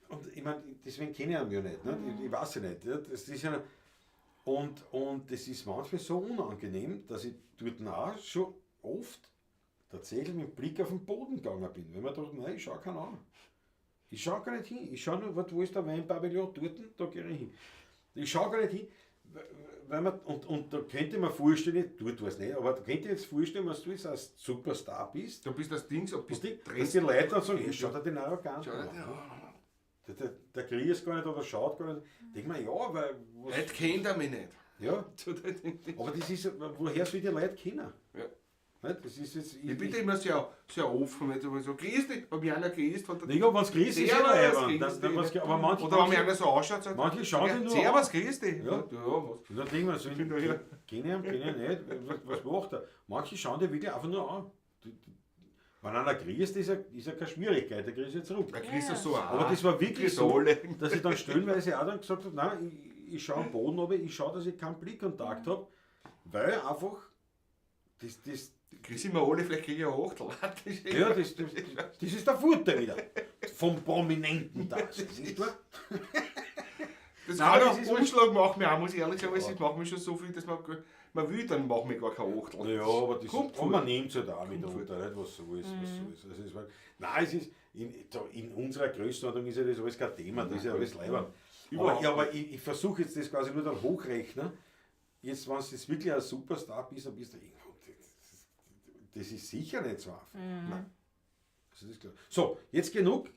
Und ich meine, deswegen kenne ich ihn ja nicht. Ne? Ich weiß ja nicht. Ja? Das ist ja, und das ist manchmal so unangenehm, dass ich dort auch schon oft tatsächlich mit dem Blick auf den Boden gegangen bin. Wenn man dachte, nein, ich schaue keinen an. Ich schaue gar nicht hin. Ich schaue nur, warte, wo ist der Weinpavillon? Dort, da gehe ich hin. Ich schaue gar nicht hin. Weil man, und da könnte man vorstellen, dort weiß nicht, aber da könnte ich jetzt vorstellen, was du jetzt als Superstar bist, Du bist das Ding, so bist dass die Leute dann sagen, hey, schau dir den arrogant Schau dir an. den an. Der grüßt gar nicht oder schaut gar nicht. Denk mir, ja, weil. Was, Heute kennt er mich nicht. ja, aber das ist, woher soll ich die Leute kennen? Ja. Nicht? Das ist jetzt, Ich bin da immer sehr, sehr offen. Nicht? So, so, grüß dich, wenn mich einer grüßt, hat er Naja, wenn's grüßt, ist ja Servus, leibend. grüß Dann- dann dich. wenn's- Aber manche, Oder wenn mich einer so ausschaut, sagt, manche schauen ja, dich nur Servus, grüß dich. Ja. Ja, was? Und dann denken wir so, bin da ja. kenne ich ihn, kenne ich ihn nicht, was macht er? Manche schauen dir wirklich einfach nur an. Wenn einer grüßt, ist ja keine Schwierigkeit, der grüßt ja zurück. Da grüßt er so an. Aber das war wirklich Grüß so, alle. dass ich dann stellenweise auch dann gesagt habe, nein, ich schaue am Boden runter, ich schaue, dass ich keinen Blickkontakt habe, weil einfach das Grüß immer alle, vielleicht kriege ich ein Achtel. ja, das ist der Vorteil wieder vom prominenten Dasein, nicht wahr? Das Nein, kann das auch ist- Umschlag machen wir auch, muss ich ehrlich sagen, es macht mir schon so viel, dass man will, dann machen wir gar kein Achtel. Ja, aber das Kommt und man nimmt es halt auch mitunter, vor. nicht, was so ist. Was so ist. Also es war, nein, es ist, in unserer Größenordnung ist ja das alles kein Thema, das ist ja alles leiwand. Aber, Überhaupt ja, aber ich versuche jetzt das quasi nur dann hochrechnen. Jetzt, wenn du jetzt wirklich ein Superstar bist, dann bist du irgendwo. Das ist sicher nicht so einfach. Nein. Also das ist klar. So, jetzt genug.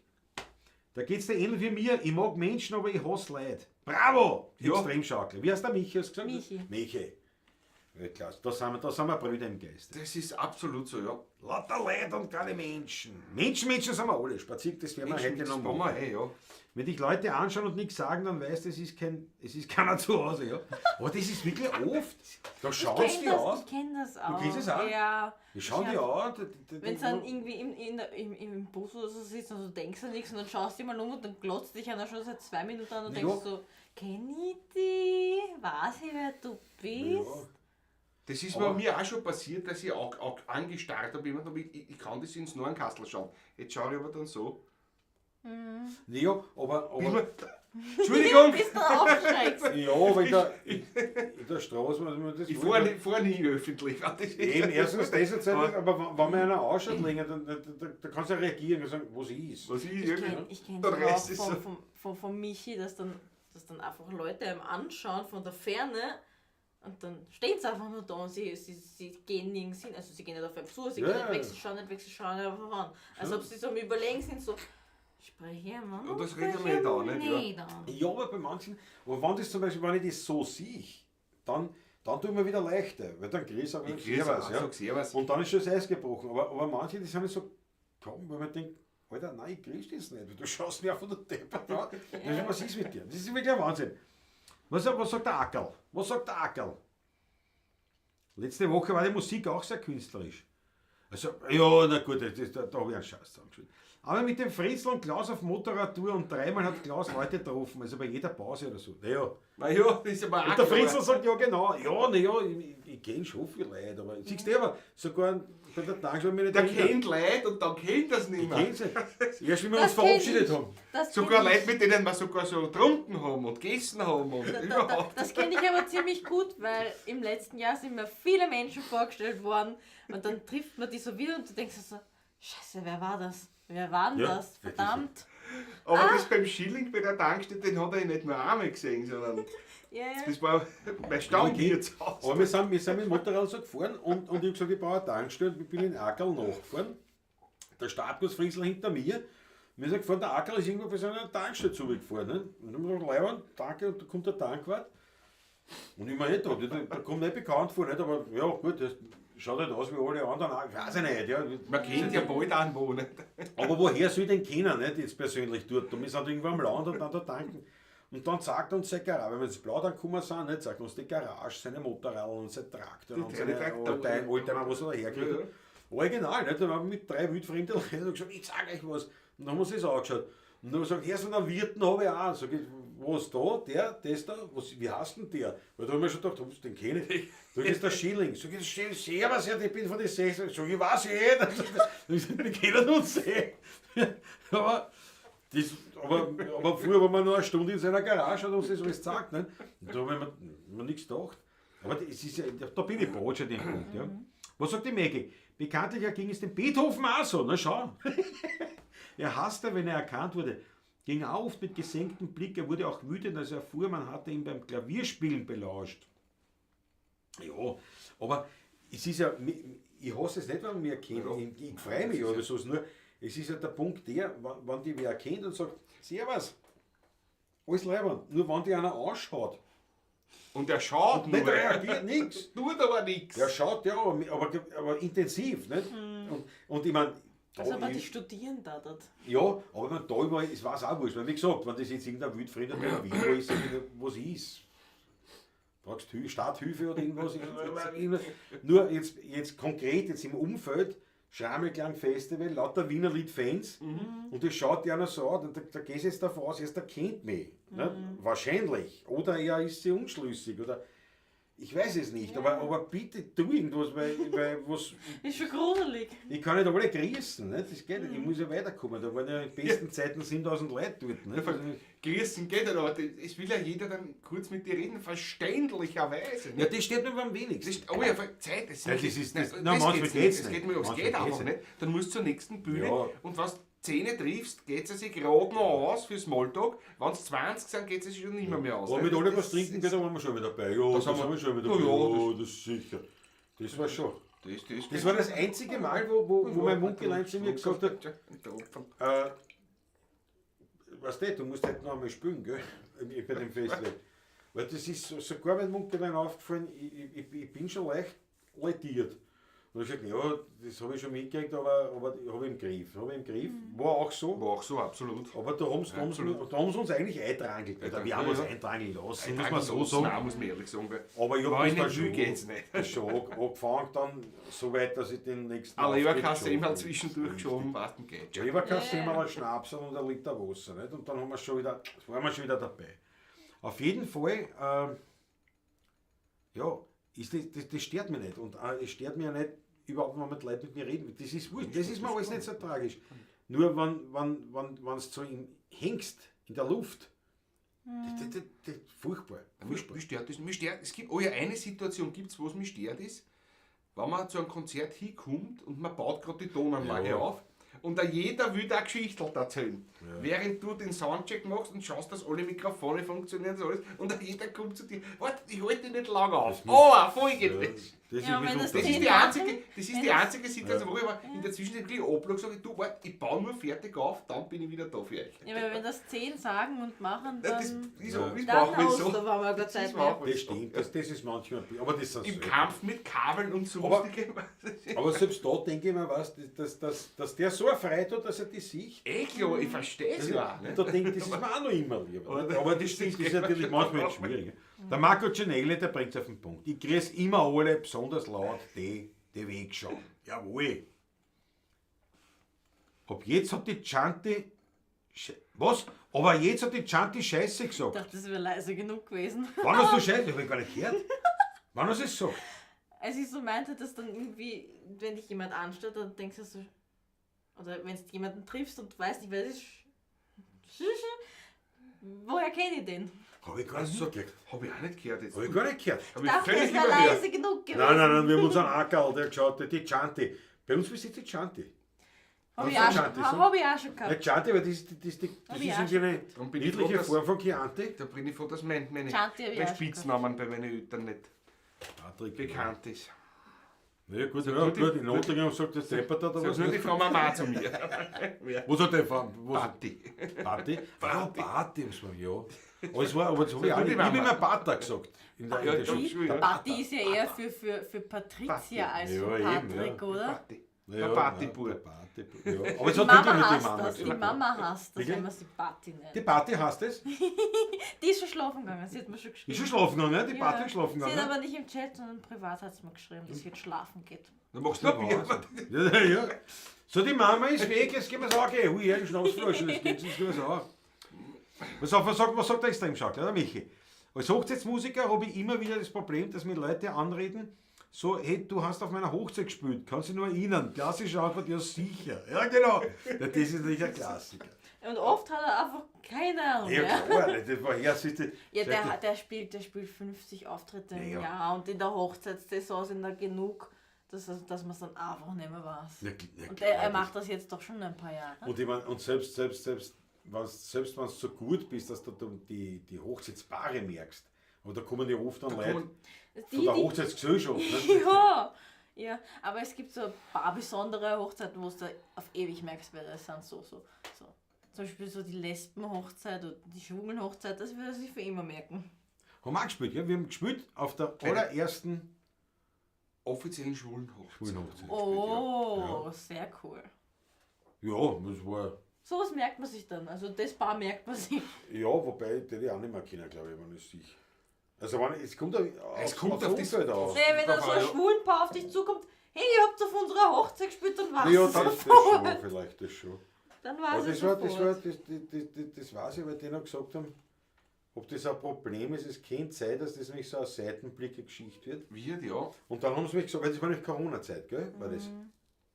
Da geht es dir ähnlich wie mir. Ich mag Menschen, aber ich hasse Leute. Bravo! Ja. Extremschaukler. Wie heißt der Michi? Hast du gesagt? Michi. Michi. Weltklasse. Da sind wir Brüder im Geiste. Das ist absolut so, ja. Lauter Leute und keine Menschen. Menschen, Menschen sind wir alle. Spaziert, das werden wir heute das noch machen machen. wir eh, ja. Wenn dich Leute anschauen und nichts sagen, dann weißt du, es ist keiner zu Hause. Ja. Aber das ist wirklich oft. Da schauen sie Ich dich kenn das, an. ich kenn das auch. kennst es auch? Ja. Die schauen Ich dich hab- an. Wenn du dann irgendwie im Bus oder so sitzt und du denkst an nichts und dann schaust du dich mal um und dann glotzt dich einer schon seit 2 Minuten an und Ja. denkst so, kenn ich die? Weiß ich, wer du bist? Ja. Das ist Aber- mir auch schon passiert, dass ich auch angestarrt habe. Jemand, aber ich kann das ins Nornkastel schauen. Jetzt schaue ich aber dann so. Ja, aber Bis aber man, Entschuldigung, Bis du aufschreckst. ja, aber in der Straße, man das ich fahre nie öffentlich. Das ist- Eben, erstens das jetzt, Aber- aber wenn mir einer ausschaut länger, dann da kannst du ja reagieren und sagen, was ist. Was ist Ich irgendwie? kenn Der das Rest auch ist so. von Michi, dass dann einfach Leute einem anschauen von der Ferne und dann stehen sie einfach nur da und sie gehen nirgends hin. Also sie gehen nicht auf einen zu, sie Ja, gehen nicht ja. weg, sie schauen nicht weg, sie schauen einfach an. Als ob sie so am Überlegen sind, so, spreche ich an? Und das reden wir nicht an, nicht, ja. nicht an. Ja, aber bei manchen, aber wenn das zum Beispiel, wenn ich das so sehe, dann tut mir wieder leichter, weil dann grüß ich Ich grüße Servus, auch, ja. sag Servus. Und dann ist schon das Eis gebrochen. Aber manche, die sind so, komm, weil man denkt, Alter, nein, ich grüße das nicht, weil du schaust mir einfach der Deppert an. Das Was ist mit dir? Das ist wirklich ein Wahnsinn. Was sagt der Ackerl? Was sagt der Ackerl? Letzte Woche war die Musik auch sehr künstlerisch. Also, ja, na gut, da habe ich einen Scheiß zusammengespielt. Aber mit dem Fritzl und Klaus auf Motorradtour und dreimal hat Klaus Leute getroffen, also bei jeder Pause oder so. Naja. Na ja, das ist aber auch Und der klar. Fritzl sagt, ja genau, ja, na ja, ich kenne schon viele Leute, aber siehst du, aber sogar bei der Tankstelle bin ich nicht Der erinnert. kennt Leute und dann kennt das nicht Ich mehr. kenn sie. Erst wie wir uns Das kenn verabschiedet ich. haben. Das Sogar kenn ich. Leute, mit denen wir sogar so getrunken haben und gegessen haben und überhaupt. Das kenne ich aber ziemlich gut, weil im letzten Jahr sind mir viele Menschen vorgestellt worden und dann trifft man die so wieder und du denkst dir so, Scheiße, wer war das? Wer war denn Ja, das? Verdammt. Aber das beim Schilling bei der Tankstelle, den hat er ja nicht nur einmal gesehen, sondern Ja, ja. das war mein Stammwirt zu Hause. Aber wir sind mit dem Motorrad so gefahren und ich habe gesagt, ich brauche eine Tankstelle und ich bin in Ackerl nachgefahren. Der Startguss Fritzl hinter mir. Wir sind gefahren, der Ackerl ist irgendwo bei so einer Tankstelle zugefahren. Ne? Und dann haben wir gesagt, Leiwand, danke, und da kommt der Tankwart. Und ich meine, da, der kommt nicht bekannt vor, nicht? Aber ja, gut, das schaut halt aus wie alle anderen auch. Ich weiß ich nicht. Ja. Man kennt ja bald einen wo, nicht? Aber woher soll ich den kennen, nicht? Jetzt persönlich dort? Und wir sind irgendwo am Land und dann da tanken. Und dann sagt uns seine Garage, wenn wir ins Plaudern gekommen sind, nicht, sagt uns die Garage, seine Motorrad und sein Traktor Die und seine Traktoren. Oldtimer, was er da herkriegt. Ja. Original, nicht? Dann haben wir mit 3 wildfremden Leuten gesagt, ich sag euch was. Und dann haben wir uns das angeschaut. Und dann haben wir gesagt, her, so einen Wirten habe ich auch. Sag ich, was da, der, das da, was, wie heißt denn der? Weil da haben wir schon gedacht, ups, den kenne ich. Sag ich, ist der Schilling. Sag ich, Schilling, servus, ja, ich bin von den 6. Sag ich, weiß ich eh. Wir kennen uns eh. Aber, aber früher waren wir noch eine Stunde in seiner Garage und uns das alles gezeigt. Ne? Und da haben wir mir nichts gedacht. Aber das ist ja, da bin ich Botschaft in dem Punkt. Ja. Was sagt die Maggie? Bekanntlich erging es dem Beethoven auch so. Na schau. Er hasste, wenn er erkannt wurde. Ging auch oft mit gesenktem Blick. Er wurde auch wütend, als er erfuhr, man hatte ihn beim Klavierspielen belauscht. Ja, aber es ist ja, ich hasse es nicht, wenn man mich erkennt. Ja. Ich freue mich oder so. Nur, es ist ja der Punkt der, wenn die wer erkennt und sagt, Servus, alles leibend. Nur wenn die einer anschaut Und er schaut und nicht nur. reagiert, nichts. Tut aber nichts. Der schaut ja, aber intensiv. Nicht? Und ich meine, da Also, aber die ist- studieren da dort. ja, aber ich mein, da überall, es war auch wurscht. Weil wie gesagt, wenn das jetzt irgendein Wildfremder in Wien wo ist, sag ich, was ist? Brauchst du Starthilfe oder irgendwas? Nur jetzt konkret, jetzt im Umfeld, Schrammelklang Festival, lauter Wiener Lied-Fans und das schaut dir einer so an, da gehst du jetzt davon aus, erst der kennt mich. Ne? Wahrscheinlich. Oder er ist sich unschlüssig. Oder Ich weiß es nicht, aber bitte tu irgendwas, weil was, Ist schon gruselig. ich kann nicht alle grüßen, nicht? Das geht nicht. Ich muss ja weiterkommen. Da waren ja in besten Zeiten 7000 Leute dort. Nicht? Ja, Grüßen geht ja, aber es will ja jeder dann kurz mit dir reden, verständlicherweise. Ja, das steht mir am wenigsten. Das ist, oh ja, Zeit, das, Ja, das ist- das- nein, nein, manchmal geht's geht's nicht. nicht. Es geht mir, es Manchmal geht geht's einfach nicht. nicht. Dann musst du zur nächsten Bühne Ja. und was Zähne triffst, geht es sich gerade noch aus für Smalltalk. Wenn es 20 sind, geht es sich schon nicht mehr aus. Aber mit alle Das was trinken ist- geht, da waren wir schon wieder dabei. Ja, das, haben haben wir- wir schon wieder Ja, dabei. ja, Ja, das ist sicher. Das war schon. Das, Das war das einzige Mal, wo mein Munkelein zu mir gesagt hat, weißt du, du musst heute noch einmal spielen, gell? Bei dem Festival. Weil das ist sogar mein Munkelein aufgefallen, ich bin schon leicht lediert. Und ich gesagt, ja, das habe ich schon mitgekriegt, aber habe ich im Griff. Habe ich im Griff. War auch so. War auch so, absolut. Aber da haben sie, da haben sie, da haben sie uns eigentlich eindrangelt. Oder wir haben uns Ja. eindrangeln lassen, muss man so sagen. Nein, muss man ehrlich sagen. Weil Aber ich Wenn habe ich das nicht dann will, schon, geht's nicht. das schon angefangen dann so weit, dass ich den nächsten Ein Auftritt Leberkassemmel schon- zwischendurch geschoben, weißt du, geht schon. Leberkassemmel, ein Schnaps und ein Liter Wasser. Nicht? Und dann haben wir schon wieder, waren wir schon wieder dabei. Auf jeden Fall, ja, ist das stört mich nicht. Und es stört mich ja nicht, überhaupt, wenn mit Leuten mit mir reden. Das ist wurscht, das ist mir alles nicht so tragisch. Nur wenn es so hängst in der Luft, das, furchtbar. Mich, mich stört das. Mich stört, es gibt, oh ja, eine Situation gibt es, wo es mich stört ist, wenn man zu einem Konzert hinkommt und man baut gerade die Tonanlage Ja. auf und da jeder will da eine Geschichte erzählen. Während du den Soundcheck machst und schaust, dass alle Mikrofone funktionieren und alles, und da jeder kommt zu dir, warte, ich halte dich nicht lange auf. Aber folgendes. Das ist Ja, wenn mitunter das Das ist Zehn die machen, einzige, das ist wenn die das- einzige Situation, wo ich aber in der Zwischenzeit wirklich abschaue und sage, du, warte, ich baue nur fertig auf, dann bin ich wieder da für euch. Ja, weil wenn das 10 sagen und machen, Nein, das dann, ist, so, ist dann manchmal hast so. du auf einmal keine Das Zeit ist mehr. manchmal Das so. stimmt, das ist manchmal, aber das sind Im selten. Kampf mit Kabeln und sonstigem. Aber selbst da denke ich mir, weißt, dass der so eine Freude hat, dass er die sieht. Eh klar, ich verstehe es ja auch. Und Ne? da denke ich, das ist mir auch noch immer lieber. Aber Aber das stimmt, das ist natürlich manchmal schwierig. Der Marco Cinelli, der bringt es auf den Punkt. Ich grüße immer alle, besonders laut, die wegschauen. Jawohl. Ab jetzt hat die Chanti... Was? Aber jetzt hat die Chanti Scheiße Ich gesagt. dachte, das wäre leise genug gewesen. Wann hast du Scheiße? Hab ich gar nicht gehört. Wann hast du es gesagt? Als ich so meinte, dass dann irgendwie, wenn dich jemand anschaut, dann denkst du so, oder wenn du jemanden triffst und du weißt nicht, wer das ist, woher kenne ich den? Hab ich gar nicht mitgekriegt. Hab ich auch nicht gehört jetzt. Hab ich gar nicht gehört. Hab ich Dachte, völlig es wäre überhört. leise genug gewesen. Nein, nein, nein, wir haben uns einen Ackerl, der geschaut hat, die Chanti. Bei uns bist die Chanti. Hab ich, Was auch für schon, Chanti, so? hab ich auch schon Ja, gehabt. Chanti, weil das ist, das ist, das Hab ich ist auch irgendwie eine Darum bin ich froh, niedliche dass- Form von Chianti. Da bin ich froh, dass Chanti hab ich mein auch schon Spitznamen bei meinen Eltern nicht Patrick. bekannt ist. Ja, gut, ja, nur die- gut. In Nottingham sagt das deppert oder Sag was? nur die Frau Mama zu mir. Was hat der Frau? Was? Patti. Party? Ah, Party, muss man, ja. Aber es war, aber das hab ich auch nur die nicht. Ich hab Mama. immer Pater gesagt. In der, in Ja, der ja, Schule. schon, ja. Party ist ja eher für Patricia als Ja, für eben, Patrick, ja. oder? Patti. Ja, Der Partybub. ja, der Partybub, ja. Aber es Die hat wirklich Mama nicht die hasst Mama das. Die gesagt. Mama hasst das, Wirklich? wenn man sie Party nennt. Die Party hasst es? Die ist schon schlafen gegangen, sie hat mir schon geschrieben. Ist schon schlafen gegangen, ne? Die Party Ja. ist schlafen Sie hat gegangen. aber nicht im Chat, sondern privat hat sie mir geschrieben, dass sie jetzt schlafen geht. Dann machst du noch Bier. Ja, ja. So, die Mama ist weg, jetzt gehen wir's auch. Hui, eine Schnapsflasche, das geht, jetzt gehen wir's auch. Was, was sagt der Extremschaukler, der Michi? Als Hochzeitsmusiker habe ich immer wieder das Problem, dass mir Leute anreden, so, hey, du hast auf meiner Hochzeit gespielt, kannst du dich nur erinnern? Klassische Antwort, ja sicher. Ja, genau. Ja, das ist natürlich ein Klassiker. Und oft hat er einfach keine Ahnung Ja, mehr. klar, das war her, siehst du. Ja, der spielt 50 Auftritte im Ja, ja. Jahr und in der Hochzeitssaison sind da genug, dass man es dann einfach nicht mehr weiß. Ja, ja, Und klar, er das- macht das jetzt doch schon ein paar Jahre. Und, ich mein, und selbst wenn du so gut bist, dass du die Hochzeitspaare merkst, aber da kommen ja oft dann Leute kommen- von der Hochzeitsgesellschaft. Ne? Ja, ja, aber es gibt so ein paar besondere Hochzeiten, wo du da auf ewig merkst, wer das sind. So. Zum Beispiel so die Lesbenhochzeit oder die Schwulenhochzeit, das wird er sich für immer merken. Haben wir auch gespielt, ja? Wir haben gespielt auf der allerersten Offiziellen Schwulenhochzeit. Schwulenhochzeit. Oh, sehr cool. Ja, das war. Sowas merkt man sich dann. Also das Paar merkt man sich. Ja, wobei, die ich auch nicht mehr kennen, glaube ich, wenn ich sehe. Also, wenn, es kommt auf, Es kommt auf das- Umfeld auf. Nee, wenn dann so ein Ja. Schwulenpaar auf dich zukommt, hey, ihr habt auf unserer Hochzeit gespielt, dann war's Ja, es das sofort. schon, vielleicht, das schon. Dann Aber war's es das war, sofort. das war, das, das, das, das weiß ich, weil die noch gesagt haben, ob das ein Problem ist. Es könnte sein, dass das nämlich so eine Seitenblicker-Geschichte wird. Wird, ja. Und dann haben sie mich gesagt, weil das war nämlich Corona-Zeit, gell? War das?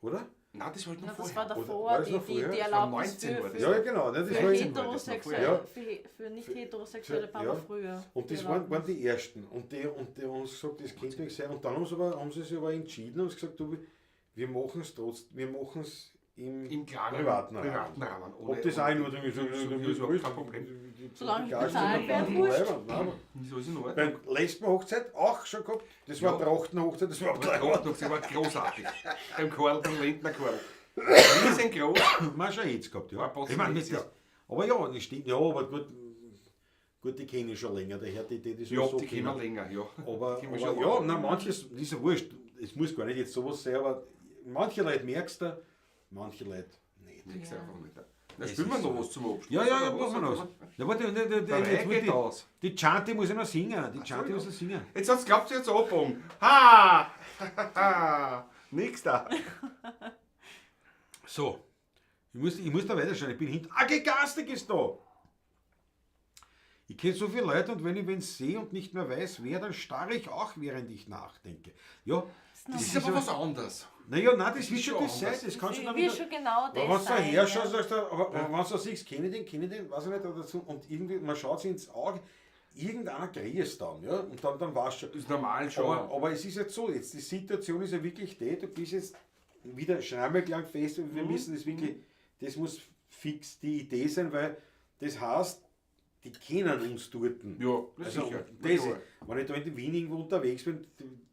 Oder? Nein, das war halt noch Na, das vorher. war Oder davor, war das die, noch die, vorher? die Das war Erlaubnis 19 für, war das. für, Ja, genau. Ne? Das für war heterosexuelle, Ja. für nicht heterosexuelle Paare Ja. früher. Und das Die waren die ersten. Und die haben uns gesagt, das könnte nicht sein. Und dann haben sie sich aber entschieden und gesagt, du, wir machen es trotzdem, wir machen es im Im klaren privaten Rahmen. privaten Rahmen. Ob das auch in Ordnung ist, ist überhaupt kein Problem. Solange ich bezahlt werde, wurscht. Wieso ist in Ordnung? Beim Lesbenhochzeit auch schon gehabt. Das war Ja. Trachtenhochzeit, das war Aber Trachtenhochzeit war großartig. Beim Karl, beim Lindner Karl. Riesengroß. Man schon jetzt gehabt, ja. War trotzdem Ich meine, Hits, das, ja. aber ja, das stimmt, ja, aber gut, gut, die kenne ich schon länger, daher die das Ja, so die kennen wir kennen. länger, ja. Aber, Die kennen wir aber schon ja, länger. na, manches ist ja wurscht, es muss gar nicht jetzt sowas sein, aber manche Leute merkst du, manche Leute nicht. Nix Ja. einfach nicht. Na, spielen wir noch was zum Abschluss. Ja, ja, ja, oder was? machen wir noch. Na, warte, ne, ne, Der jetzt Reihe muss geht die, aus. die Chanti muss ich noch singen, die Chanti muss noch singen. Jetzt hat's glaubt sie jetzt abgebogen. Ha! Nix da. So, ich muss da weiterschauen, ich bin hinten. Ah, Gastig ist da! Ich kenne so viele Leute und wenn ich wen sehe und nicht mehr weiß, wer, dann starre ich auch, während ich nachdenke. Ja, Das ist aber was anderes. Naja, nein, das wird ist schon schon das sein, anders. das kann schon Wird damit. schon genau das Aber wenn du da sein. herschaust, ja. sagst du, aber wenn du siehst, kenne ich den, kenne ich den, weiß ich nicht, oder so, und irgendwie, man schaut sich ins Auge, irgendeiner kriegt es dann, ja, und dann weißt du schon. Ist normal schon. Aber es ist jetzt so, jetzt, die Situation ist ja wirklich die, du bist jetzt wieder Schrammelklang fest und wir müssen das wirklich, das muss fix die Idee sein, weil das heißt, die kennen uns dort. Ja, das Also, sicher. das ist, wenn ich da in Wien irgendwo unterwegs bin,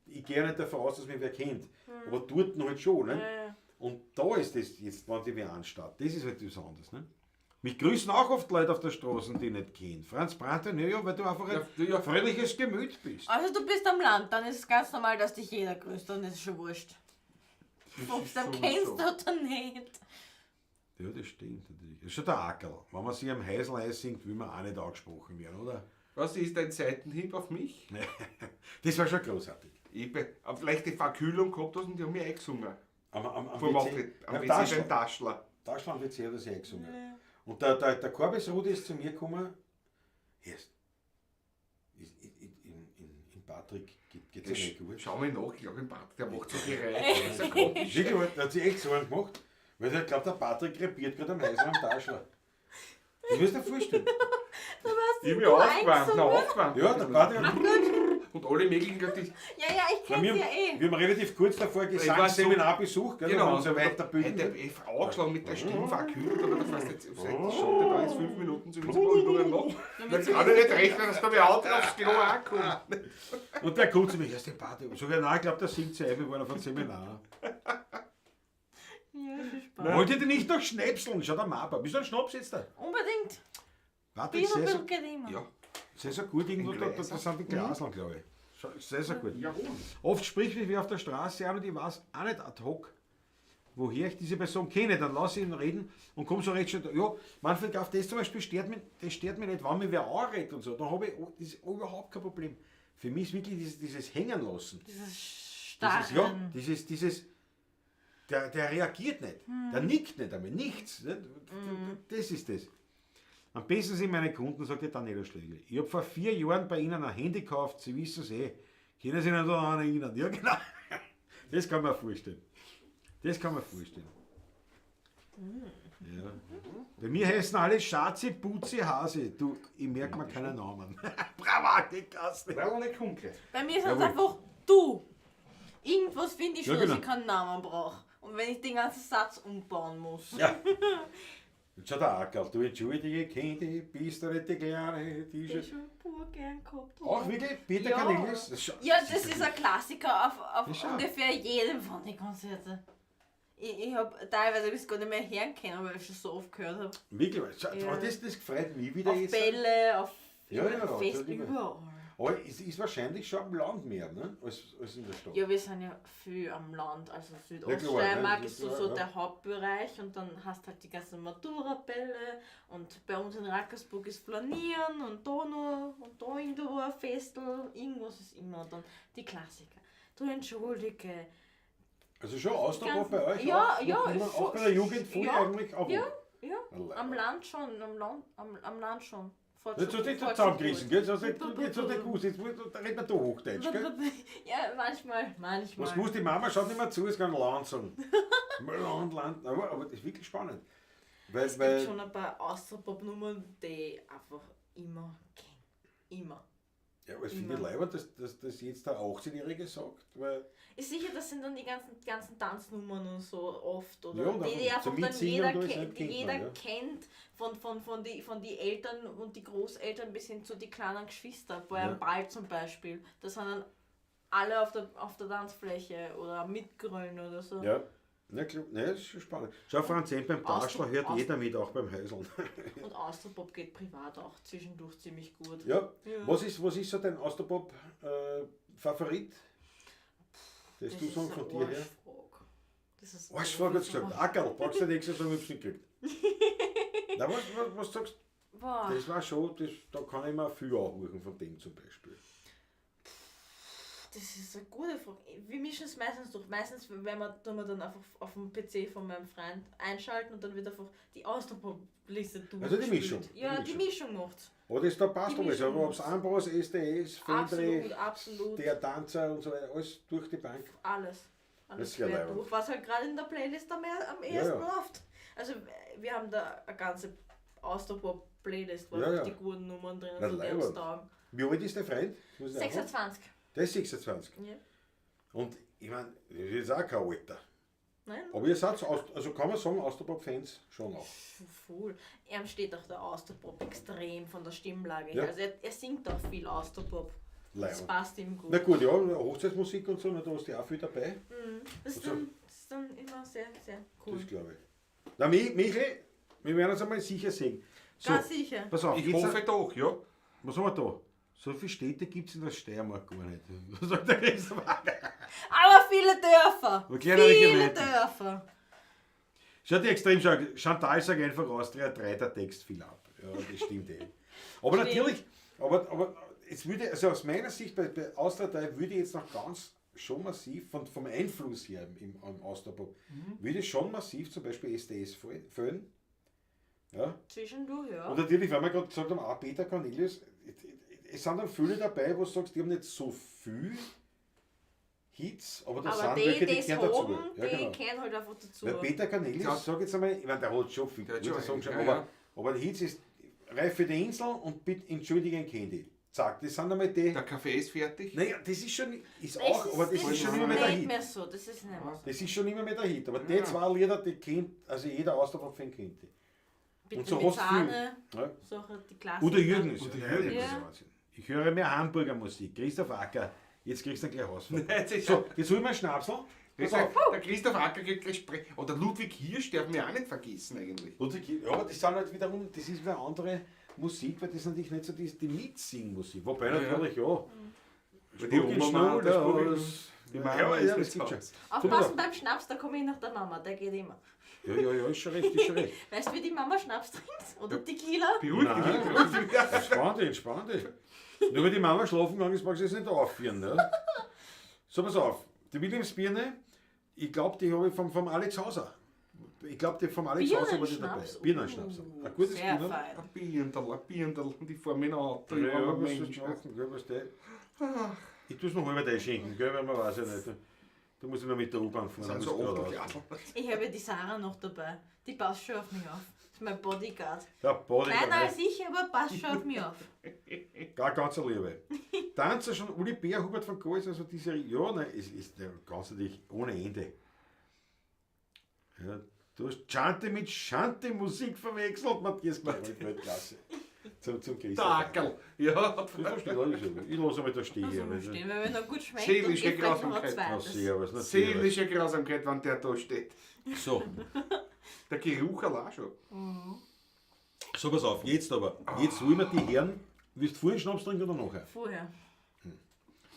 ich gehe ja nicht davon aus, dass mich wer kennt. Aber dort halt schon. Ne? Ja. Und da ist das jetzt, wenn die wer anstatt. Das ist halt was anderes. Ne? Mich grüßen auch oft Leute auf der Straße, die ich nicht kennen. Franz Brandner, ja, ja, weil du einfach ein Ja, ja. fröhliches Gemüt bist. Also du bist am Land, dann ist es ganz normal, dass dich jeder grüßt, dann ist es schon wurscht. Ob du sowieso. kennst oder nicht. Ja, das stimmt natürlich. Das ist schon der Ackerl. Wenn man sich am Häusl einsingt, will man auch nicht angesprochen werden, oder? Was ist dein Seitenhieb auf mich? Das war schon großartig. Ich bin auf leichte Verkühlung gehabt hast und die haben mich eingesungen. Am Vom WC Auftritt. Am beim WC Taschler. beim Taschler. Taschler am WC hat er sich eingesungen. Und der Korbes Rudi ist zu mir gekommen. Erst. In Patrick geht es ja nicht gut. Schau mal nach, ich glaube im Bad, der macht so Geräusche. Das ist ja komisch. Wirklich, der hat sich echt Sorgen gemacht. Weil ich glaube, der Patrick krepiert gerade am Häusl am Taschler. Das musst du dir vorstellen. Ich hab mich du aufgewärmt, na, eingesungen? aufgewärmt. Ja, der Patrick. Und alle möglichen, glaub ich, Ja, ja, ich Na, kenn's wir, ja eh. wir haben relativ kurz davor ein Ich war Gesangsseminar besucht, gell, Genau, da haben wir uns ja weiterbilden. Hätte ich angeschlagen mit der Stimme verkühlt, aber da fast jetzt schaut da jetzt 5 Minuten zumindest mal überall noch. Dann kann ich nicht rechnen, dass da wer anderer aufs Klo auch kommt. Und der kommt zu mir, erst den Patrick. Ich sag, nein, ich glaube, der singt sich ein, wir waren auf einem Seminar. Ja, viel Spaß. Wollt ihr denn nicht noch schnäpseln? Schau der Mapa. Bist du ein Schnaps jetzt da? Unbedingt. Patrick, Bier sehr, und so, geht immer. Ja, sehr, sehr gut irgendwo, Ein da Gläser. sind die Glaseln, glaube ich. Sehr, sehr gut. jawohl. Oft spricht mich wer auf der Straße an und ich weiß auch nicht ad hoc, woher ich diese Person kenne. Dann lasse ich ihn reden und komme so recht schon. Ja, Manfred Graf, das zum Beispiel stört mich, das stört mich nicht, wenn mich wer anredet und so. Da habe ich, das ist überhaupt kein Problem. Für mich ist wirklich dieses Hängen lassen. Dieses Dieses, Starren. ja, dieses, der reagiert nicht, der nickt nicht einmal, nichts. Ne? Das ist das. Am besten sind meine Kunden, sagt die Daniela Schlegel. Ich habe vor 4 Jahren bei Ihnen ein Handy gekauft, Sie wissen es eh. Können sich nicht daran erinnern. Ja, genau. Das kann man vorstellen. Das kann man vorstellen. Ja. Bei mir heißen alle Schatzi, Putzi, Hase. Du, ich merke mir keinen Namen. Bravo, die Kasten. Weil nicht kommt gleich. Bei mir ist es Jawohl. einfach du. Irgendwas finde ich Ja, schon, genau. dass ich keinen Namen brauche. Und wenn ich den ganzen Satz umbauen muss. Ja. Jetzt schau der Ackerl, du entschuldige, Kind, bist du nicht die Kleine, die Die ist schon pur gern gehabt Auch habe. wirklich? Peter Ja. Cornelius? Ja, das ist ein Klassiker auf Das schau. ungefähr jedem von den Konzerten. Ich habe teilweise bis gar nicht mehr hören können, weil ich schon so oft gehört habe. Wirklich, schau, Ja. aber das freut mich wieder Auf jetzt. Bälle, auf Ja, ja, Fest, natürlich. überall. Aber es ist wahrscheinlich schon am Land mehr, ne? Als in der Stadt. Ja, wir sind ja viel am Land, also Ja, Südoststeiermark klar, ne? ist so, Ja, so ja. der Hauptbereich und dann hast halt die ganzen Matura-Bälle und bei uns in Rackersburg ist Flanieren und da noch und da irgendwo ein Festel, irgendwas ist immer und dann die Klassiker. Du entschuldige. Also schon Ausdruck bei euch? Ja, auch, ja, noch immer, ist auch schon- bei der Jugend voll ja, eigentlich auch. ja, ja. Allein. Am Land schon, am Land, am Land schon. Fährt Jetzt hast du dich fährt zusammengerissen, schon gell? Jetzt hast du jetzt hast du nicht gewusst, jetzt da redet man da Hochdeutsch, gell? gut. Ja, manchmal, manchmal. Was gewusst, die Mama schaut nicht mehr zu, es kann Land sagen. Land, Land. Aber das ist wirklich spannend. Weil, Es gibt weil, schon ein paar Austropop-Nummern, die ich einfach immer kenne. Immer. ja, aber es finde ich Immer. leibend, dass das jetzt der 18-Jährige sagt, weil Ist sicher, das sind dann die ganzen Tanznummern und so oft, oder? Ja, und die, die auch einfach zum dann Mitsingen jeder, und alles, ke ne, die kennt jeder man, ja. kennt, von die Eltern und die Großeltern bis hin zu die kleinen Geschwister, bei Ja. einem Ball zum Beispiel. Das sind dann alle auf der Tanzfläche oder mitgrölen oder so. Ja, na klar, ne, das ist schon spannend. Schau, Franz M. beim Taschler hört jeder mit, auch beim Häuseln. Und Austropop geht privat auch zwischendurch ziemlich gut. Ja. Ja. Was ist so dein Austropop-Favorit? Das du ist sagen eine von dir her? Arschfrage. Das ist Arschfrage hat's gesagt. Ackerl, brauchst du nicht extra sagen, ich hab's nicht gekriegt. Na, was sagst du? Boah. Das war schon, das, da kann ich mir viel anhören von dem zum Beispiel. Das ist eine gute Frage. Wir mischen es meistens durch. Meistens wenn wir, tun wir dann einfach auf dem PC von meinem Freund einschalten und dann wird einfach die Austropop-Liste durchgespielt. Also die Mischung. Ja, Die die Mischung macht's. Aber das, da passt Die alles. Mischung Aber ob es macht's. Ambros, SDS, Absolut, Fendrich, absolut. der Tanzer und so weiter, alles durch die Bank. Alles. Das Alles ist ja quer leibend. durch. Was halt gerade in der Playlist am ehesten Ja, ja. läuft. Also wir haben da eine ganze Austropop-Playlist, wo Ja, einfach ja. die guten Nummern drin Na, sind, die uns leibend. taugen. Wie alt ist der Freund? Muss ich auch fragen. 26. Der ist 26. Ja. Und ich meine, das ist jetzt auch kein Alter. Nein? Aber ihr seid, also kann man sagen, Austropop-Fans schon auch. Voll. Ihm steht auch der Austropop extrem von der Stimmlage her. Ja. Also er singt auch viel Austropop. Das Leibend. passt ihm gut. Na gut, ja, Hochzeitsmusik und so, na, da hast du auch viel dabei. Das ist, Also- dann, das ist dann immer sehr, sehr cool. Das glaube ich. Na, Michel, wir werden uns einmal sicher sehen. So, Ganz sicher. pass auf, Ich jetzt, hoffe doch, ja. was haben wir da? So viele Städte gibt es in der Steiermark gar nicht. Was sagt der Christoph? Aber viele Dörfer. Aber kleinere Viele Gemeinden. Dörfer. Schau die extrem schau, Chantal sagt einfach Austria 3, der Text viel ab. Ja, das stimmt eh. Aber Stimmt. natürlich, aber es würde, also aus meiner Sicht bei Austria 3 würde ich jetzt noch ganz schon massiv, vom Einfluss her im Austropop, würde schon massiv zum Beispiel SDS fehlen. Ja. Zwischendurch, ja. Und natürlich, weil wir gerade gesagt haben, auch Peter Cornelius, es sind dann viele dabei, wo du sagst, die haben nicht so viel Hits, aber da Aber sind die, welche, die die es kehren dazu. haben, Ja, die genau. kehren halt einfach dazu. Weil Peter Cornelius, Ja. sag jetzt einmal, ich meine, der hat schon viel Der hat gute schon Songs, einige, aber, ja, ja. aber die Hits ist Reif für die Insel und Bitte entschuldigen Candy. Zack, das sind einmal die. Der Kaffee ist fertig. Naja, das ist schon, ist Das auch, aber das ist schon immer mehr der nicht Hit. mehr so. Das ist nicht mehr so. Das ist schon immer mehr der Hit. Aber die zwei Lieder, die kennt, also jeder Austropop-Fan kennt die. Bitte Und so mit hast du viel. Sahne, Ja. Sache, die Klassiker. Udo Jürgens. Udo Ja, Jürgens. das ist Ja. Wahnsinn. Ich höre mehr Hamburger Musik. Christoph Acker. Jetzt kriegst du gleich Hausverbot. Jetzt ist- So, jetzt hol ich mir einen Schnapsel. Pass auf. Der Christoph Acker kriegt gleich Oder Ludwig Hirsch darf man ja auch nicht vergessen eigentlich. Ludwig, ja, aber das sind halt wiederum, das ist wieder andere Musik, weil das ist natürlich nicht so die Mitsing-Musik. Wobei Ja, ja. natürlich, ja. Weil die Spuk in Oma, der Schnur, Spuk in- das- die Mama Ja, ist ja, das nicht gibt schon. zu Aufpassen beim Schnaps, da komme ich nach der Mama, der geht immer. Ja, ja, ja, ist schon recht, ist schon recht. Weißt du, wie die Mama Schnaps trinkt? Oder Tequila? Beruhig dich, Nein. beruhig dich. Entspann dich, entspann dich. Nur weil die Mama schlafen gegangen ist, magst du es nicht aufführen. Ne? So, pass auf. Die Williams-Birne, ich glaube, die habe ich vom Alex Hauser. Ich glaube, die vom Alex Hauser war die dabei. Birnenschnaps? Birnenschnaps. Ein gutes Sehr Birnen. fein. Ein Birndl, ein Birndl, und ich fahr mit dem Auto, ich Ja, war ein was sollst Mensch. du machen, gell, was der? Ich tue es noch halber einschenken, gell, weil man weiß ja nicht. Da muss ich noch mit der U-Bahn fahren. Das da sind muss so ich acht geradeaus. Jahre. Ich habe die Sarah noch dabei. Die passt schon auf mich auf. Das ist mein Bodyguard. Der Bodyguard, Kleiner ne? als ich, aber passt schon auf mich auf. Gar ganz eine Liebe. Tanzer schon Uli Bär, Hubert von Gois, also diese, ja, nein, es ist ja, ganz natürlich ohne Ende. Ja, du hast Chante mit Chante-Musik verwechselt, Matthias Klein, Weltklasse. Zum Christoph. Dackel. Ja, Das verstehe ich. Ich lasse mal da stehen. Also aber- stehen, weil wenn er gut schmeckt, Seelische und gibt vielleicht noch ein Grausamkeit. Na, zweites. servus, natürlich. Seelische Grausamkeit, wenn der da steht. So. Der Geruch allein schon. So, pass auf, jetzt aber. Jetzt wollen wir die Herren. Willst du vorher einen Schnaps trinken oder nachher? Vorher.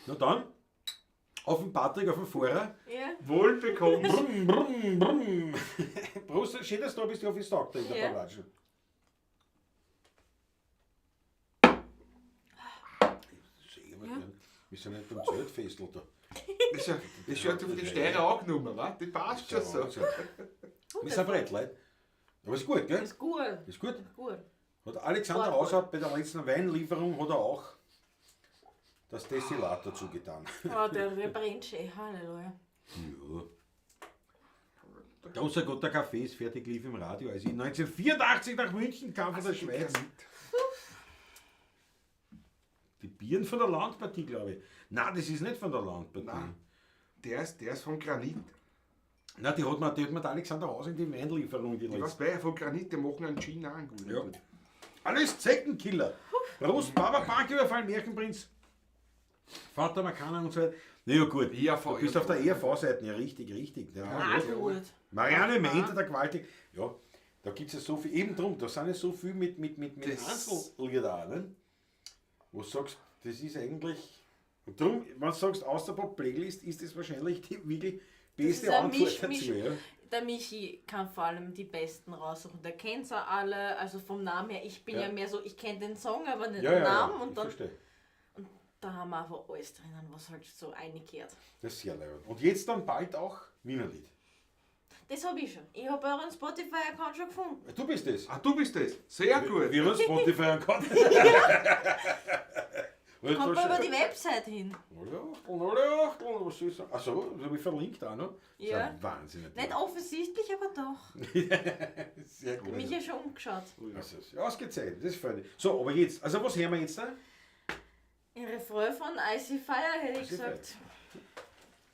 Na dann, auf den Patrick, auf den Fahrer. Ja. Wohl bekommen. Brumm, brumm, brumm. Prost, schön, dass du da bist, ich hoffe, es taugt dir in der Ja. Pawlatschen. Wir sind nicht beim Zeltfestel da. Das ist ja, das schaut von den Steirer angenommen, wa? Die passt schon so. Wir sind breit, Leute. Aber ist gut, gell? Ist gut. Ist gut. Gut. Hat Alexander War gut. Hauser bei der letzten Weinlieferung hat er auch das Destillat dazu getan. Oh, der brennt schön. Halleluja. Ja. Großer Gott, der Kaffee ist fertig, lief im Radio. Als ich 1984 nach München kam von der Schweiz. Die Bieren von der Landpartie, glaube ich. Nein, das ist nicht von der Landpartie. Nein. Der ist vom Granit. Nein, die hat mir der Alexander Haus in die Weinlieferung die Ich weiß letzte. bei, von Granit, die machen einen Gin auch einen guten. Ja. Alles Zeckenkiller. Prost, Baba, Banküberfall, Märchenprinz, Vater Makana und so weiter. Na ja, gut. ERV, Du bist auf der ERV-Seite. Ja, richtig, richtig. Ja, Ah, ja. gut. Marianne Menter, der Gewaltig. Ja, da gibt es ja so viel. Eben drum, da sind ja so viel mit Einzellieder auch, ne? Wo du sagst, das ist eigentlich. Und drum, wenn du sagst, aus der Pop-Playlist ist das wahrscheinlich die wirklich beste ist ein Antwort Misch- dazu. Ja. Der Michi kann vor allem die Besten raussuchen. Der kennt sie alle, also vom Namen her. Ich bin ja, Ja. mehr so, ich kenne den Song, aber nicht Ja, den ja, Namen. ja, und ich dann, verstehe. da haben wir einfach alles drinnen, was halt so reingehört. Das ist sehr leibend. Und jetzt dann bald auch Wienerlied. Das habe ich schon. Ich habe euren Spotify-Account schon gefunden. Du bist es. Ah, du bist das. Sehr gut. Wir haben Spotify angehabt. Kommt man über die Website hin. Alle Achteln, alle Achteln, was soll ich sagen? Achso, das habe ich verlinkt auch noch. Das ist Ja. ein Wahnsinn. Nicht offensichtlich, aber doch. Sehr gut. Mich ja schon umgeschaut. Also, ist ausgezeichnet, das ist fein. So, aber jetzt, also was hören wir jetzt da? In Refrain von Icy Fire hätte ich Icy Fire. gesagt.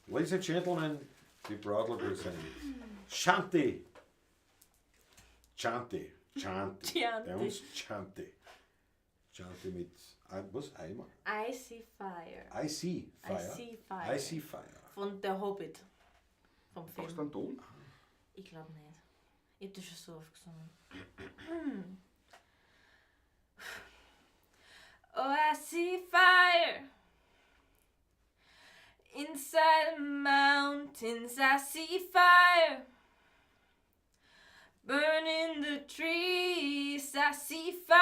Ladies and Gentlemen, we proudly present Shanti. Chanti. Chanti. Chanti. Bei uns Chanti. Chanti mit, was? Eimer? Icy Fire. I see Fire. I see Fire. I see Fire. Von The Hobbit. Vom Brauchst Film. du einen Ton? Ich glaube nicht. Ich hab das schon so oft gesungen. Oh, I see fire inside the mountains. I see fire burning the trees. I see fire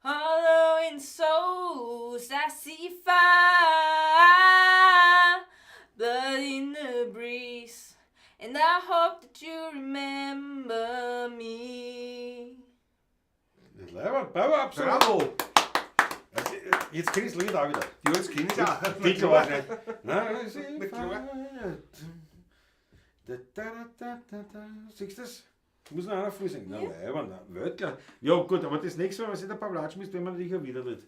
hollow in souls. I see fire, blood in the breeze. And I hope that you remember me. Das ist leibend. Bravo, absolut. Bravo! Also, jetzt kenn ich das Lied auch wieder. Die jetzt kenne ich auch. Die klar nicht. Nein, I see Na klar. fire. Da, da, da, da, da. Siehst du das? Muss noch einer früh singen. Na, leiber, na, Weltklasse. Ja, gut, aber das nächste Mal, wenn du der Pavlatsch bist, werden wir natürlich auch wieder nicht.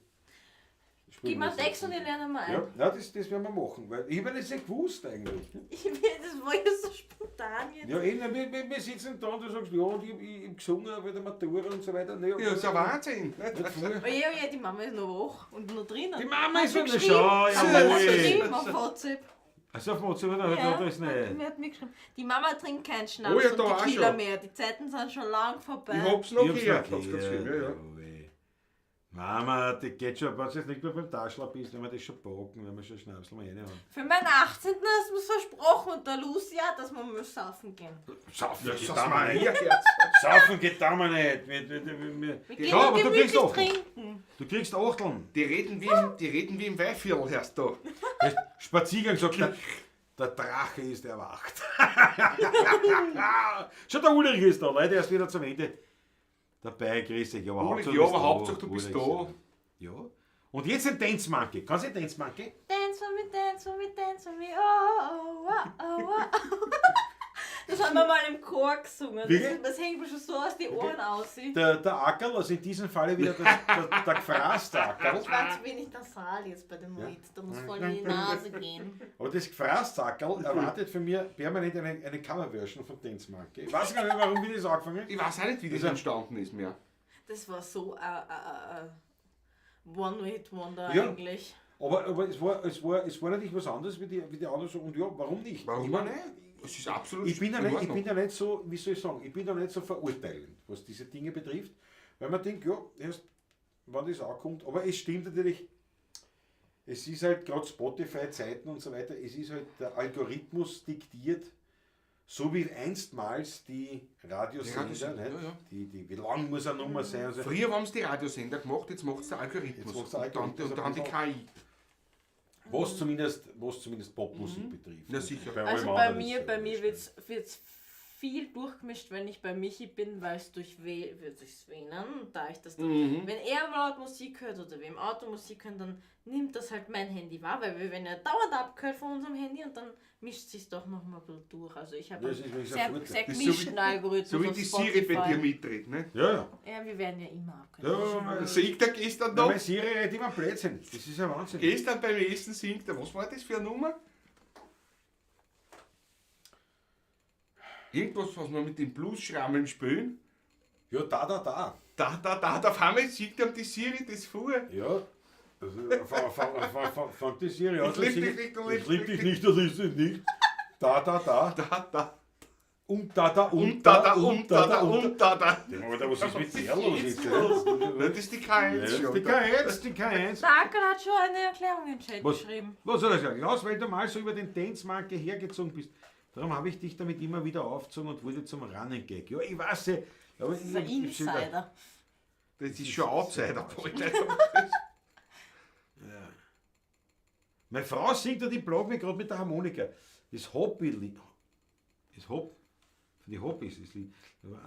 Gib mir einen Text und ich lerne mal ein. Ja, nein, das werden wir machen, weil ich habe das nicht gewusst eigentlich. Das war ja so spontan jetzt. Ja, eben, wir sitzen da und du sagst, ja, und ich hab gesungen bei der Matura und so weiter. Nee, Ja, ist ja Wahnsinn. Nicht früh. Oh je, oh je, die Mama ist noch wach und noch drinnen. Die Mama Hat ist schon noch geschrieben. schau, Hat jawohl. geschrieben auf WhatsApp. Also auf WhatsApp, da Ja, da ist nicht. Mir hat mir geschrieben. Die Mama trinkt keinen Schnaps Oh ja, und da auch Tequila schon. mehr. Die Zeiten sind schon lang vorbei. Ich hab's noch Ich hab's gehört. noch Hat's gerade geschrieben, ja, ja. jawohl. Mama, das geht schon, wenn du jetzt nicht mehr beim Taschler bist, wenn wir das schon packen, wenn wir schon Schnapsel mal reinhauen. Für meinen 18. hast du mir's versprochen und der Lucia, dass wir mal saufen gehen. Saufen Ja, geht das da mal nicht. Maria-Herz. Saufen geht da mal nicht. Wir gehen Ja, nur aber du kriegst gemütlich auch. trinken. Du kriegst Achteln. Die reden wie im Weihviertel, hörst du. Weißt, Spaziergang sagt der, der Drache ist erwacht. Schon der Ulrich ist da, leider erst wieder zum Ende dabei, grüß dich. Aber Ulrich, Hauptsache, ja, du bist aber Hauptsache, du bist Ulrich, da. Ja. Und jetzt ein Dance Monkey. Kannst du Dance Monkey? Dance for me, dance for me, dance for me, oh, oh, oh, oh, oh. Das haben wir mal im Chor gesungen. Wirklich? Das hängt mir schon so aus die Ohren aus. Der Ackerl, also in diesem Falle wieder der Gefraßackerl. Ich war zu wenig nasal jetzt bei dem Lied. Da muss voll in die Nase gehen. Aber das Gefraßackerl erwartet von mir permanent eine Coverversion von Dance Monkey. Ich weiß gar nicht, warum wir das angefangen haben. Ich weiß auch nicht, wie das entstanden ist mehr. Das war so ein One-Hit-Wonder Ja. eigentlich. Aber es war natürlich was anderes wie die anderen so. Und ja, warum nicht? Warum Ich mein, nicht? Es ist absolut Ich bin da in nicht, ich Ordnung. bin da nicht so, wie soll ich sagen, ich bin da nicht so verurteilend, was diese Dinge betrifft, weil man denkt, ja, erst wann das ankommt, aber es stimmt natürlich, es ist halt gerade Spotify-Zeiten und so weiter, es ist halt der Algorithmus diktiert, so wie einstmals die Radiosender, Die Radiosender, nicht? ja, ja. Die, wie lang muss eine Nummer sein? Und so. Früher haben es die Radiosender gemacht, jetzt macht es der Algorithmus. Jetzt macht's der Algorithmus Und dann die KI. Was zumindest Popmusik betrifft. Ja, sicher. Bei Also allem bei anderen ist mir, es bei ja mir wurscht. wird's viel durchgemischt, wenn ich bei Michi bin, weil es durch durchs WLAN, da ich das dann, wenn er laut Musik hört oder wir im Auto Musik hören, dann nimmt das halt mein Handy wahr, weil wir werden ja dauernd abgehört von unserem Handy und dann mischt sich's doch noch mal ein bisschen durch. Also ich habe Das einen ist wirklich sehr, ein Vorteil. sehr Das ist so gemischten wie- Algorithmus So wie auf die Siri bei Spotify. dir mitredet, ne? Ja, ja. Ja, wir werden ja immer abgehört. Ja, Das ist schon- Singt er gestern Na, noch? meine Siri redet immer Blödsinn. Das ist ja Wahnsinn. Gestern beim Essen singt er. Was war das für eine Nummer? Irgendwas, was wir mit den Blues-Schrammeln spielen. Ja, da, da, da. Da, da, da, da auf einmal singt ihm die Siri das vor. Ja. Also, fang die Siri an Ich zu lieb singen. dich nicht, du Ich liebst lieb mich dich nicht, du liebst dich nicht. Da, da, da. Da, da. Und da, da, Und da, da, und da, da, und da, da. Ja, Alter, was ist mit der los jetzt? Na, das ist die K1 Ja, das ist schon. die K1, die K1. Der Anker hat schon eine Erklärung in den Chat Was? geschrieben. Was soll ich sagen? Klaus, weil du mal so über den Dance Monkey hergezogen bist. Darum habe ich dich damit immer wieder aufgezogen und wurde zum Running Gag. Ja, ich weiß ja. Aber Das ist ein Insider. Das ist schon Outsider, Paul. Meine Frau singt und ich plag mich gerade mit der Harmonika. Das Hobby-Lied. Das Hob. Von den Hobbys, das Lied.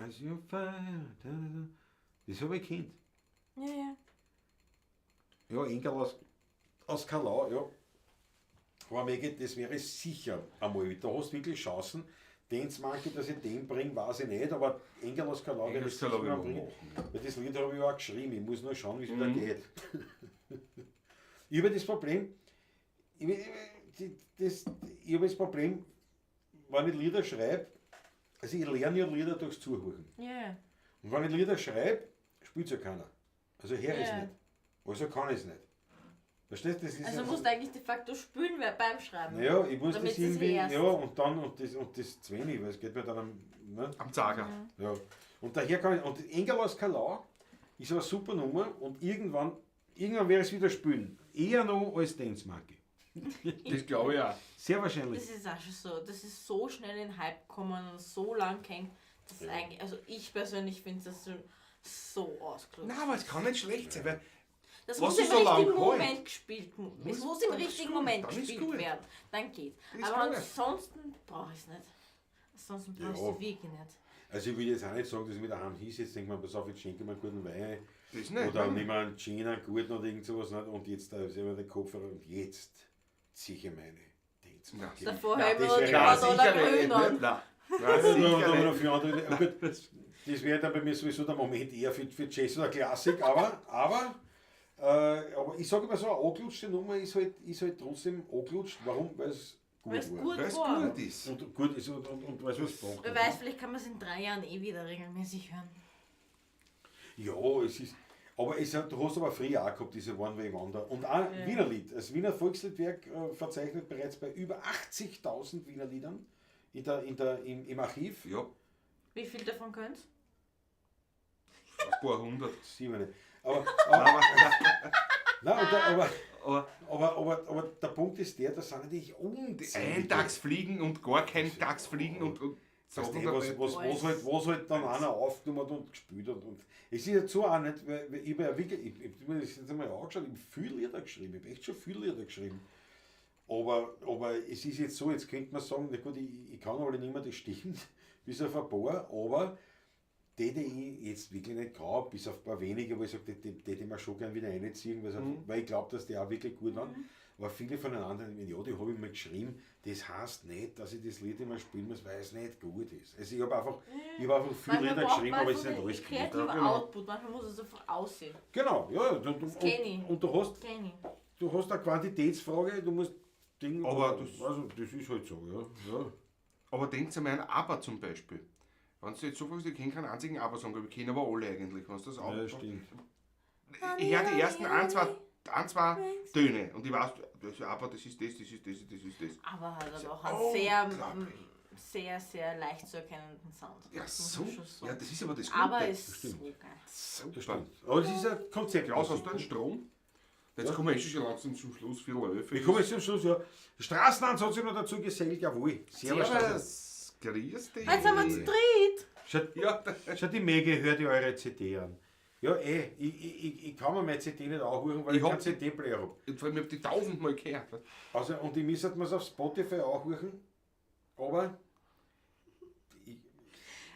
Als you fire, da, da, da. Das habe ich gekannt. Ja, ja. Ja, Engerl aus Kalau, ja. Aber Maggie, das wäre sicher einmal. Da hast du wirklich Chancen. Dance Monkey, dass ich den bringe, weiß ich nicht, aber Engerl aus Kalau werde ich Engerl aus sicher Kalau mal werden wir bringen. machen, Weil das Lied habe ich auch geschrieben. Ich muss nur schauen, wie es wieder geht. Ich habe das Problem, ich, ich, das, ich habe das Problem, wenn ich Lieder schreibe, also ich lerne ja Lieder durchs Zuhören. Ja, ja. Und wenn ich Lieder schreibe, spielt ja keiner. Also höre ich es Ja. nicht. Also kann ich es nicht. Verstehst du? Das ist Also ja- musst du eigentlich de facto spülen beim Schreiben. Naja, ich muss Damit das du's irgendwie. hörst. Ja, und dann, und das zu wenig, weil es geht mir dann am. Ne? Am Zager. Ja. Und daher kann ich. Und Engel aus Kalau ist aber eine super Nummer und irgendwann werde ich es wieder spielen. Eher noch als Dance Monkey. Das glaube ich auch. Sehr wahrscheinlich. Das ist auch schon so, das ist so schnell in den Hype gekommen und so lang gehängt, dass eigentlich, also ich persönlich finde das schon so ausgelutscht. Nein, aber es kann nicht schlecht sein, weil Das was muss im ist so lang richtigen gehalten? Moment gespielt, es Muss- muss im dann ist richtigen gut, Moment dann ist gespielt gut. werden, dann geht. Ist Aber gut. ansonsten brauche ich es nicht. Ansonsten brauche ich Ja. es wirklich nicht. Also ich will jetzt auch nicht sagen, dass ich mir daheim hinsetze, denke mir, pass auf, jetzt schenke ich mir einen guten Wein. das nicht. Oder ne? nehme einen Gin, einen guten oder irgend sowas. Nicht? Und jetzt da ist immer der Kopfhörer und jetzt ziehe ich meine Dance Monkey. Davor Nein, höre ich mir das noch die wäre- Nein, Cordona sicher nicht, Grün an. ne? Nein. Nein, Ja, sicher da, da, nicht. für andere, aber gut, das wäre dann bei mir sowieso der Moment eher für Jazz oder Klassik, aber ich sage immer so, eine angelutschte Nummer ist halt trotzdem angelutscht. Warum? Weil es gut Weil es war. gut Weil es war. gut ist. Und gut ist und weil es was braucht. Wer weiß, vielleicht kann man es in 3 Jahren eh wieder regelmäßig hören. Ja, es ist. Aber du hast aber früher auch gehabt, diese One Way Wonder. Und auch Wiener Lied. Das Wiener Volksliedwerk verzeichnet bereits bei über 80.000 Wiener Liedern im Archiv. Ja, Wie viel davon könnt's? ein paar hundert. Sieben. Aber, nein, und da, aber, Aber aber der Punkt ist der, das sind natürlich die unzählige. Eintagsfliegen und gar kein Tagsfliegen und Weißt Sachen du, was, dabei. was, was halt dann einer aufgenommen hat und gespielt hat. Und es ist ja so auch nicht, weil ich habe ja wirklich, ich hab mir das jetzt einmal angeschaut, ich habe viel Lieder geschrieben, ich habe echt schon viel Lieder geschrieben. Aber es ist jetzt so, jetzt könnte man sagen, na gut, ich kann alle nicht mehr, das stimmt, bis auf ein paar, aber die ich jetzt wirklich nicht kann, bis auf ein paar wenige, wo ich sage, die mir schon gern wieder reinziehen, weil ich glaube, dass die auch wirklich gut waren. Aber viele von den anderen, ja, die habe ich mal geschrieben, das heißt nicht, dass ich das Lied immer spielen muss, weil es nicht gut ist. Also ich habe einfach viel Manchmal Lieder braucht geschrieben, man aber es ist einfach nicht den alles gut. kreativen Ja, genau. Output, manchmal muss es einfach aussehen. Genau, ja, kenn ich. und du hast, Kenn ich. du hast eine Quantitätsfrage, du musst Ding, Aber das- also, das ist halt so, ja. Ja. Aber denkt einmal an ABBA zum Beispiel. Wenn du jetzt so fragst, ich kenne keinen einzigen ABBA-Song, aber ich kenne aber alle eigentlich. Wenn du das auch. Ja, stimmt. Ich höre die ersten ein, zwei Töne und ich weiß, das ist ABBA, das ist das, das ist das, das ist das. Aber hat aber auch einen sehr, unglaublich. sehr, sehr leicht zu erkennenden Sound. Ja, Das muss so. man schon sagen. Ja, das ist aber das Gute. Aber ist stimmt. so geil. Super. Das stimmt. Aber es ist ein Konzept. Klaus, hast du einen Strom? Jetzt Ja. kommen wir eh schon langsam zum Schluss, 10:45. Wir kommen jetzt zum Schluss, ja. Straßenhans hat sich noch dazu gesellt, jawohl. Servus. Servus. Grüß dich. Jetzt sind wir zu dritt. Schaut, Ja, schaut die Mege, hört ihr eure CD an. Ja, eh, ich kann mir meine CD nicht anhören, weil ich, Ich keinen hab- CD-Player habe. und vor allem, ich hab die tausendmal gehört. Also, und ich müsste mir's auf Spotify anhören, aber ich,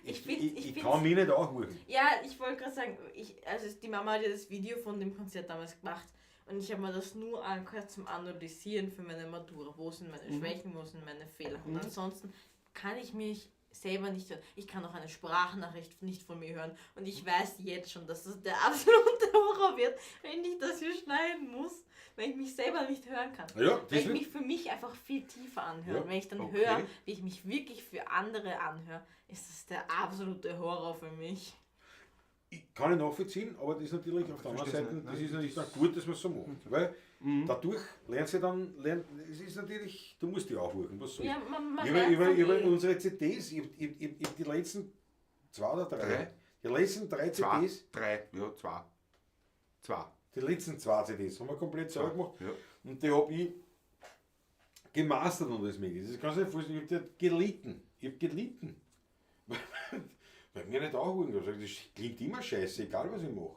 Ich find- ich, ich ich find's- kann mich nicht anhören. Ja, ich wollte gerade sagen, also die Mama hat ja das Video von dem Konzert damals gemacht und ich habe mir das nur angehört zum Analysieren für meine Matura. Wo sind meine Schwächen, wo sind meine Fehler? Und ansonsten kann ich mich selber nicht hören. Ich kann auch eine Sprachnachricht nicht von mir hören und ich weiß jetzt schon, dass das der absolute Horror wird, wenn ich das hier schneiden muss, wenn ich mich selber nicht hören kann. Ja, Weil ich das mich für mich einfach viel tiefer anhöre. Ja, Wenn ich dann okay. höre, wie ich mich wirklich für andere anhöre, ist das der absolute Horror für mich. Ich kann ich nachvollziehen, aber das ist natürlich auf der anderen versteh's Seite, nicht, das ne? ist natürlich dann gut, dass man es so macht. Weil dadurch lernst du dann, es ist natürlich, du musst dich aufhören, was soll Ja, man ich lernt dann über eh. unsere CDs, ich hab die letzten zwei oder drei, Drei. die letzten drei Zwei, CDs, drei, ja, zwei. Zwei. die letzten zwei CDs haben wir komplett selber gemacht Ja. und die habe ich gemastert und alles mögliche. Das kannst du dir nicht vorstellen, ich habe gelitten. Ich habe gelitten. Weil mir nicht anhören. Ich hab gesagt, das klingt immer scheiße, egal was ich mache.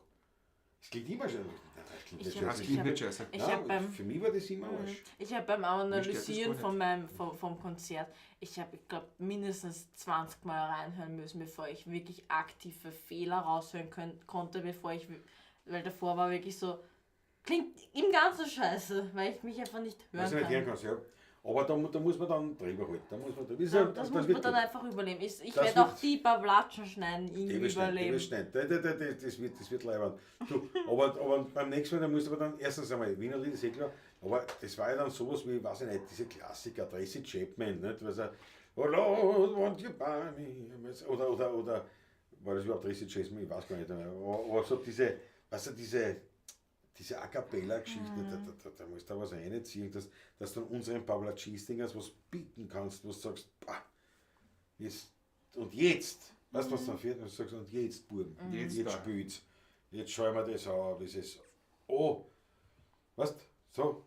Es klingt immer scheiße. Nein, das klingt nicht Ich hab- Das scheiße. klingt nicht scheiße. Ich Nein, habe beim, für mich war das immer Arsch. ich hab beim Mir stört das Analysieren gar von meinem, vom Konzert, ich habe, ich glaube, mindestens 20 Mal reinhören müssen, bevor ich wirklich aktive Fehler raushören konnte, bevor ich, weil davor war wirklich so, klingt im Ganzen scheiße, weil ich mich einfach nicht hören Was du nicht kann. hören kannst, ja. Aber da muss man dann drüber halten. Da muss man drüber. Ja, das muss wird man dann gut. einfach überleben. Ich Das werde auch wird- die paar Wlatschen schneiden irgendwie Die wird überleben. schneiden, die wird schneiden. Das wird leibend. Du, aber beim nächsten Mal, da musst du aber dann, erstens einmal, Wiener Lied ist eh klar, aber das war ja dann sowas wie, weiß ich nicht, diese Klassiker, Tracy Chapman, nicht? Was er, oh Lord, won't you buy me? Oder, war das überhaupt Tracy Chapman? Ich weiß gar nicht mehr. Aber so diese, weißt du, diese A Cappella-Geschichte, da musst du da was reinziehen, dass du unseren Pavlatschis-Dingers was bieten kannst, wo du sagst, bah, jetzt, und jetzt, weißt du, was dann fehlt? Und du sagst, und jetzt, Buben, Jetzt jetzt da. spielt's, jetzt schauen wir das an, das ist, oh, weißt du, so,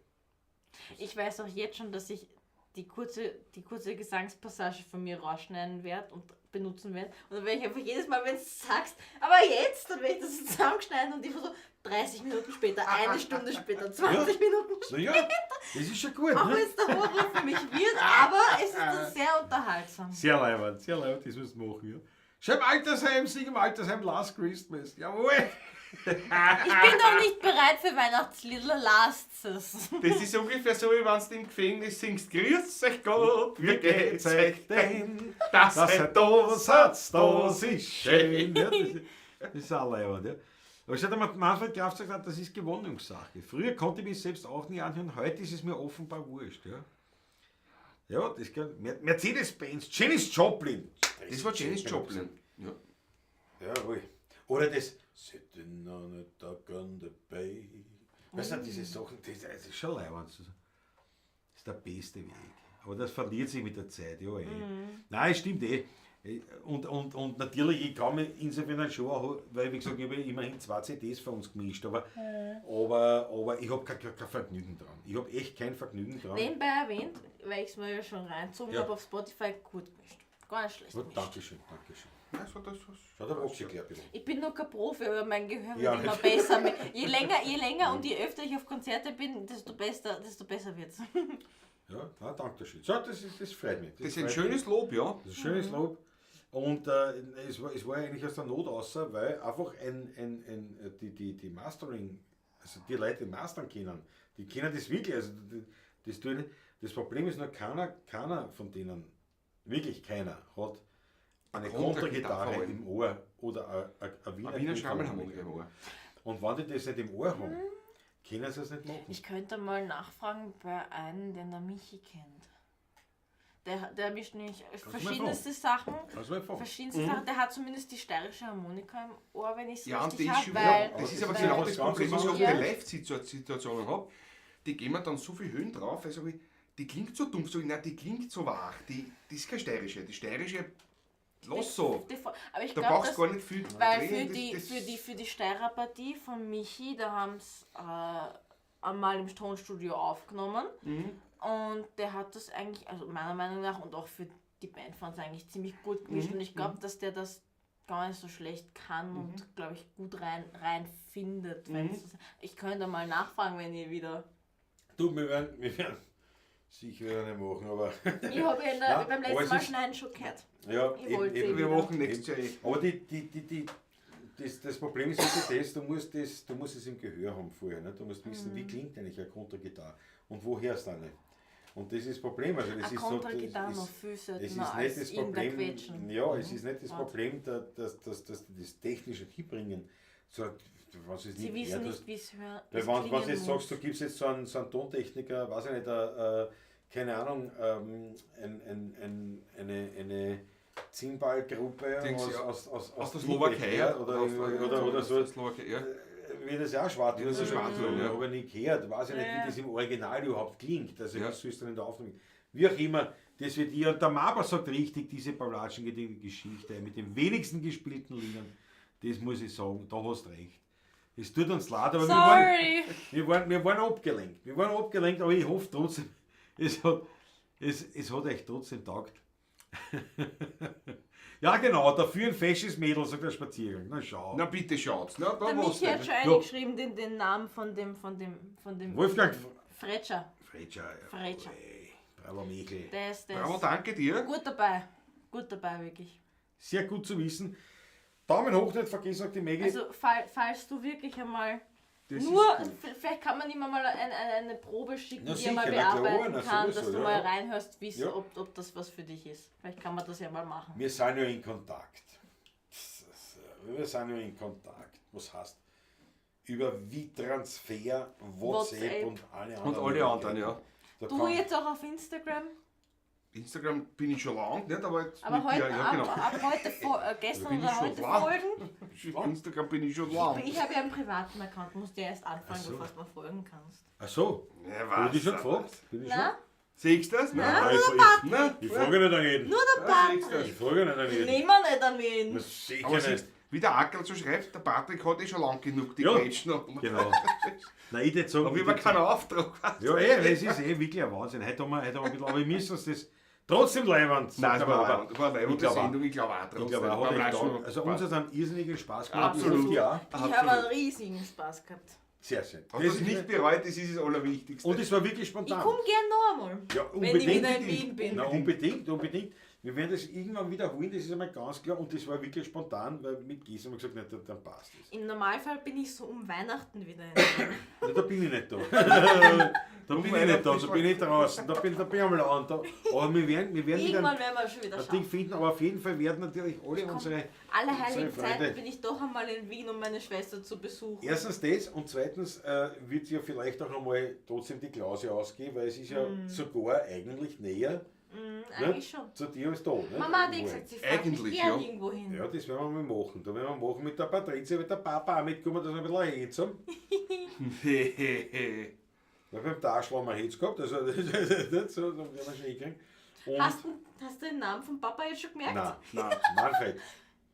Ich weiß auch jetzt schon, dass ich die kurze Gesangspassage von mir rausschneiden werde und benutzen werde. Und dann werde ich einfach jedes Mal, wenn du sagst, aber jetzt, dann werde ich das zusammenschneiden und immer so 30 Minuten später, eine Stunde später, 20 Minuten später. naja, das ist schon gut, Auch ne? wenn es der Horror für mich wird, aber es ist dann sehr unterhaltsam. Sehr leibend, sehr leibend, das musst du machen, ja. Schau im Altersheim, sing im Altersheim Last Christmas, jawohl. Ich bin noch nicht bereit für Weihnachtslieder, lasst es. Das ist ungefähr so, wie wenn du im Gefängnis singst: Grüß euch Gott, wie geht's euch denn? Das Das hat hat da Satz, das ist schön. Ja, das ist auch leibend, ja. Aber es hat einmal Manfred Graf gesagt, das ist Gewohnungssache. Früher konnte ich mich selbst auch nie anhören, heute ist es mir offenbar wurscht. Ja, ja das kann, Mercedes-Benz, Janis Joplin. Das war Janis Joplin. Ja. Jawohl. Oder das Sitting on a duck on the bay. Weißt du, diese Sachen, das ist schon leibend. Das ist der beste Weg. Aber das verliert sich mit der Zeit, ja eh. Nein, es stimmt eh. Und natürlich, ich kann mich insofern dann schon auch, weil wie gesagt, ich habe immerhin 2 CDs für uns gemischt, aber ich habe kein Vergnügen dran. Ich habe echt kein Vergnügen dran. Nebenbei erwähnt, weil ich es mir ja schon reinzogen Ja. habe, auf Spotify gut gemischt. Gar nicht schlecht Gut, gemischt. Dankeschön, Dankeschön. Also das, Schau, der Ochse erklärt bitte. Ich bin noch kein Profi, aber mein Gehör wird Ja, immer nicht. besser. Je länger und je öfter ich auf Konzerte bin, desto besser wird's. Ja, na, danke schön. So, das freut mich. das ist ein freut mich. schönes Lob, ja. Das ist ein schönes Lob. Und es war eigentlich aus der Not außer, weil einfach die Mastering, also die Leute, die mastern können, die können das wirklich. Also die, das, tue ich nicht. Das Problem ist nur, keiner von denen, wirklich keiner, hat eine Kontragitarre Kontragitarre im Ohr oder eine Wiener, Wiener Schrammelharmonika im Ohr. Und wenn die das nicht im Ohr haben, können sie es nicht machen. Ich könnte mal nachfragen bei einem, den der Michi kennt. Der mischt nämlich du mal verschiedenste Sachen. Kannst du mal fragen. Verschiedenste Sachen. Der hat zumindest die steirische Harmonika im Ohr, wenn ich es Ja, und richtig die ist habe. schon Weil, das ist aber weil, genau das ganz Problem, was ich auch Ja. bei Live-Situationen habe. Die geben mir dann so viel Höhen drauf, also ich, die klingt so dumpf, so ich, nein, die klingt so wach, die ist keine steirische. Die steirische, lass so. Aber ich Da glaube, brauchst dass du gar nicht viel Weil drehen, für die, das- für die, für die Steirer Partie von Michi, da haben sie einmal im Tonstudio aufgenommen. Und der hat das eigentlich, also meiner Meinung nach und auch für die Band fand es eigentlich ziemlich gut gemischt. Und ich glaube, dass der das gar nicht so schlecht kann und, glaube ich, gut rein findet. Ich könnte mal nachfragen, wenn ihr wieder. Du, wir werden Sicher werde ich nicht machen, aber. Ich habe ja Nein, beim aber letzten es Mal ist- schneiden schon gehört. Ja, Ich wollte eben, Wir wieder. machen nächstes Jahr eh. Aber das Problem ist wirklich das, du musst es im Gehör haben vorher. Ne? Du musst wissen, Mhm. wie klingt eigentlich eine Kontragitarre und wo hörst du eine. Und das ist das Problem. Also das Eine ist so, das Kontragitarre noch ist, viel es seltener ist nicht als das irgendein Problem, Quetschen. ja, es ist nicht das Warte. Problem, dass die das Technische hinbringen. So, was es Sie nicht wissen gehört nicht, hast. wie es hört. Weil wenn du jetzt sagst, du gibst jetzt so einen Tontechniker, weiß ich nicht, keine Ahnung, eine Zimbal-Gruppe Dings, ja. aus Aus der Tibet, Slowakei, ja, oder aus so, der Slowakei, ja. wird das ja auch schwarz. Wird das ja schwarz werden, ja. Habe ich nie gehört, weiß ich nicht, Ja. wie das im Original überhaupt klingt. Also, Ja. was sollst du denn in der Aufnahme? Wie auch immer, das wird ihr. Und der Maber sagt richtig, diese Pavlatschen-Geschichte mit den wenigsten gespielten Liedern, das muss ich sagen, da hast du recht. Es tut uns leid, aber Sorry! wir waren abgelenkt. Wir waren abgelenkt, aber ich hoffe trotzdem, es hat euch trotzdem taugt. Ja, genau, dafür ein fesches Mädel, sagt der Spaziergang. Na schau. Na bitte schaut's. Na, da Der war's Michi hat nicht. schon eingeschrieben, den Namen von dem Wolfgang Fretscher. Fretscher. Ja. Fretscher. Ey, Bravo, Michel. Der ist, der Bravo, ist danke dir. gut dabei. Gut dabei, wirklich. Sehr gut zu wissen. Daumen hoch nicht vergessen, sagt die Maggie. Also, falls du wirklich einmal Das nur, ist gut. vielleicht kann man ihm mal eine Probe schicken, Na die er mal sicher, na klar, bearbeiten na kann, sowieso, dass du ja, mal ja. reinhörst, wie's, Ja. ob das was für dich ist. Vielleicht kann man das ja mal machen. Wir sind ja in Kontakt. Wir sind ja in Kontakt. Was heißt? Über WeTransfer, WhatsApp, WhatsApp. und alle anderen. Und alle anderen, ja. Da Du kann- jetzt auch auf Instagram? Instagram bin ich schon lange, nicht? Aber jetzt Aber mit heute, dir, ja, genau. ab heute, gestern Bin ich oder schon heute lang. folgen. Instagram bin ich schon lange. Ich habe ja einen privaten Account, musst dir erst anfangen, Ach so. bevor du mal folgen kannst. Ach so. Ja, Bin ich schon was? gefragt? Bin ich schon? Na? Siehst du das? Na? Nein, ich frage nicht an jeden. Nur der Ja, siehst du Patrick. Ich frage nicht an jeden. Nehmen wir nicht an wen. Na, sicher Aber nicht. siehst, wie der Ackerl so schreibt, der Patrick hat eh schon lang genug die Ja. Grätschen. Genau. Nein, ich würd sagen, Aber ich ich habe würd keinen Auftrag. Ja, es ist eh wirklich ein Wahnsinn. Heute haben wir ein bisschen, aber wir müssen uns das trotzdem leibend. Nein, es war aber, war eine ich glaub auch. Sendung, ich glaube auch trotzdem. Ich glaube auch, War hat echt schon- taugt. Also uns hat einen irrsinnigen Spaß gemacht. Absolut. Ja. Ich habe einen riesigen Spaß gehabt. Sehr schön. Hast du das nicht bereut, das ist das Allerwichtigste. Und es war wirklich Ich spontan. komme gern noch einmal. Ja, Wenn ich unbedingt. wieder in Wien bin. Na, unbedingt, unbedingt. Wir werden das irgendwann wiederholen, das ist einmal ganz klar. Und das war wirklich spontan, weil mit Gesa haben wir gesagt, nein, dann passt es. Im Normalfall bin ich so um Weihnachten wieder in Wien. Na, da bin ich nicht da. Da bin ich nicht da, da bin ich draußen, da bin ich am Land. Da. Aber wir werden wieder Irgendwann werden wir schon wieder ein Ding schauen. finden, aber auf jeden Fall werden natürlich alle unsere. Alle heiligen unsere Freunde- Zeiten bin ich doch einmal in Wien, um meine Schwester zu besuchen. Erstens das und zweitens wird ja vielleicht auch einmal trotzdem die Klause ausgehen, weil es ist ja sogar eigentlich näher Eigentlich schon. zu dir als da. Ne? Mama hat eh gesagt, sie fährt mich Eigentlich, gern ja. irgendwo hin. Ja, das werden wir mal machen. Da werden wir machen mit der Patrizia, mit der Papa auch mitkommen, dass wir ein bisschen Hitze haben. Weil beim Taschl haben wir Hitze gehabt, also das, so, da werden wir schon hinkriegen. Und Hast du den Namen von Papa jetzt schon gemerkt? Nein, Nein. Manfred.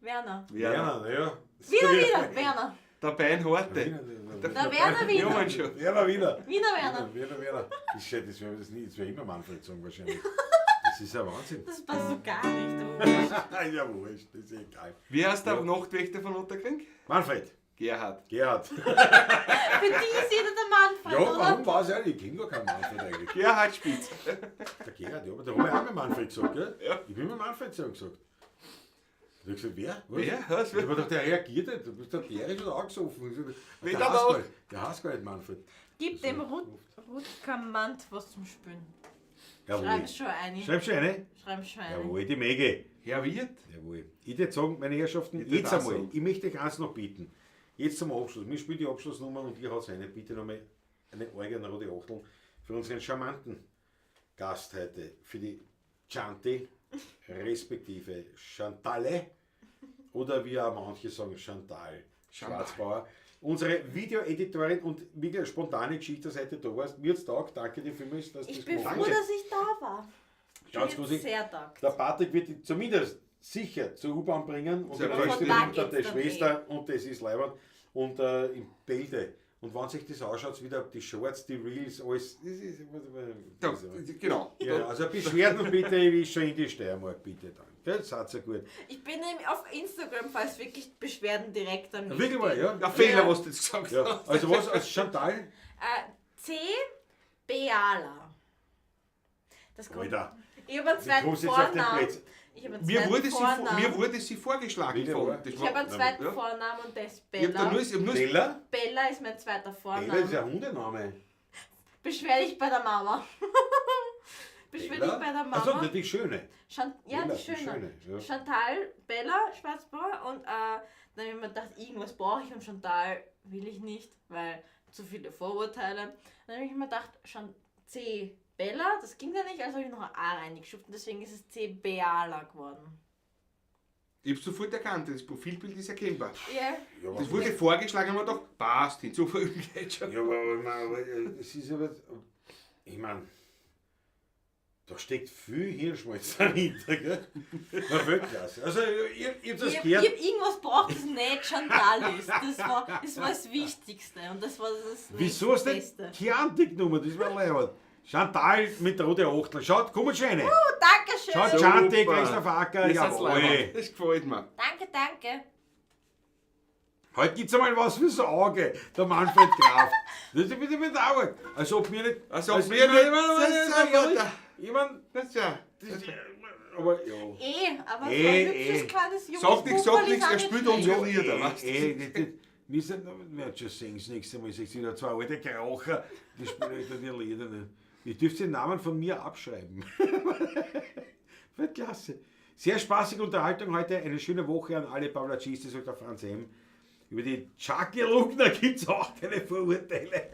Werner. Werner. Werner, ja. Wieder, Werner. Der Beinhorte. Der Werner Ja, Wiener. Mann, schon. Werner Wiener. Wiener Werner. Werner, Werner. Ich schätze, das wäre das nie, das wär immer Manfred sagen wahrscheinlich. Das ist ja Wahnsinn. Das passt so gar nicht. aber wurscht. Ja, wurscht, das ist egal. Wie heißt der Nachtwächter von Otterkring? Manfred, Gerhard. Gerhard. Für die ist jeder der Manfred, Ja, oder? warum war es eigentlich? Ich kenne gar keinen Manfred eigentlich. Gerhard Spitz. Der Gerhard, ja, aber da habe ich auch mit Manfred gesagt, gell? Ja. Ich bin mit Manfred zusammen gesagt. Ich habe gesagt, wer? Was? Wer? Was? Ich habe gedacht, der reagiert nicht. Du bist der der ist schon angesoffen. Ich sag, Wer Der dann heißt auch? gar nicht, der heißt gar nicht Manfred. Gib dem Rutkamant was zum Spülen. Jawohl. Schreib schon eine. Schreib schon eine? Schreib schon eine. Jawohl, die Mege. Herr Wirt. Jawohl. Ich würde sagen, meine Herrschaften, Ich würd jetzt auch einmal, sagen. ich möchte euch eins noch bieten. Jetzt zum Abschluss. Wir spielen die Abschlussnummer und ihr haut eine. Bitte nochmal eine eigene rote Achtel für unseren charmanten Gast heute, für die Chanti, respektive Chantalle oder wie auch manche sagen, Chantal Chantal. Schwarzbauer. Unsere Videoeditorin und wirklich eine spontane Geschichte, dass heute da warst. Mir hat's taugt. Danke dir vielmals, dass du Ich das bin gemacht froh, hast. dass ich da war. Ganz Ich bin großig. sehr dank. Der Patrick wird dich zumindest sicher zur U-Bahn bringen und Sehr den Rest gut. nimmt Da dann die geht's dann Schwester und das ist leibend und im Bälde. Und wenn sich das ausschaut, wieder die Shorts, die Reels, alles. Das ist, Da, das ist, genau. ja, also Beschwerden bitte, wie schon in die Steiermark, bitte dann. Gell, seid ihr gut. Ich bin nämlich auf Instagram, falls wirklich Beschwerden direkt an mich Wirklich mal, gehen. ja? Der Fehler, Ja. was du jetzt gesagt Ja. hast. Also was, als Chantal? C. Beala. Das kommt. Alter, Ich habe einen wie zweiten kommst du jetzt auf den Vornamen. Platz? Ich habe einen Mir zweiten wurde, sie, Vornamen. mir wurde sie vorgeschlagen Bitte, von. oder? Das Ich war- habe einen zweiten Ja. Vornamen und der ist Ich hab da Bella. nur, ich hab nur Bella? Bella ist mein zweiter Vorname. Bella ist ja ein Hundename. Beschwer dich bei der Mama. Beschwer dich bei der Mama. Achso, die Schöne. Ja, Bella, die Schöne. Schöne, ja. Chantal, Bella, Schwarzbauer und dann habe ich mir gedacht, irgendwas brauche ich und Chantal will ich nicht, weil zu viele Vorurteile. Dann habe ich mir gedacht, C. Bella, das ging ja nicht, also habe ich noch ein A reingeschubst und deswegen ist es C. Beala geworden. Ich hab's sofort erkannt, das Profilbild ist erkennbar. Ja. Ja, Das wurde vorgeschlagen, aber doch, passt, hinzufügen geht schon. Ja, aber es ist aber, ich meine, da steckt viel Hirnschmalz dahinter, gell? Na, Weltklasse. Also, ich hab das Ich hab, gehört. ich hab irgendwas braucht, das nicht Chantal ist. Das war das Wichtigste und das war das Wieso hast du denn Beste. Chianti genommen? Das war leibend. Chantal mit der roten Achtel. Schaut, komm schon rein. Oh, Dankeschön. Schaut, Chanti, Super. Christoph Acker, Ihr seid's jawohl. leibend. Das gefällt mir. Danke, danke. Heute gibt's einmal was fürs Auge, der Manfred Graf. Das ist ein bisschen bedauert. Als ob mir nicht. Als ob wir nicht- Ich mein, Das ist ja ehrlich, da. ich mein, Das ist ja. das ist, aber ja. Aber so Eh, ein hübsches eh. kleines junges Sag nix, sag Bubberl nix, ist auch er nicht spielt schlecht. unsere Lieder, weißt du? Das, wir sind, wir werden schon sehen, das nächste Mal sind wieder zwei alte Kraucher, die spielen euch dann die Lieder nicht. Ihr dürft den Namen von mir abschreiben. Weltklasse. Sehr spaßige Unterhaltung heute. Eine schöne Woche an alle Pavlacisti, sagt der Franz M. Über die Chucky Lugner gibt es auch keine Vorurteile.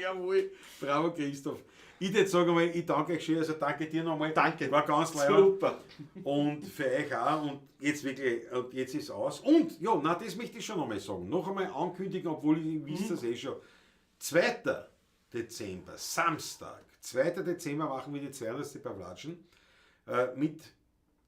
Jawohl. Bravo, Christoph. Ich würde sagen mal, ich danke euch schön, also danke dir nochmal. Danke. War ganz leibend. Super. Und für euch auch. Und jetzt wirklich, und jetzt ist aus. Und, ja, na, das möchte ich schon nochmal sagen. Noch einmal ankündigen, obwohl ich wisst das eh schon. 2. Dezember, Samstag. 2. Dezember machen wir die 200. Pavlatschen mit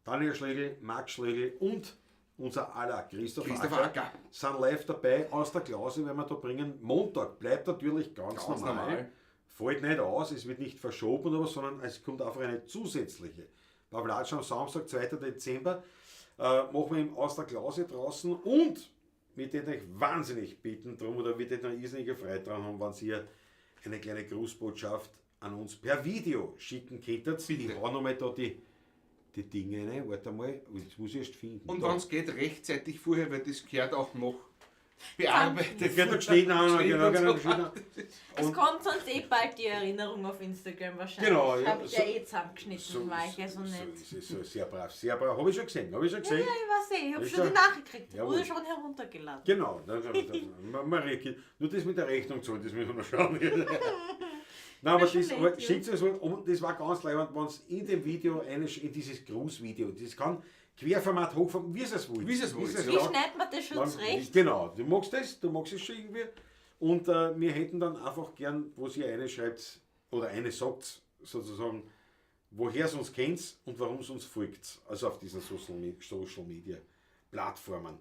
Daniel Schlegel, Max Schlegel und unser aller Christoph, Christoph Acker. Sind live dabei aus der Klause, werden wir da bringen. Montag bleibt natürlich ganz, Ganz normal. normal. Fällt nicht aus, es wird nicht verschoben oder was, sondern es kommt einfach eine zusätzliche. Pavlatsch am Samstag, 2. Dezember, machen wir im aus der Klause draußen und wir täten euch wahnsinnig bitten drum oder wir täten euch irrsinnige Freude dran haben, wenn ihr eine kleine Grußbotschaft an uns per Video schicken könntet. Bitte. Ich hau nochmal da die Dinge rein. Warte mal, das muss ich erst finden. Und Da. wenn es geht, rechtzeitig vorher, weil das gehört auch noch bearbeitet. Das wird noch geschnitten haben, genau, Geschnitten genau, und so. geschnitten. Es kommt sonst eh bald die Erinnerung auf Instagram wahrscheinlich. Genau, ja, Habe ich so- ja eh zusammengeschnitten, war ich ja so So nett. ist es, so, sehr brav, sehr brav. Habe ich schon gesehen, habe ich schon Ja, gesehen. ja, ich weiß eh, ich habe Ist schon ja- die Nachricht gekriegt. Jawohl. Wurde schon heruntergeladen. Genau, man reagiert. Nur das mit der Rechnung zahlen, das müssen wir noch schauen. Nein, aber schon das, nett, aber ja. schickt es mal, und das war ganz leibend, wenn es in dem Video, eine, in dieses Grußvideo, das kann Querformat, Hochformat, wie es wollt. Wie es wollt, Wie ja. schneidet man das schon zurecht? Genau, du magst das, du magst es schon irgendwie. Und wir hätten dann einfach gern, wo sie eine schreibt oder eine sagt, sozusagen, woher es uns kennt und warum es uns folgt. Also auf diesen Social Media Plattformen.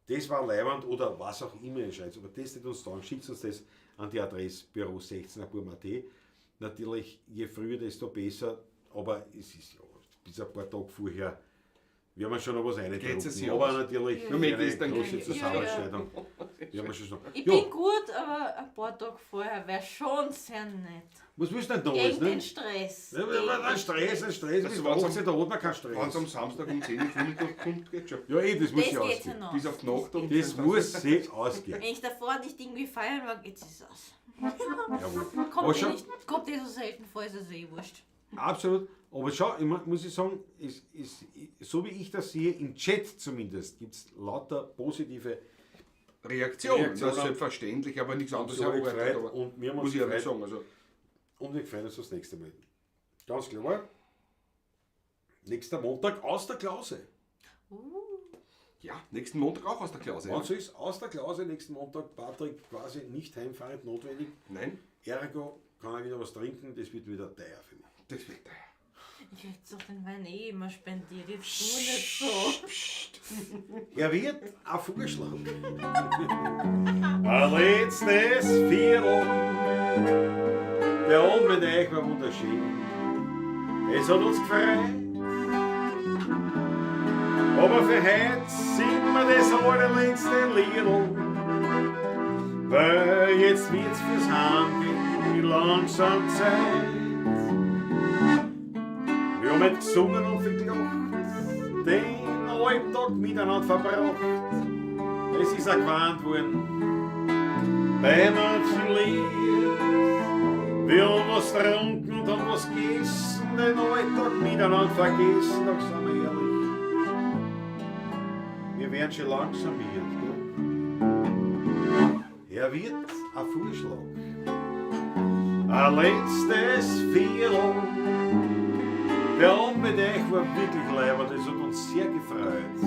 Das war leibend oder was auch immer ihr schreibt. Aber das nicht uns dann, schickt uns das an die Adresse Büro 16 Burm.at. Natürlich, je früher, desto besser, aber es ist ja bis ein paar Tage vorher, werden wir schon noch was Geht's reindrucken. es sich Aber aus. natürlich Nur für mit eine das dann große kriegen. Zusammenschneidung. Werden wir schon noch. Ich Ja, bin gut, aber ein paar Tage vorher wäre schon sehr nett. was willst du denn da alles, Gegen ne? den Stress. Ja, Gegen aber den Stress, ein Stress, Also bis wenn's am- 18, da hat man keinen Wenn es Stress. am Samstag um 10 Uhr früh kommt, geht schon. Ja, eh, das muss Das sich geht ja ausgehen. noch. Bis auf die Nacht um Das muss sich ausgehen. Wenn ich davor nicht irgendwie feiern war, geht es aus. Jawohl. Kommt Aber eh, schon, nicht, kommt eh so selten vor, ist es eh wurscht. absolut. Aber schau, ich muss ich sagen, so wie ich das sehe, im Chat zumindest, gibt es lauter positive Reaktion. Reaktion. Das ist selbstverständlich, aber nichts anderes So erwartet. gefreut Aber und wir haben muss uns ich ehrlich gefreut sagen. Also, und wir freuen uns aufs nächste Mal. Ganz klar. Nächster Montag aus der Klause. ja, nächsten Montag auch aus der Klause. Wenn Ja. so ist, aus der Klause nächsten Montag, Patrick quasi nicht heimfahrend notwendig. Nein, Ergo kann er wieder was trinken, das wird wieder teuer für mich. das wird teuer. Ich krieg doch den Wein eh immer spendiert. Jetzt tu nicht so. Er wird auch vorgeschlagen. Ein letztes Viertel, der Abend mit euch war wunderschön. Es hat uns gefreut. Aber für heute sind wir das allerletzte Liedl. Weil jetzt wird's fürs Heimgehen langsam Zeit. Wir haben halt gesungen und viel gelacht, den Alltag miteinander verbracht. Es ist auch gewarnt worden, bei manchen Lied. Wir haben was getrunken und haben was gegessen, den Alltag miteinander vergessen, doch sind wir ehrlich. Wir werden schon langsam miert, gell? Er wird ein Vorschlag, ein letztes Viertel. Der Abend mit euch war wirklich leibend, das hat uns sehr gefreut.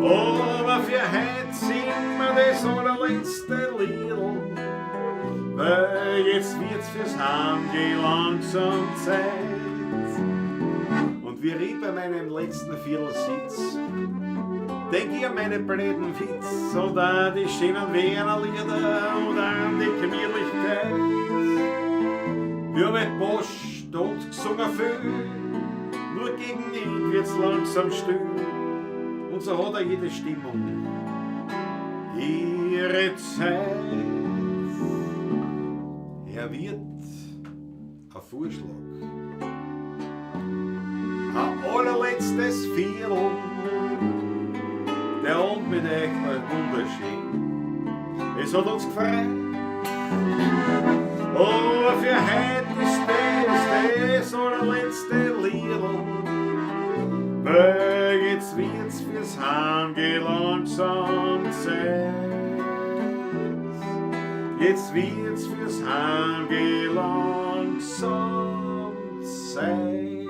Aber für heute singen wir das allerletzte Liedl, weil jetzt wird's fürs Heimgehen langsam Zeit. Und wie ich bei meinem letzten Viertel sitz, denk ich an meine blöden Witz und an die schönen Wiener Lieder und an die Gemütlichkeit. Wir haben halt Post und gesungen viel, nur gegen ihn wird's langsam still. Und so hat er jede Stimmung ihre Zeit. Er wird ein Vorschlag, ein allerletztes Viertel. Der Abend mit euch war wunderschön. Es hat uns gefreut. Aber für heute ist das allerletzte Liedl. Weil jetzt wird's fürs Heimgehen langsam Zeit. Jetzt wird's fürs Heimgehen langsam Zeit.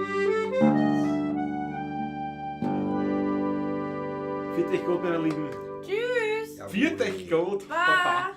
Viert euch gut, meine Lieben. Tschüss. Viert euch gut. Baba.